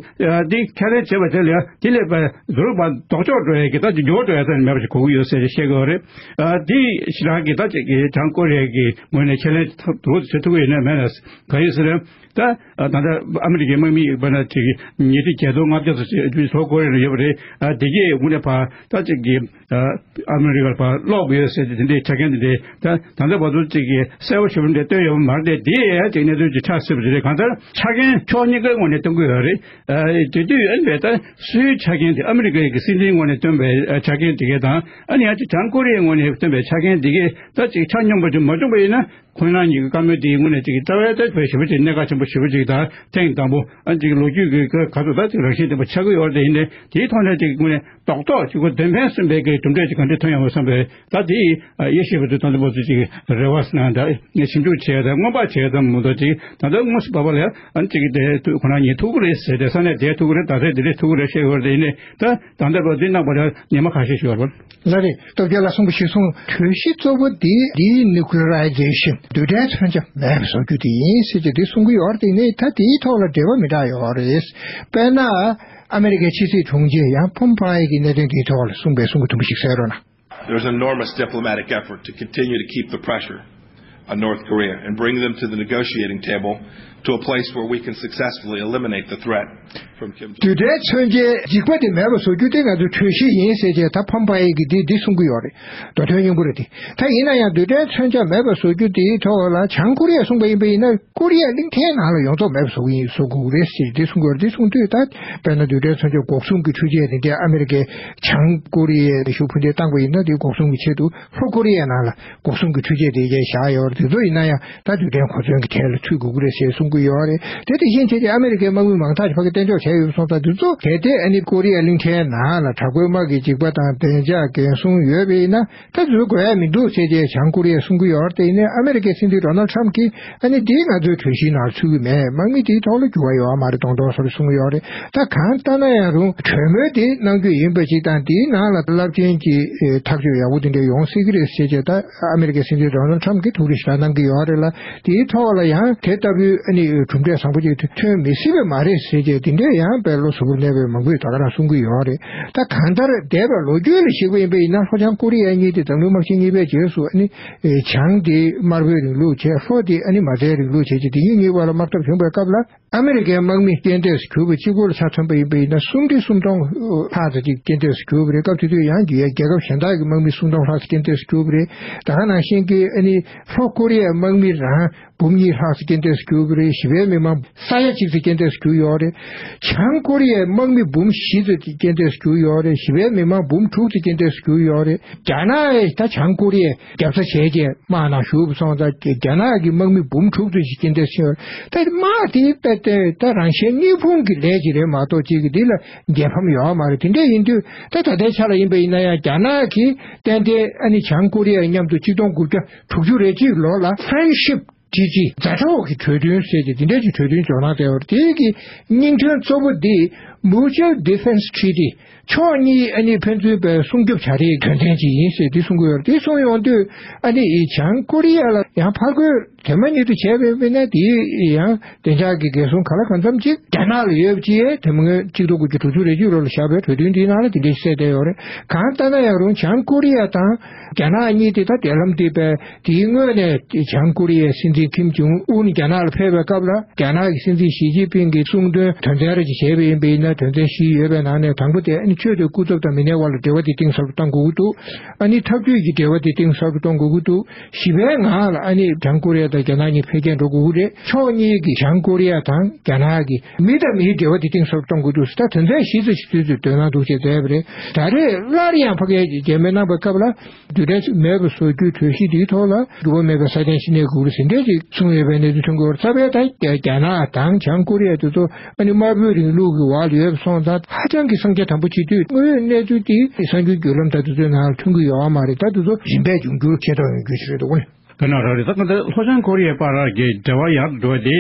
འདི་ཁས་ལེན་བྱས་པ་དེ་ལ་དེ་ལས་པ་ཟུར་པ་ལྡོག་ཕྱོགས་འགྲོ་ཡས་ཀྱི་ད་ཅིག་འགྱུར་བ་འགྲོ་ཡས་ད་མེད་པ་ཞིག་དགོས་ཀྱི་ཡོད་ཟེར་བཤད་ཀྱི་ཡོད་རེད། ཨ་འདི་ཞེ་དྲག་གི་ད་ཅིག་གི་བྱང་ཀོ་རི་ཡ་གི་ངོས་ནས་ཁས་ལེན་ཐུབ་བྱེད་ཐུབ་ཀྱི་ཡོད་ན་མེད་ན་ག་ཡོད་ཟེར་ན། ད་ད་ལྟ་ཨ་མི་རི་ཀའི་དམག་མི་ཡིན་པ་ན་ཅིག་ཉིས་ཁྲི་བརྒྱད་སྟོང་ལྔ་བརྒྱ་ཙམ་ཞིག་ལྷོ་ཀོ་རི་ཡ་ལ་ཡོད་པ་རེད། ཨ་དེ་གས་དངོས་གནས་ཕར་ད་ཅིག་གི་ཨ་མི་རི་ཀར་ཕར་སློག་དགོས་ཟེར་ཏེ་དེ་འདྲའི་ཆ་རྐྱེན་དེ་འདྲའི་ད་ད་ལྟ་བར་དུ་ཅིག་གི་གསལ་པོ་ཞེ་པོ་འདྲ་བཏོན་ཡོད་པ་མ་རེད་དེ། དེ་ཡང་ཅིག་གནད་དོན་ཅིག་ཆགས་སྲིད་པ་ཞིག་རེད། གང་ལྟར་ཆ་རྐྱེན་ཕྱོགས་གཉིས་ཀའི་ངོས་ནས་གཏོང་གི་ཡོད་རེད། ཨ་དེ་དུས་ཨ་ནི་བས་ད་སུའི་ཆ་རྐྱེན་དེ་ཨ་མི་རི་ཀའི་གི་སྲིད་འཛིན་ངོས་ནས་བཏོན་པའི་ཆ་རྐྱེན་དེ་གས་དང་ཨ་ནི་ཡང་ཅིག་བྱང་ཀོ་རི་ཡའི་ངོས་ནས་བཏོན་པའི་ཆ་རྐྱེན་དེ་གས་ད་ཅིག་ཆ་སྙོམས་པ་ཅིག་མ་བྱུང་པ་ཡིན་ན། ཁོང་རང་གཉིས་ཀྱི་བཀའ་མོལ་དེའི་ངོས་ནས་ཅིག་རྩ་བའི་ཐད་དཔེ་ཞེ་པོ་ཅིག་གནད་འགག་ཆེན་པོ་ཞེ་པོ་ཅིག་དང་ཐེངས་དང་པོ་ཨ་ཅིག་ལོ་རྒྱུས་ཀྱི་ག་ཚོད་ད་ཅིག་རང་བཞིན་ལྡན་པ་ཆགས་ཀྱི་ཡོད་རེད། ཡིན་ནའི་དེའི་ཐོག་ནས་ཅིག་ངོས་ནས་རྡོག་རྡོག་ཅིག་གོ་དོན་ཕན་སོན་པའི་གི་གྲུབ་འབྲས་ཅིག་ག་འདྲ་ཐོན་ཡོང་བ་བསམ་པའི་ད་དེ་དབྱེ་ཞིབ་པ་ཚོས་ད་ལྟ་བར་དུ་ཅིག་རེ་བ་ཟེར་ན་འདྲ་ཞིབ་འཇུག་བྱས་དང་སྔོན་དཔག་བྱས་ཙམ་མ་གཏོགས་ཅིག་ད་ལྟ་དངོས་སུ་བབས་པ་ལ་ཨ་ཅིག་དེ་ཁོ་རང་གཉིས་ཐུག་གི་རེད་ཟེར་ཏེ་ས་གནས་དེར་ཐུག་གི་རེད། ད་ལྟ་དེ་འདྲས་ཐུག་གི་རེད་བཤད་ཡོད་རེད། ཡིན་ནའི་ད་ད་ལྟ་བར་དུ་གནས་པ་ལ་ཉི་མ་ཁ་ཤས་ཤིག་ཡོད་རེད། ལགས་རེད། སྟོབས་རྒྱལ་ལགས་གསུངས་པ་ཞིག་སོང་། གྲོས་གཞི་གཙོ་བོ་འདི་denuclearization རྡུལ་ཕྲན་མཚོན་ཆ་མེད་པ་བཟོ་རྒྱུ་དེ་ཡིན་ཟེར་གྱི་འདི་གསུང་གི་ཡོད་རེད། དེ་ནས་ད་དེའི་ཐོག་ལ་འབྲེལ་བ་མི་འདྲ་ཡོད་རེད། དཔེར་ན་ཨ་མེ་རི་ཀའི་ཕྱི་སྲིད་དྲུང་ཆེ་ཡང་ཕོམ་པ་ཡི་གི་གནད་དོན་དེའི་ཐོག་ལ་གསུངས་པའི་གསུང་གི་དུམ་བུ་ཞིག་གསན་རོགས་གནང་། There's an enormous diplomatic effort to continue to keep the pressure on North Korea and bring them to the negotiating table to a place where we can successfully eliminate the threat from Kim Jong Un. རྡུལ་ཕྲན་མཚོན་ཆའི་འཇིགས་པ་དེ་མེད་པ་བཟོ་རྒྱུ་དེ་ང་ཚོའི་གྲོས་གཞི་ཡིན་ཟེར་བྱས་ད་ཕམ་པ་ཡེ་གིས་འདི་འདི་གསུང་གི་ཡོད་རེད། མདོ་དོན་སྙིང་པོ་རེད་དེ། ད་ཡིན་ན་ཡང་རྡུལ་ཕྲན་མཚོན་ཆ་མེད་པ་བཟོ་རྒྱུ་དེའི་ཐོག་ལ་བྱང་ཀོ་རི་ཡས་གསུངས་པ་ཡིན་པ་ཡིན་ན། ཀོ་རི་ཡ་གླིང་ཕྲན་ནང་ལ་ཡོངས་རྫོགས་མེད་པ་བཟོ་གི་ཡིན་བཟོ་དགོས་རེད་ཟེར་འདི་གསུང་གི་ཡོད་རེད། འདི་གསུང་དུས་ད་དཔེར་ན་རྡུལ་ཕྲན་མཚོན་ཆ་འགོག་སྲུང་གི་འཕྲུལ་ཆས་དེ་འདྲ་ཨ་མི་རི་ཀས་བྱང་ཀོ་རི་ཡའི་ཤུགས་འཕུར་མདེལ་བཏང་པ་ཡིན་ན་དེ་འགོག་སྲུང་གི་ཆེད་དུ་ལྷོ་ཀོ་རི་ཡའི་ནང་ལ་འགོག་སྲུང་གི་འཕྲུལ་ཆས་དེ་བཞག་ཡོད་རེད། དེ་ཚོ་ཡིན་ན་ཡང་ད་རྡུལ་ཕྲན་གོ་མཚོན་གྱི་གྲས་ལ་ཚུད་དགོས་ཀྱི་རེད་ཟེར་གསུང་གི་ཡོད་རེད། དེ་དེ་བཞིན་བྱས་ཏེ་ཨ་མི་རི་ཀའི་དམག་མི་མང་དག་ཅིག་ཕ་གི་གཏན་འཇགས་བྱས་ཡོད་པ་སོང་ཙང་དེ་ཚོ་གལ་ཏེ་ཨ་ནི་ཀོ་རི་ཡ་གླིང་ཕྲན་ནང་ལ་དྲག་པོའི་དམག་གི་འཇིགས་པ་དང་བདེ་འཇགས་འགན་སྲུང་ཡོད་པ་ཡིན་ན། ད་དུ་དགོས་ཡ་མི་འདུག་ཟེར་བྱས་བྱང་ཀོ་རི་ཡས་གསུང་གི་ཡོད་རེད། དེ་ཡིན་ནའི་ཨ་མི་རི་ཀའི་སྲིད་འཛིན་ཌོ་ནལ་ཊམ་གྱིས་ཨ་ནི་འདི་ང་ཚོའི་གྲོས་གཞིའི་ནང་ཚུད་ཀྱི་མེད། དམག་མི་དེའི་ཐོག་ལ་འགྱུར་བ་ཡོད་མ་རེད་མདོག་མདོག་བཟོ་རེད་གསུང་གི་ཡོད་རེད། ད་གང་ལྟར་ན་ཡང་རུང་གྲོས་མོལ་དེ་གནང་རྒྱུ་ཡིན་པ་ཞིག་དང་དེའི་ནང་ལ་རླབས་ཆེན་གྱི་ཨེ་ཐག་གཅོད་ཡག་པོ་དེ་འདྲ་ཡོང་སྲིད་ཀྱི་རེད་ཟེར་བྱས་ད་ཨ་མི་རི་ཀའི་སྲིད་འཛིན་ཌོ་ནལ་ཊམ་གྱིས་ཐུགས་རེ་ཞེ་དྲག་གནང་གི་ཡོད་རེད་ལ། དེའི་ཐོག་ལ་ཡང་དེ་ལྟ་བུའི་ཨ་ནི་གྲུབ་འབྲས་བཟང་པོ་ཅིག་ཐོན་མི་སྲིད་པ་མ་རེད་ཟེར་བྱས་དེ་འདྲ་ཡང་དཔེ་བློ་གཟུ་བོར་གནས་པའི་མང་པོས་ད་ག་རང་གསུང་གི་ཡོད་རེད། ད་གང་ལྟར་འདས་པའི་ལོ་རྒྱུས་ལ་གཞིགས་པ་ཡིན་པ་ཡིན་ན་ལྷོ་བྱང་ཀོ་རི་ཡ་གཉིས་དེ་འཛམ་གླིང་དམག་ཆེན་གཉིས་པའི་རྗེས་སུ་ཨ་ནི་བྱང་དེ་དམར་པོའི་རིང་ལུགས་བྱས། ལྷོ་དེ་ཨ་ནི་མ་རྩའི་རིང་ལུགས་བྱས་ཀྱི་དེ་གཉིས་གཉིས་བར་ལ་དམག་འཐབ་བྱུང་བའི་སྐབས་ལ་ཨ་མི་རི་ཀའི་དམག་མི་རྐྱེན་འདས་སུ་གྱུར་པ་གཅིག་པོ་ལ་ཆ་མཚོན་པ་ཡིན་པ་ཡིན་ན་སུམ་ཁྲི་སུམ་སྟོང་ལྷག་ཙམ་ཅིག་རྐྱེན་འདས་སུ་གྱུར་པ་རེད། སྐབས་དེ་དུས་ཡང་རྒྱལ་ཁབ་གཞན་དག་གི་དམག་མི་སུམ་སྟོང་ལྷག་ཙམ་རྐྱེན་འདས་སུ་གྱུར་པ་རེད། ད་ག་ནང་བཞིན་གྱི་ཨ་ནི་ལྷོ་ཀོ་རི་ཡའི་དམག་མི་རང་འབུམ་གཉིས་ལྷག་ཙམ་རྐྱེན་འདས་སུ་གྱུར་པ་རེད། ཞི་བའི་མི་མང་ས་ཡ་གཅིག་ཙམ་རྐྱེན་འདས་སུ་གྱུར་ཡོད་རེད། བྱང་ཀོ་རི་ཡའི་དམག་མི་འབུམ་བཞི་ཙམ་རྐྱེན་འདས་སུ་གྱུར་ཡོད་རེད། ཞི་བའི་མི་མང་འབུམ་དྲུག་ཙམ་རྐྱེན་འདས་སུ་གྱུར་ཡོད་རེད། རྒྱ་ནག་ད་བྱང་ཀོ་རི་ཡའི་རྒྱབ་ས་བྱས་རྗེས་དམག་ནང་ཞུགས་པ་སོང་ཙང་རྒྱ་ནག་གི་དམག་མི་འབུམ་དྲུག་ཙམ་ཞིག་རྐྱེན་འདས་སུ་ཡོད་རེད། ད་དམག་དེ་དཔེ་ད་རང་གཞན་གཉིས་ཕུང་གི་ལས་ཅིག་རེད་མ་གཏོགས་གཅིག་གི་འདི་ལ་རྒྱལ་ཕམ་ཡོད་མ་རེད། དེ་འདྲ་ཡིན་དུས་ད་ད་ལྟའི་ཆ་ལ་ཡིན་པ་ཡིན་ན་ཡང་རྒྱ་ནག་གིས་ཏན་ཏན་ཨ་ནི་བྱང་ཀོ་རི་ཡ་མཉམ་དུ་གཅིག་སྟོང་དགུ་བརྒྱ་དྲུག་ཅུ་རེ་གཅིག་ལོ་ལ་ཧྥྲེན་ཤིབ་ཊི་ཊི་མཛའ་གྲོགས་ཀྱི་གྲོས་མཐུན་ཟེར་ཏེ་དེ་འདྲ་ཅིག་གྲོས་མཐུན་འཇོག་གནང་བསྡད་ཡོད་རེད། དེ་གི་སྙིང་དོན་གཙོ་བོ་འདི་Mutual Defense Treaty ཕྱོགས་གཉིས་ཨ་ནི་ཕན་ཚུན་པའི་སྲུང་སྐྱོབ་བྱ་རེས་དོན་ཚན་ཅིག་ཡིན་ཟེར་འདི་གསུང་གི་ཡོད་རེད། དེ་གསུང་ཡོང་དུས་ཨ་ནི་བྱང་ཀོ་རི་ཡ་ལ་ཡང་ཕར་རྒོལ་དེ་མ་ཉིད་དུ་བྱས་པའི་དཔེར་ན་དེ་ཡང་བདེ་འཇགས་ཀྱི་འགན་སྲུང་ག་ལ་གང་འཚམ་ཅིག་རྒྱ་ནག་ལ་ཡོད་པ་ཅིག་ཡས་དེ་མ་ངོས་གཅིག་སྟོང་དགུ་བརྒྱ་དྲུག་ཅུ་རེ་གཅིག་ལོ་ལ་བཞག་པའི་གྲོས་མཐུན་འདིའི་ནང་ལ་དེ་འདྲ་ཞིག་གསལ་བསྡད་ཡོད་རེད། གང་ལྟར་ན་ཡང་རུང་བྱང་ཀོ་རི་ཡ་དང་རྒྱ་ནག་གཉིས་དེ་ད་འབྲེལ་ལམ་དེ་པས་དེའི་སྔོན་ནས་བྱང་ཀོ་རི་ཡའི་སྲིད་འཛིན་ཁིམ་ཇོང་ཨུན་རྒྱ་ནག་ལ་ཕེབས་པའི་སྐབས་ལ་རྒྱ་ནག་གི་སྲིད་འཛིན་ཞི་ཅིན་ཕིང་གིས་གསུང་དོན་དོན་ཚན་རེ་ཅིག་བྱས་པ་ཡིན་པ་ཡིན་ན་དོན་ཚན་བཞི་ཡོད་པའི་ནང་ནས་དང་པོ་དེ་ཨ་ནི་ཆོས་དང་སྐུ་ཚབ་དང་མི་སྣའི་དབར་ལ་འབྲེལ་བ་དེ་གཏིང་ཟབ་ཏུ་གཏོང་དགོས་ཀྱི་འདུག་ཨ་ནི་འཐབ་ཇུས་ཀྱི་འབྲེལ་བ་དེ་གཏིང་ཟབ་ཏུ་གཏོང་དགོས་ཀྱི་འདུག་བཞི་པའི་ངང་ལ་ཨ་ནི་བྱང་ཀོ་རི་ཡ་དང་རྒྱ་ནག་གཉིས་འཕེལ་རྒྱས་འགྲོ་དགོས་ཀྱི་རེད། ཕྱོགས་གཉིས་ཀྱིས་བྱང་ཀོ་རི་ཡ་དང་རྒྱ་ནག་གིས་མི་དང་མིའི་འབྲེལ་བ་དེ་གཏིང་ཟབ་གཏོང་དགོས་འདུག་ཟེར་ད་དོན་ཚན་བཞི་ཙམ་ཞིག་དུས་ཚོད་འདོན་གནང་འདུག་ཅེས་མཛད་པ་རེད། ད་རེས་སླར་ཡང་ཕ་གིའི་མཇལ་མོལ་གནང་པའི་སྐབས་ལ་རྡུལ་ཕྲན་མེད་པ་བཟོ་རྒྱུའི་གྲོས་གཞི་འདིའི་ཐོག་ལ་འགྱུར་བ་མེད་པའི་སྲ་བརྟན་ཞིག་གནས་དགོས་རེད་ཟེར་འདྲ་ཅིག་གསུངས་ཡོད་པའི་གནས་ཚུལ་ཐོན་གྱི་ཡོད་རེད། རྩ་བའི་ད་རྒྱ་ནག་དང་བྱང་ཀོ་རི་ཡ་དེ་ཚོ་ཨ་ནི་དམར་པོའི་རིང་ལུགས་ཀྱི་འོག་ལ་ཡོད་པ་སོང་ཙང་ཧ་ཅང་གི་གསང་རྒྱ་དམ་པོ་བྱེད་དུས་དངོས་ཡོད་གནས་ཚུལ་དེ་གསར་འགྱུར་བརྒྱུད་ལམ་དང་དེ་ཚོའི་ནང་ལ་ཐོན་གྱི་ཡོད་མ་རེད། ད་དེ་ཚོ་རིམ་པས་འབྱུང་འགྱུར་ཤེས་རྟོགས་ཡོང་རྒྱུ་ཞིག་རེད་འདུག་གོ་ནི། ག་ན་ར་རེད། ད་ག་འདི་ལྷོ་བྱང་ཀོ་རི་ཡའི་བར་གྱི་འབྲེལ་བ་ཡར་འགྲོ་བ་དེ་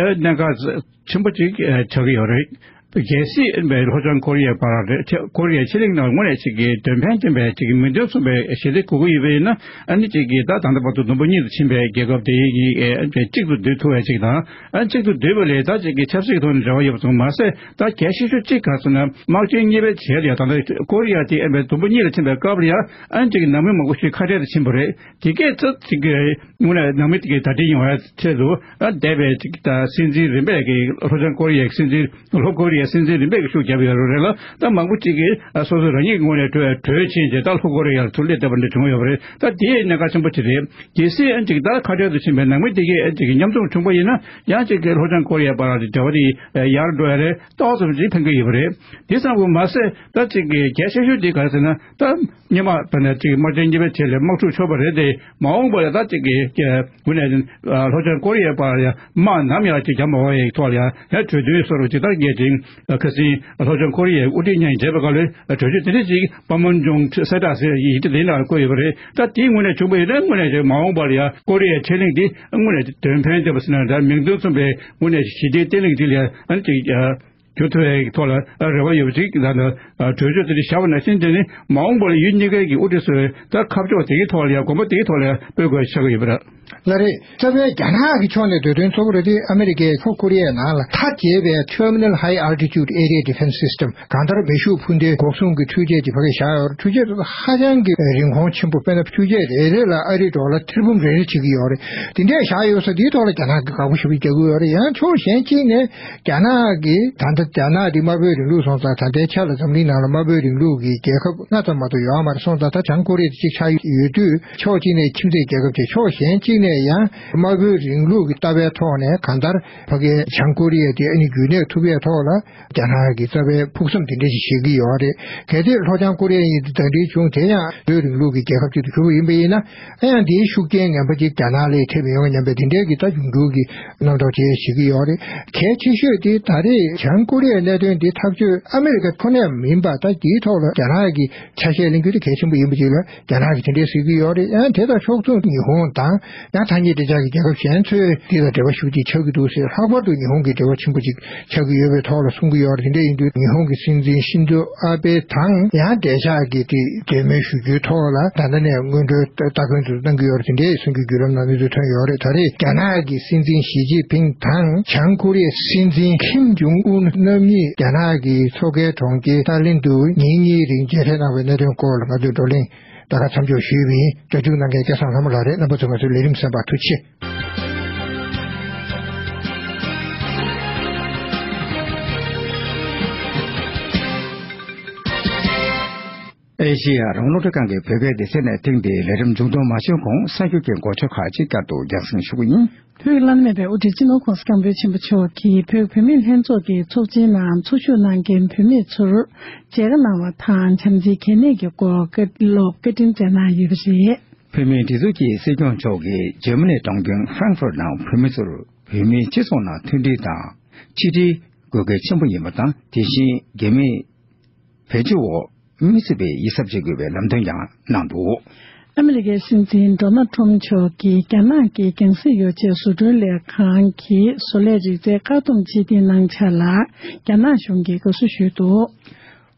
ཨེ་གནད་འགག་ཆེན་པོ་ཅིག་ཆགས་ཀྱི་ཡོད་རེད། གལ་སྲིད་ཨེ་ལྷོ་བྱང་ཀོ་རི་ཡའི་བར་རེད་ཀོ་རི་ཡའི་ཕྱེད་གླིང་ནང་དངོས་གནས་ཅིག་གི་དོན་ཕན་ཅན་པའི་ཅིག་མིང་དོན་མཚུངས་པའི་ཞི་བདེ་དགོས་ཀྱི་ཡོད་པ་ཡིན་ན་ཨ་ནི་ཅིག་གིས་ད་ད་ལྟ་བར་དུ་དུམ་བུ་གཉིས་ལ་ཕྱིན་པའི་རྒྱལ་ཁབ་དེ་གཉིས་ཨེ་གཅིག་ཏུ་བསྡུ་ཐུབ་པའི་ཅིག་དང་ཨ་གཅིག་ཏུ་བསྡུས་པ་ལས་ད་ཅིག་གི་ཆབ་སྲིད་ཀྱི་ཐོག་ནས་འབྲེལ་བ་ཡོད་པ་སོང་མ་ཟད་ད་གལ་ཆེ་ཤོས་གཅིག་ག་ཟེར་ན་དམག་ཆེན་གཉིས་པའི་རྗེས་ལ་ཡང་ད་ལྟ་ཀོ་རི་ཡ་དེ་ཨེ་དུམ་བུ་གཉིས་ལ་ཕྱིན་པའི་སྐབས་ལ་ཡང་ཨ་ནི་ཅིག་གི་ནང་མི་མང་པོ་ཞིག་ཁ་བྲལ་དུ་ཕྱིན་པ་རེད། དེ་གས་ཚོ་ཅིག་གི་དངོས་གནས་ནང་མི་དེ་གའི་གྲ་སྒྲིག་ཡོང་བའི་ཆེད་དུ་འདས་པའི་ཅིག་ད་སྲིད་འཛིན་རིམ་པས་ཀྱི་ལྷོ་བྱང་ཀོ་རི་ཡའི་སྲིད་འཛིན་ལྷོ་ཀོ་རི་ཡའི་སྲིད་འཛིན་རིམ་པས་ཀྱི་ཤུགས་བརྒྱབ་ཡོད་རེད་ལ། ད་མང་པོ་ཅིག་གིས་སོ་སོ་རང་ཉིད་ངོས་ནས་གྲོས་གྲོས་ཕྱིན་རྗེས་ད་ལྷོ་ཀོ་རི་ཡར་ཚུར་སླེབས་བསྡད་པ་འདྲ་བྱུང་ཡོད་པ་རེད། ད་དེ་གནད་འགག་ཆེན་པོ་ཅིག་རེད། གལ་སྲིད་ཨ་ཅིག་ད་ཁ་བྲལ་དུ་ཕྱིན་པའི་ནང་མི་དེ་གས་ཨ་ཅིག་མཉམ་འཛོམས་བྱུང་པ་ཡིན་ན་ཡང་ཅིག་གི་ལྷོ་བྱང་ཀོ་རི་ཡའི་བར་གྱི་འབྲེལ་བ་དེ་ཡར་འགྲོ་ཡ་རེད། ཏོག་ཙམ་ཅིག་ཕན་གྱི་ཡོད་པ་རེད། དེ་ཙམ་དུ་མ་ཟད་ད་ཅིག་གི་གལ་ཆེ་ཤོས་དེ་ག་རེ་ཟེར་ན་ད། སྔོན་མ་དཔེར་ན་ཅིག་དམག་ཆེན་གཉིས་པའི་རྗེས་ལ་དམག་འཁྲུག་ཤོར་བ་རེད་དེ། མ་འོངས་པ་ལ་ད་ཅིག་གི་དངོས་གནས་ལྷོ་བྱང་ཀོ་རི་ཡའི་བར་ཡ་དམག་ནམ་ཡང་ཅིག་རྒྱབ་མ་འོང་ཡའི་ཐོག་ལ་ཡང་ཡང་གྲོས་མཐུན་བཟོ་རུ་ཅིག་ད་རྒྱས་ཅིང་ཁ་སང་ལྷོ་བྱང་ཀོ་རི་ཡའི་དབུ་ཁྲིད་མཉམ་མཇལ་བའི་སྐབས་ལ་གྲོས་ཆོད་དེ་འདྲ་ཅིག་པ་མོན་ཇོང་ཁྲི་སེ་ཏྲ་ཟེར་ཡིག་ཆ་དེའི་ནང་ལ་བཀོད་ཡོད་པ་རེད། ད་དེའི་དངོས་གནས་བྱུང་བ་ཡིན་ན་དངོས་གནས་ཅིག་མ་འོངས་པ་ལ་ཡང་ཀོ་རི་ཡའི་ཕྱེད་གླིང་དེ་དངོས་གནས་དོན་ཕན་ཐོགས་པ་ཟེར་ན་ད་མིང་དོན་མཚུངས་པའི་དངོས་གནས་ཞི་བདེའི་བརྟན་ལྷིང་དེ་ལ་ཡང་ཅིག་འགྱུར་ཐུབ་པའི་ཐོག་ལ་རེ་བ་ཡོད་པ་ཅིག་ད་ནི་གྲོས་ཆོད་དེ་འདྲ་བཞག་པ་ནང་བཞིན་དེ་ནི་མ་འོངས་པར་ཡུལ་གཉིས་ཀའི་གི་དབུ་ཁྲིད་ཚོས་ད་ཁ་ཕྱོགས་དེ་གའི་ཐོག་ལ་ཡང་དགོངས་པ་དེ་གའི་ཐོག་ལ་ཡང་སྤོ་དགོས་ཆགས་ཀྱི་ཡོད་པ་རེད། ལགས་རེད། རྩ་བའི་རྒྱ་ནག་གི་ཕྱོགས་ནས་འདོད་དོན་གཙོ་བོ་རེད་དེ། ཨ་མི་རི་ཀས་ལྷོ་ཀོ་རི་ཡའི་ནང་ལ་མཐའ་རྒྱས་པའི་Terminal High Altitude Area Defense System། གང་ལྟར་མེ་ཤུགས་འཕུར་མདེལ་འགོག་སྲུང་གི་འཕྲུལ་ཆས་ཅིག་ཕ་གིར་བཞག་ཡོད་རེད། འཕྲུལ་ཆས་དེ་ཚོ་ཧ་ཅང་གི་རིན་གོང་ཆེན་པོ། དཔེར་ན་འཕྲུལ་ཆས་རེ་རེ་ལ་ཨ་རིའི་ཌོ་ལར་ཐེར་འབུམ་རེ་རེ་བྱེད་ཀྱི་ཡོད་རེད། དེ་འདྲས་བཞག་ཡོད་ས་དེའི་ཐོག་ལ་རྒྱ་ནག་གིས་དགའ་པོ་ཞེ་པོ་རྒྱག་གི་ཡོད་རེད། ཡང་ཕྱོགས་གཞན་གཅིག་ནས་རྒྱ་ནག་གིས་ད་ལྟ་རྒྱ་ནག་འདི་དམར་པོའི་རིང་ལུགས་སོང་ཙང་། ད་ལྟའི་ཆ་ལ་འཛམ་གླིང་ནང་ལ་དམར་པོའི་རིང་ལུགས་ཀྱི་རྒྱལ་ཁབ་ལྔ་ཙམ་མ་གཏོགས་ཡོད་མ་རེད། སོང་ཙང་ད་བྱང་ཀོ་རི་ཡ་དེ་གཅིག་ཆགས་ཡོད་དུས། ཕྱོགས་གཅིག་ནས་ཁྱིམ་མཚེས་རྒྱལ་ཁབ་བྱས། ཕྱོགས་གཞན་གཅིག་ནས་ཡང་དམར་པོའི་རིང་ལུགས་ཀྱི་ལྟ་བའི་ཐོག་ནས་གང་ལྟར་ཕ་གིའི་བྱང་ཀོ་རི་ཡ་དེ་ཨ་ནི་རྒྱུན་གནས་ཐུབ་ཡས་ཐོག་ལ་རྒྱ་ནག་གིས་རྩ་བའི་ཕུགས་བསམ་དེ་འདྲ་ཞིག་བཞེས་ཀྱི་ཡོད་རེད། གལ་ཏེ་ལྷོ་བྱང་ཀོ་རི་ཡ་ཡིན་དུས་ད་འདྲའི་བྱུང་། དེ་ཡང་དམར་པོའི་རིང་ལུགས་ཀྱི་རྒྱལ་ཁབ་ཅིག་ཏུ་གྱུར་པ་ཡིན་པ་ཡིན་ན། ཨ་ཡང་དེའི་ཤུགས་རྐྱེན་ངན་པ་ཅིག་རྒྱ་ནག་ལ་ཐེབས་ཡོང་སྙམ་པའི་དེ་འདྲའི་གི་ད་འབྱུང་འགྱུར་གྱི་རྣམ་རྟོག་ཅིག་བྱེད་ཀྱི་ཡོད་རེད། གལ་ཆེ་ཤོས་དེ་ད་རེས་བྱང་ཀོ་རི་ཡའི་གནད་དོན་འདི་ཐག་གཅོད་ཨ་མི་རི་ཀ་ཁོ་ནས་མིན་པ། ད་འདིའི་ཐོག་ལ་རྒྱ་ནག་གི་ཆ་ཤས་ལེན་རྒྱུ་དེ་གལ་ཆེན་པོ་ཡིན་པ་ཅིག་ལ་རྒྱ་ནག་གིས་དེ་འདྲའི་ཟེར་གྱི་ཡོད་རེད། ཡང་དེ་དང་ཕྱོགས་མཚུངས་ཉི་ཧོང་དང་ཡང་ཐ་སྙད་འདྲེས་ཆགས་ཀྱི་རྒྱལ་ཁབ་གཞན་ཚོས་འདི་དང་འབྲེལ་བ་ཞེ་པོ་ཅིག་ཆགས་ཀྱི་འདུག་ཟེར། ལྷག་པར་དུ་ཉི་ཧོང་གིས་འབྲེལ་བ་ཆེན་པོ་ཅིག་ཆགས་ཀྱི་ཡོད་པའི་ཐོག་ལ་གསུང་གི་ཡོད་རེད། དེ་འདྲ་ཡིན་དུས་ཉི་ཧོང་གི་སྲིད་འཛིན་ཤིན་ཛོ་ཨ་བྷེ་དང་ཡང་འབྲེལ་ཆགས་ཀྱི་དེ་འབྲེལ་མོལ་ཞུ་རྒྱུའི་ཐོག་ལ་ད་ལྟ་ནས་སྔོན་འགྲོའི་ལྟ་སྐྱོང་དེ་ཚོ་གནང་གི་ཡོད་རེད། དེ་འདྲའི་གསུང་རྒྱུའི་བརྒྱུད་ལམ་ནང་གནས་ཚུལ་ཐོན་ཡོད་རེད། ད་རེས་རྒྱ་ནག་གི་སྲིད་འཛིན་ཞི་ཅིན་ཕིང་དང་བྱང་ཀོ་རི་ཡའི་སྲིད་འཛིན་ཁིམ་ཇུང་ཨུན་རྣམ་གཉིས་རྒྱ་ནག་གི་མཚོ་ཁའི་གྲོང་ཁྱེར་ཏཱ་ལིན་དུ་ཉིན་གཉིས་རིང་མཇལ་འཕྲད་གནང་བའི་གནད་དོན་སྐོར་ལ་ང་ཚོས་བགྲོ་གླེང་ད་ག་མཚམས་འཇོག་ཞུས་པ་ཡིན། སྒྲ་འཇུག་གནང་མཁན་སྐལ་བཟང་ལྷ་མོ་ལགས་རེད། རྣམ་པ་ཚོས་ང་ཚོའི་ལས་རིམ་གསན་པར་ཐུགས་རྗེ་ཆེ། ཨེ་ཤེ་ཡ་རང་དབང་རླུང་འཕྲིན་ཁང་གི་བོད་སྐད་སྡེ་ཚན་ནས་ཐེངས་འདིའི་ལས་རིམ་མཇུག་སྡོམ་མ་ཞུས་གོང་། གསར་འགྱུར་གྱི་འགོ་བརྗོད་ཁག་ཅིག་བསྐྱར་དུ་རྒྱང་སྲིང་ཞུ་གི་ཡིན། བོད་ཀྱི་བླ་ན་མེད་པའི་དབུ་ཁྲིད་སྤྱི་ནོར་༸གོང་ས་༸སྐྱབས་མགོན་ཆེན་པོ་མཆོག་གིས་བོད་བུད་མེད་ལྷན་ཚོགས་ཀྱི་ཚོགས་ཆེན་ནང་འཚོ་བཞུགས་གནང་མཁན་བུད་མེད་ཚོར་མཇལ་ཁ་གནང་བ་དང་། བྱམས་བརྩེའི་གལ་གནད་ཀྱི་སྐོར་བཀའ་སློབ་བཀའ་དྲིན་སྩལ་གནང་ཡོད་པ་རེད། བོད་མིའི་སྒྲིག་འཛུགས་ཀྱི་སྲིད་སྐྱོང་མཆོག་གིས་འཇར་མ་ནིའི་གྲོང་ཁྱེར་ཧྥ་རན་ཧྥུར་ནང་བོད་མི་ཚོར་བོད་མིའི་སྤྱི་ཚོགས་ནང་མཐུན་སྒྲིལ་དང་ཆིག་སྒྲིལ་དགོས་གལ་ཆེན་པོ་ཡིན་པ་དང་། དེ་བཞིན་རྒྱ་མིའི་བེད་སྤྱོད་འོག་མི་སྲིད་པའི་ཡིད་གཟབ་བྱེད་དགོས་པའི་ལམ་སྟོན་ཀྱང་གནང་འདུག། ཨ་མི་རི་ཀའི་སྲིད་འཛིན་ཌོ་ནལ་ཊམ་མཆོག་གིས་རྒྱ་ནག་གི་རྒྱང་སྲིང་ཡོ་བྱད་བཟོ་སྐྲུན་ལས་ཁང་གི་བཟོ་ལས་རིག་རྩལ་བཀག་སྡོམ་བྱེད་དེའི་གནང་འཆར་ལ་རྒྱ་ནག་གཞུང་གིས་དགའ་བསུ་ཞུས་འདུག།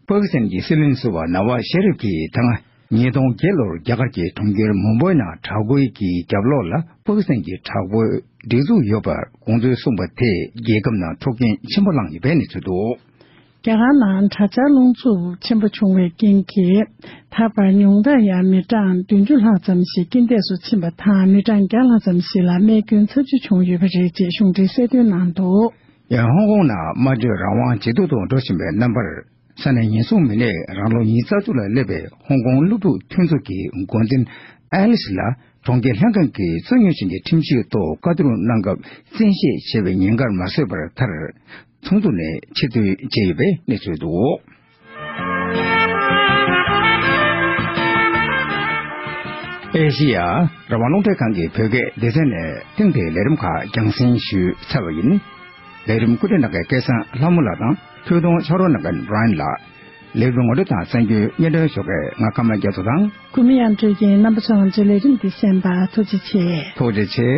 པ་ཀི་སི་ཐན་གྱི་སྲིད་བློན་ཟུར་པ་ནཱ་ཝ་ཤེ་རིབ་ཀྱིས་ད་སྔ་ཉིས་སྟོང་བརྒྱད་ལོར་རྒྱ་གར་གྱི་གྲོང་ཁྱེར་མུམ་བྷའི་ནང་དྲག་རྒོལ་གྱི་རྒྱབ་ལོགས་ལ་པ་ཀི་སི་ཐན་གྱི་དྲག་པོའི་སྒྲིག་འཛུགས་ཡོད་པར་དགོངས་ཚུལ་གསུངས་པ་དེས་རྒྱལ་ཁབ་ནང་འཁྲུག་རྐྱེན་ཆེན་པོ་བསླངས་ཡོད་པའི་གནས་ཚུལ་འདུག། རྒྱ་གར་ནང་དྲག་ཆར་རླུང་འཚུབ་ཆེན་པོ་བྱུང་བའི་རྐྱེན་གྱིས། ད་བར་ཉུང་མཐར་ཡང་མི་གྲངས་བདུན་ཅུ་ལྷག་ཙམ་ཞིག་རྐྱེན་འདས་སུ་ཕྱིན་པ་དང་། མི་གྲངས་བརྒྱ་ལྷག་ཙམ་ཞིག་ལ་རྨས་སྐྱོན་ཚབས་ཆེ་བྱུང་ཡོད་པ་རེད་ཅེས་གཞུང་འབྲེལ་གསལ་སྟོན་གནང་འདུག། ཡང་ཧོང་ཀོང་ནང་དམར་ཁྲོད་རང་དབང་ཇེ་སྡུག་ཏུ་འགྲོ་བཞིན་པའི་རྣམ་པར། ས་གནས་ཉེན་སྲུང་མི་སྣས་རང་ལོ་ཉེར་བདུན་ལ་སླེབས་པའི་ཧོང་ཀོང་སློབ་ཕྲུག་ཁྱུ་མཆེད་ཀྱི་འགོ་འཛིན་ཨེ་ལིས་ལ་གྲོང་ཁྱེར་ལྷན་ཁང་གིས་རྩོད་རྙོག་ཅན་གྱི་ཁྲིམས་གཞིའི་ཐོག་བཀའ་བསྡུར་གནང་སྐབས་བཙན་ཤེད་བྱས་པའི་ཉེན་ཁར་མ་བཟོད་པར་མཐར་ཚོགས་འདུ་ནས་ཕྱིར་འཐེན་བྱས་ཡོད་པའི་གནས་ཚུལ་འདུག། ཨེ་ཤེ་ཡ་རང་དབང་རླུང་འཕྲིན་ཁང་གི་བོད་སྐད་སྡེ་ཚན་ནས་ཐེངས་འདིའི་ལས་རིམ་ཁག་རྒྱང་སྲིང་ཞུས་ཚར་བ་ཡིན། ལས་རིམ་བཀོད་སྒྲིག་གནང་མཁན་སྐལ་བཟང་ལྷ་མོ་ལགས་དང་། ཐུགས་གཏོང་ཕྱག་རོགས་གནང་མཁན་བྷ་རའན་ལགས། ལས་རིམ་ངོ་སྤྲོད་དང་གསར་འགྱུར་སྙན་སྒྲོན་ཞུ་མཁན་ང་ཀརྨ་རྒྱ་མཚོ་དང་། གུས་མོ་དབྱངས་སྒྲོལ་གྱིས་རྣམ་པ་ཚོ་ང་ཚོའི་ལས་རིམ་འདི་གསན་པར་ཐུགས་རྗེ་ཆེ། ཐུགས་རྗེ་ཆེ།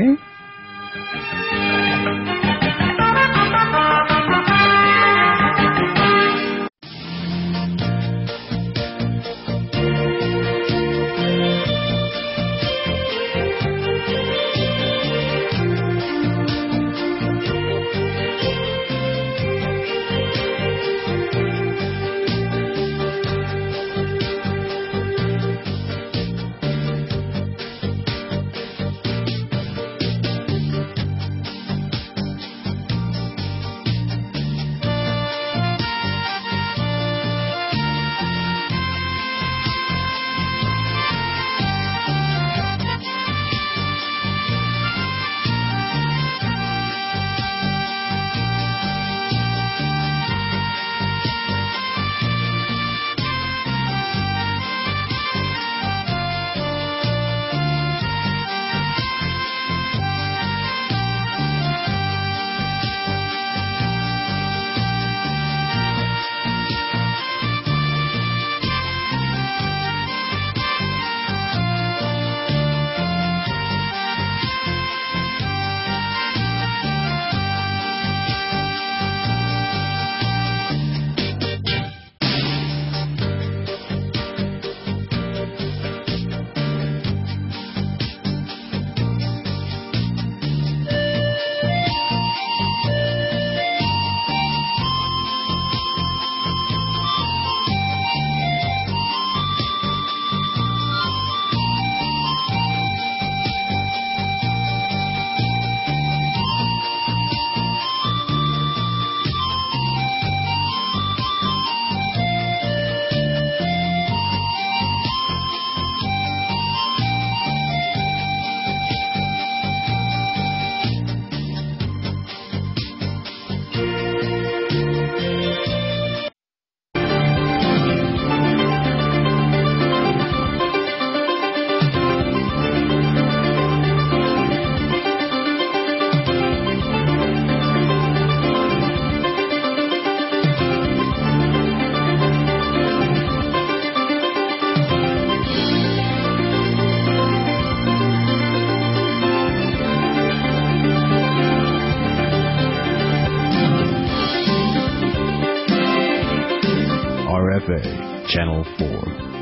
Channel four.